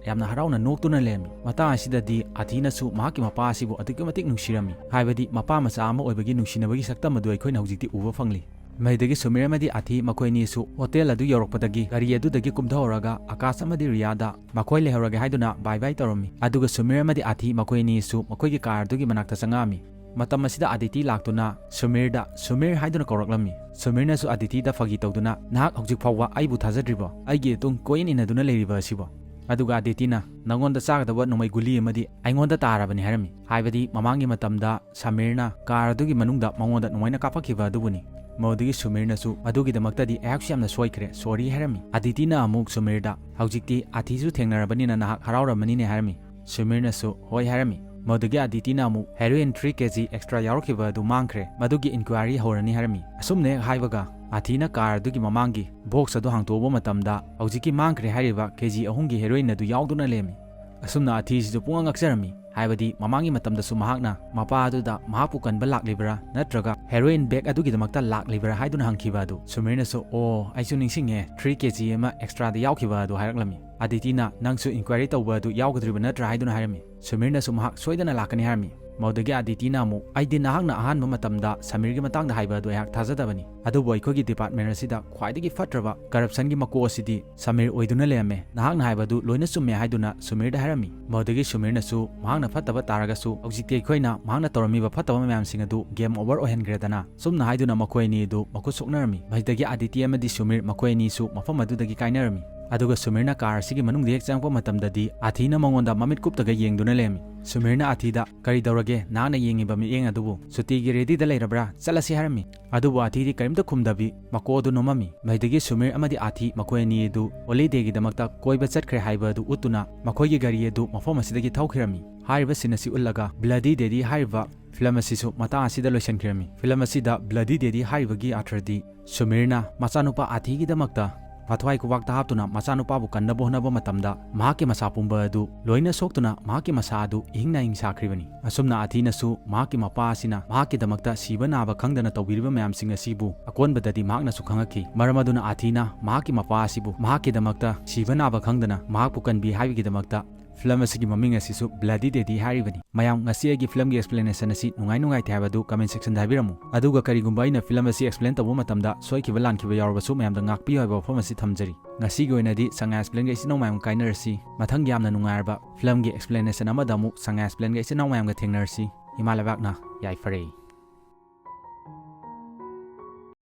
ꯌꯥꯝꯅ ꯍꯔꯥꯎꯅ ꯅꯣꯛꯇꯨꯅ ꯂꯩꯔꯝꯃꯤ꯫ ꯃꯇꯥꯡ ꯑꯁꯤꯗꯗꯤ ꯑꯥꯊꯤꯅꯁꯨ ꯃꯍꯥꯛꯀꯤ ꯃꯄꯥ ꯑꯁꯤꯕꯨ ꯑꯗꯨꯛꯀꯤ ꯃꯇꯤꯛ ꯅꯨꯡꯁꯤꯔꯝꯃꯤ꯫ ꯍꯥꯏꯕꯗꯤ ꯃꯄꯥ ꯃꯆꯥ ꯑꯃ ꯑꯣꯏꯕꯒꯤ ꯅꯨꯡꯁꯤꯅꯕꯒꯤ ꯁꯛꯇꯝ ꯑꯗꯨ ꯑꯩꯈꯣꯏꯅ ꯍꯧꯖꯤꯛꯇꯤ ꯎꯕ ꯐꯪꯂꯤ꯫ ꯃꯗꯨꯗꯒꯤ ꯁꯨꯃꯤꯔ ꯑꯃꯗꯤ ꯑꯥꯊꯤ ꯃꯈꯣꯏ ꯑꯅꯤꯁꯨ ꯍꯣꯇꯦꯜ ꯑꯗꯨ ꯌꯧꯔꯛꯄꯗꯒꯤ ꯒꯥꯔꯤ ꯑꯗꯨꯗꯒꯤ ꯀꯨꯝꯊꯍꯧꯔꯒ ꯑꯀꯥꯁ ꯑꯃꯗꯤ ꯔꯤꯌꯥꯗ ꯃꯈꯣꯏ ꯂꯩꯍꯧꯔꯒꯦ ꯍꯥꯏꯗꯨꯅ ꯕꯥꯏ ꯕꯥꯏ ꯇꯧꯔꯝꯃꯤ꯫ ꯑꯗꯨꯒ ꯁꯨꯃꯤꯔ ꯑꯃꯗꯤ ꯑꯥꯊꯤ ꯃꯈꯣꯏ ꯑꯅꯤꯁꯨ ꯃꯈꯣꯏꯒꯤ ꯀꯥꯔ ꯑꯗꯨꯒꯤ ꯃꯅꯥꯛꯇ ꯆꯪꯉꯛꯑꯝꯃꯤ꯫ ꯃꯇꯝ ꯑꯁꯤꯗ ꯑꯗꯤꯇꯤ ꯂꯥꯛꯇꯨꯅ ꯁꯨꯃꯤꯔꯗ "ꯁꯨꯃꯤꯔ" ꯍꯥꯏꯗꯨꯅ ꯀꯧꯔꯛꯂꯝꯃꯤ꯫ ꯁꯨꯃꯤꯔꯅꯁꯨ ꯑꯗꯤꯇꯤꯗ ꯐꯥꯒꯤ ꯇꯧꯗꯨꯅ, "ꯅꯍꯥꯛ ꯍꯧꯖꯤꯛ ꯐꯥꯎꯕ ꯑꯩꯕꯨ ꯊꯥꯖꯗ꯭ꯔꯤꯕꯣ? ꯑꯩꯒꯤ ꯏꯇꯨꯡ ꯀꯣꯏꯏꯟ ꯏꯟꯅꯗꯨꯅ ꯂꯩꯔꯤꯕ ꯑꯁꯤꯕꯣ?" ꯑꯗꯨꯒ ꯑꯗꯤꯇꯤꯅ, "ꯅꯉꯣꯟꯗ ꯆꯥꯒꯗꯕ ꯅꯣꯡꯃꯩ ꯒꯨꯂꯤ ꯑꯃꯗꯤ ꯑꯩꯉꯣꯟꯗ ꯇꯥꯔꯕꯅꯤ" ꯍꯥꯏꯔꯝꯃꯤ꯫ ꯍꯥꯏꯕꯗꯤ ꯃꯃꯥꯡꯒꯤ ꯃꯇꯝꯗ ꯁꯃꯤꯔꯅ ꯀꯥꯔ ꯑꯗꯨꯒꯤ ꯃꯅꯨꯡꯗ ꯃꯉꯣꯟꯗ ꯅꯣꯡꯃꯩꯅ ꯀꯥꯞꯄꯛꯈꯤꯕ ꯑꯗꯨꯕꯨꯅꯤ꯫ ꯃꯗꯨꯗꯒꯤ ꯁꯨꯃꯤꯔꯅꯁꯨ, "ꯃꯗꯨꯒꯤꯗꯃꯛꯇꯗꯤ ꯑꯩꯍꯥꯛꯁꯨ ꯌꯥꯝꯅ ꯁꯣꯏꯈ꯭ꯔꯦ, ꯁꯣꯔꯤ" ꯍꯥꯏꯔꯝꯃꯤ꯫ ꯑꯗꯤꯇꯤꯅ ꯑꯃꯨꯛ ꯁꯨꯃꯤꯔꯗ, "ꯍꯧꯖꯤꯛꯇꯤ ꯑꯥꯊꯤꯁꯨ ꯊꯦꯡꯅꯔꯕꯅꯤꯅ ꯅꯍꯥꯛ ꯍꯔꯥꯎꯔꯝꯃꯅꯤꯅꯦ" ꯍꯥꯏꯔꯝꯃꯤ꯫ ꯁꯨꯃꯤꯔꯅꯁꯨ "ꯍꯣꯏ" ꯍꯥꯏꯔꯝꯃꯤ꯫ ꯃꯗꯨꯗꯒꯤ ꯑꯗꯤꯇꯤꯅ ꯑꯃꯨꯛ, "ꯍꯦꯔꯣꯏꯟ ꯊ꯭ꯔꯤ ꯀꯦ ꯖꯤ ꯑꯦꯛꯁꯇ꯭ꯔꯥ ꯌꯥꯎꯔꯛꯈꯤꯕ ꯑꯗꯨ ꯃꯥꯡꯈ꯭ꯔꯦ, ꯃꯗꯨꯒꯤ ꯏꯟꯀ꯭ꯋꯥꯏꯔꯤ ꯍꯧꯔꯅꯤ" ꯍꯥꯏꯔꯝꯃꯤ꯫ ꯑꯁꯨꯝꯅ ꯍꯦꯛ ꯍꯥꯏꯕꯒ ꯑꯥꯊꯤꯅ ꯀꯥꯔ ꯑꯗꯨꯒꯤ ꯃꯃꯥꯡꯒꯤ ꯕꯣꯛꯁ ꯑꯗꯨ ꯍꯥꯡꯇꯣꯛꯎꯕ ꯃꯇꯝꯗ ꯍꯧꯖꯤꯛꯀꯤ ꯃꯥꯡꯈ꯭ꯔꯦ ꯍꯥꯏꯔꯤꯕ ꯀꯦ ꯖꯤ ꯑꯍꯨꯝꯒꯤ ꯍꯦꯔꯣꯏꯟ ꯑꯗꯨ ꯌꯥꯎꯗꯨꯅ ꯂꯩꯔꯝꯃꯤ꯫ ꯑꯁꯨꯝꯅ ꯑꯥꯊꯤꯁꯤꯁꯨ ꯄꯨꯡꯉꯛ ꯉꯛꯆꯔꯝꯃꯤ꯫ ꯍꯥꯏꯕꯗꯤ ꯃꯃꯥꯡꯒꯤ ꯃꯇꯝꯗꯁꯨ ꯃꯍꯥꯛꯅ ꯃꯄꯥ ꯑꯗꯨꯗ ꯃꯍꯥꯛꯄꯨ ꯀꯟꯕ ꯂꯥꯛꯂꯤꯕ꯭ꯔꯥ ꯅꯠꯇ꯭ꯔꯒ ꯍꯦꯔꯣꯏꯟ ꯕꯦꯒ ꯑꯗꯨꯒꯤꯗꯃꯛꯇ ꯂꯥꯛꯂꯤꯕ꯭ꯔꯥ ꯍꯥꯏꯗꯨꯅ ꯍꯪꯈꯤꯕ ꯑꯗꯨ꯫ ꯁꯨꯃꯤꯔꯅꯁꯨ, "ꯑꯣ, ꯑꯩꯁꯨ ꯅꯤꯡꯁꯤꯡꯉꯦ, ꯊ꯭ꯔꯤ ꯀꯦ ꯖꯤ ꯑꯃ ꯑꯦꯛꯁꯇ꯭ꯔꯥꯗ ꯌꯥꯎꯈꯤꯕ ꯑꯗꯨ" ꯍꯥꯏꯔꯛꯂꯝꯃꯤ꯫ ꯑꯗꯤꯇꯤꯅ, "ꯅꯪꯁꯨ ꯏꯟꯀ꯭ꯋꯥꯏꯔꯤ ꯇꯧꯕ ꯑꯗꯨ ꯌꯥꯎꯒꯗꯧꯔꯤꯕ ꯅꯠꯇ꯭ꯔꯥ?" ꯍꯥꯏꯗꯨꯅ ꯍꯥꯏꯔꯝꯃꯤ꯫ ꯁꯨꯃꯤꯔꯅꯁꯨ ꯃꯍꯥꯛ ꯁꯣꯏꯗꯅ ꯂꯥꯛꯀꯅꯤ ꯍꯥꯏꯔꯝꯃꯤ꯫ ꯃꯗꯨꯗꯒꯤ ꯑꯗꯤꯇꯤꯅ ꯑꯃꯨꯛ, "ꯑꯩꯗꯤ ꯅꯍꯥꯛꯅ ꯑꯍꯥꯟꯕ ꯃꯇꯝꯗ ꯁꯃꯤꯔꯒꯤ ꯃꯇꯥꯡꯗ ꯍꯥꯏꯕ ꯑꯗꯨ ꯑꯩꯍꯥꯛ ꯊꯥꯖꯗꯕꯅꯤ, ꯑꯗꯨꯕꯨ ꯑꯩꯈꯣꯏꯒꯤ ꯗꯤꯄꯥꯔꯠꯃꯦꯟ ꯑꯁꯤꯗ ꯈ꯭ꯋꯥꯏꯗꯒꯤ ꯐꯠꯇ꯭ꯔꯕ ꯀꯔꯞꯁꯟꯒꯤ ꯃꯀꯣꯛ ꯑꯁꯤꯗꯤ ꯁꯃꯤꯔ ꯑꯣꯏꯗꯨꯅ ꯂꯩꯔꯝꯃꯦ꯫ ꯅꯍꯥꯛꯅ ꯍꯥꯏꯕꯗꯨ ꯂꯣꯏꯅ ꯆꯨꯝꯃꯦ" ꯍꯥꯏꯗꯨꯅ ꯁꯨꯃꯤꯔꯗ ꯍꯥꯏꯔꯝꯃꯤ꯫ ꯃꯗꯨꯗꯒꯤ ꯁꯨꯃꯤꯔꯅꯁꯨ ꯃꯍꯥꯛꯅ ꯐꯠꯇꯕ ꯇꯥꯔꯒꯁꯨ ꯍꯧꯖꯤꯛꯇꯤ ꯑꯩꯈꯣꯏꯅ ꯃꯍꯥꯛꯅ ꯇꯧꯔꯝꯃꯤꯕ ꯐꯠꯇꯕ ꯃꯌꯥꯝꯁꯤꯡ ꯑꯗꯨ ꯒꯦꯝ ꯑꯣꯚꯔ ꯑꯣꯏꯍꯟꯈ꯭ꯔꯦꯗꯅ, ꯁꯨꯝꯅ ꯍꯥꯏꯗꯨꯅ ꯃꯈꯣꯏ ꯑꯅꯤ ꯑꯗꯨ ꯃꯈꯨꯠ ꯁꯣꯛꯅꯔꯝꯃꯤ꯫ ꯃꯁꯤꯗꯒꯤ ꯑꯗꯤꯇꯤ ꯑꯃꯗꯤ ꯁꯨꯃꯤꯔ ꯃꯈꯣꯏ ꯑꯅꯤꯁꯨ ꯃꯐꯝ ꯑꯗꯨꯗꯒꯤ ꯀꯥꯏꯅꯔꯝꯃꯤ꯫ ꯑꯗꯨꯒ ꯁꯨꯃꯤꯔꯅ ꯀꯥꯔ ꯑꯁꯤꯒꯤ ꯃꯅꯨꯡꯗ ꯍꯦꯛ ꯆꯪꯉꯛꯄ ꯃꯇꯝꯗꯗꯤ ꯑꯊꯤꯅ ꯃꯉꯣꯟꯗ ꯃꯃꯤꯠ ꯀꯨꯞꯇꯒ ꯌꯦꯡꯗꯨꯅ ꯂꯩꯔꯝꯃꯤ꯫ ꯁꯨꯃꯤꯔꯅ ꯑꯊꯤꯗ, "ꯀꯔꯤ ꯇꯧꯔꯒꯦ? ꯅꯍꯥꯛꯅ ꯌꯦꯡꯉꯤꯕ ꯃꯤꯠꯌꯦꯡ ꯑꯗꯨꯕꯨ? ꯁꯨꯇꯤꯒꯤ ꯔꯦꯗꯤꯗ ꯂꯩꯔꯕ꯭ꯔꯥ? ꯆꯠꯂꯁꯤ ꯍꯥꯏꯔꯝꯃꯤ"꯫ ꯑꯗꯨꯕꯨ ꯑꯊꯤꯗꯤ ꯀꯔꯤꯝꯇ ꯈꯨꯝꯗꯕꯤ ꯃꯀꯣꯛ ꯑꯗꯨ ꯅꯣꯝꯃꯝꯃꯤ꯫ ꯃꯁꯤꯗꯒꯤ ꯁꯨꯃꯤꯔ ꯑꯃꯗꯤ ꯑꯊꯤ ꯃꯈꯣꯏ ꯑꯅꯤ ꯑꯗꯨ ꯍꯣꯂꯤꯗꯦꯒꯤꯗꯃꯛꯇ ꯀꯣꯏꯕ ꯆꯠꯈ꯭ꯔꯦ ꯍꯥꯏꯕ ꯑꯗꯨ ꯎꯠꯇꯨꯅ ꯃꯈꯣꯏꯒꯤ ꯒꯥꯔꯤ ꯑꯗꯨ ꯃꯐꯝ ꯑꯁꯤꯗꯒꯤ ꯊꯧꯈꯤꯔꯝꯃꯤ꯫ ꯍꯥꯏꯔꯤꯕ ꯁꯤꯟ ꯑꯁꯤ ꯎꯠꯂꯒ ꯕ꯭ꯂꯗꯤ ꯗꯦꯗꯤ ꯍꯥꯏꯔꯤꯕ ꯐꯤꯂꯝ ꯑꯁꯤꯁꯨ ꯃꯇꯥꯡ ꯑꯁꯤꯗ ꯂꯣꯏꯁꯤꯟꯈꯤꯔꯝꯃꯤ꯫ ꯐꯤꯂꯝ ꯑꯁꯤꯗ ꯕ꯭ꯂꯗꯤ ꯗꯦꯗꯤ ꯍꯥꯏꯔꯤꯕꯒꯤ ꯑꯥꯔꯊꯗꯤ ꯁꯨꯃꯤꯔꯅ ꯃꯆꯥꯅꯨꯄꯥ ꯑꯊꯤꯒꯤꯗꯃꯛꯇ ꯃꯊ꯭ꯋꯥꯏ ꯈꯨꯕꯥꯛꯇ ꯍꯥꯞꯇꯨꯅ ꯃꯆꯥꯅꯨꯄꯥꯕꯨ ꯀꯟꯅꯕ ꯍꯣꯠꯅꯕ ꯃꯇꯝꯗ ꯃꯍꯥꯛꯀꯤ ꯃꯁꯥ ꯄꯨꯝꯕ ꯑꯗꯨ ꯂꯣꯏꯅ ꯁꯣꯛꯇꯨꯅ ꯃꯍꯥꯛꯀꯤ ꯃꯁꯥ ꯑꯗꯨ ꯏꯍꯤꯡ ꯅꯥꯍꯤꯡ ꯁꯥꯈ꯭ꯔꯤꯕꯅꯤ꯫ ꯑꯁꯨꯝꯅ ꯑꯊꯤꯅꯁꯨ ꯃꯍꯥꯛꯀꯤ ꯃꯄꯥ ꯑꯁꯤꯅ ꯃꯍꯥꯛꯀꯤꯗꯃꯛꯇ ꯁꯤꯕ ꯅꯥꯕ ꯈꯪꯗꯅ ꯇꯧꯕꯤꯔꯤꯕ ꯃꯌꯥꯝꯁꯤꯡ ꯑꯁꯤꯕꯨ ꯑꯀꯣꯟꯕꯗꯗꯤ ꯃꯍꯥꯛꯅꯁꯨ ꯈꯪꯉꯛꯈꯤ꯫ ꯃꯔꯝ ꯑꯗꯨꯅ ꯑꯊꯤꯅ ꯃꯍꯥꯛꯀꯤ ꯃꯄꯥ ꯑꯁꯤꯕꯨ ꯃꯍꯥꯛꯀꯤꯗꯃꯛꯇ ꯁꯤꯕ ꯅꯥꯕ ꯈꯪꯗꯅ ꯃꯍꯥꯛꯄꯨ ꯀꯟꯕꯤ ꯍꯥꯏꯕꯒꯤꯗꯃꯛꯇ ꯐꯤꯂꯝ ꯑꯁꯤꯒꯤ ꯃꯃꯤꯡ ꯑꯁꯤꯁꯨ ꯕ꯭ꯂꯗꯤ ꯗꯦꯗꯤ ꯍꯥꯏꯔꯤꯕꯅꯤ꯫ ꯃꯌꯥꯝ, ꯉꯁꯤ ꯑꯩꯒꯤ ꯐꯤꯂꯝꯒꯤ ꯑꯦꯛꯁꯄ꯭ꯂꯦꯅꯦꯁꯟ ꯑꯁꯤ ꯅꯨꯡꯉꯥꯏ ꯅꯨꯡꯉꯥꯏꯇꯦ ꯍꯥꯏꯕꯗꯨ ꯀꯃꯦꯟ ꯁꯦꯛꯁꯟꯗ ꯍꯥꯏꯕꯤꯔꯝꯃꯨ꯫ ꯑꯗꯨꯒ ꯀꯔꯤꯒꯨꯝꯕ ꯑꯩꯅ ꯐꯤꯂꯝ ꯑꯁꯤ ꯑꯦꯛꯁꯄ꯭ꯂꯦꯟ ꯇꯧꯕ ꯃꯇꯝꯗ ꯁꯣꯏꯈꯤꯕ ꯂꯥꯟꯈꯤꯕ ꯌꯥꯎꯔꯕꯁꯨ ꯃꯌꯥꯝꯗ ꯉꯥꯛꯄꯤꯌꯨ ꯍꯥꯏꯕ ꯋꯥꯐꯝ ꯑꯁꯤ ꯊꯝꯖꯔꯤ꯫ ꯉꯁꯤꯒꯤ ꯑꯣꯏꯅꯗꯤ ꯁꯉꯥꯏ ꯑꯦꯛꯁꯄ꯭ꯂꯦꯟꯒ ꯏꯆꯤꯟ ꯏꯅꯥꯎ ꯃꯌꯥꯝ ꯀꯥꯏꯅꯔꯁꯤ꯫ ꯃꯊꯪꯒꯤ ꯌꯥꯝꯅ ꯅꯨꯡꯉꯥꯏꯔꯕ ꯐꯤꯂꯝꯒꯤ ꯑꯦꯛꯁꯄ꯭ꯂꯦꯅꯦꯁꯟ ꯑꯃꯗ ꯑꯃꯨꯛ ꯁꯉꯥꯏ ꯑꯦꯛꯁꯄ꯭ꯂꯦꯟꯒ ꯏꯆꯤꯟ ꯏꯅꯥꯎ ꯃꯌꯥꯝꯒ ꯊꯦꯡꯅꯔꯁꯤ꯫ ꯏꯃꯥ ꯂꯩꯕꯥꯛꯅ ꯌꯥꯏꯐꯔꯦ꯫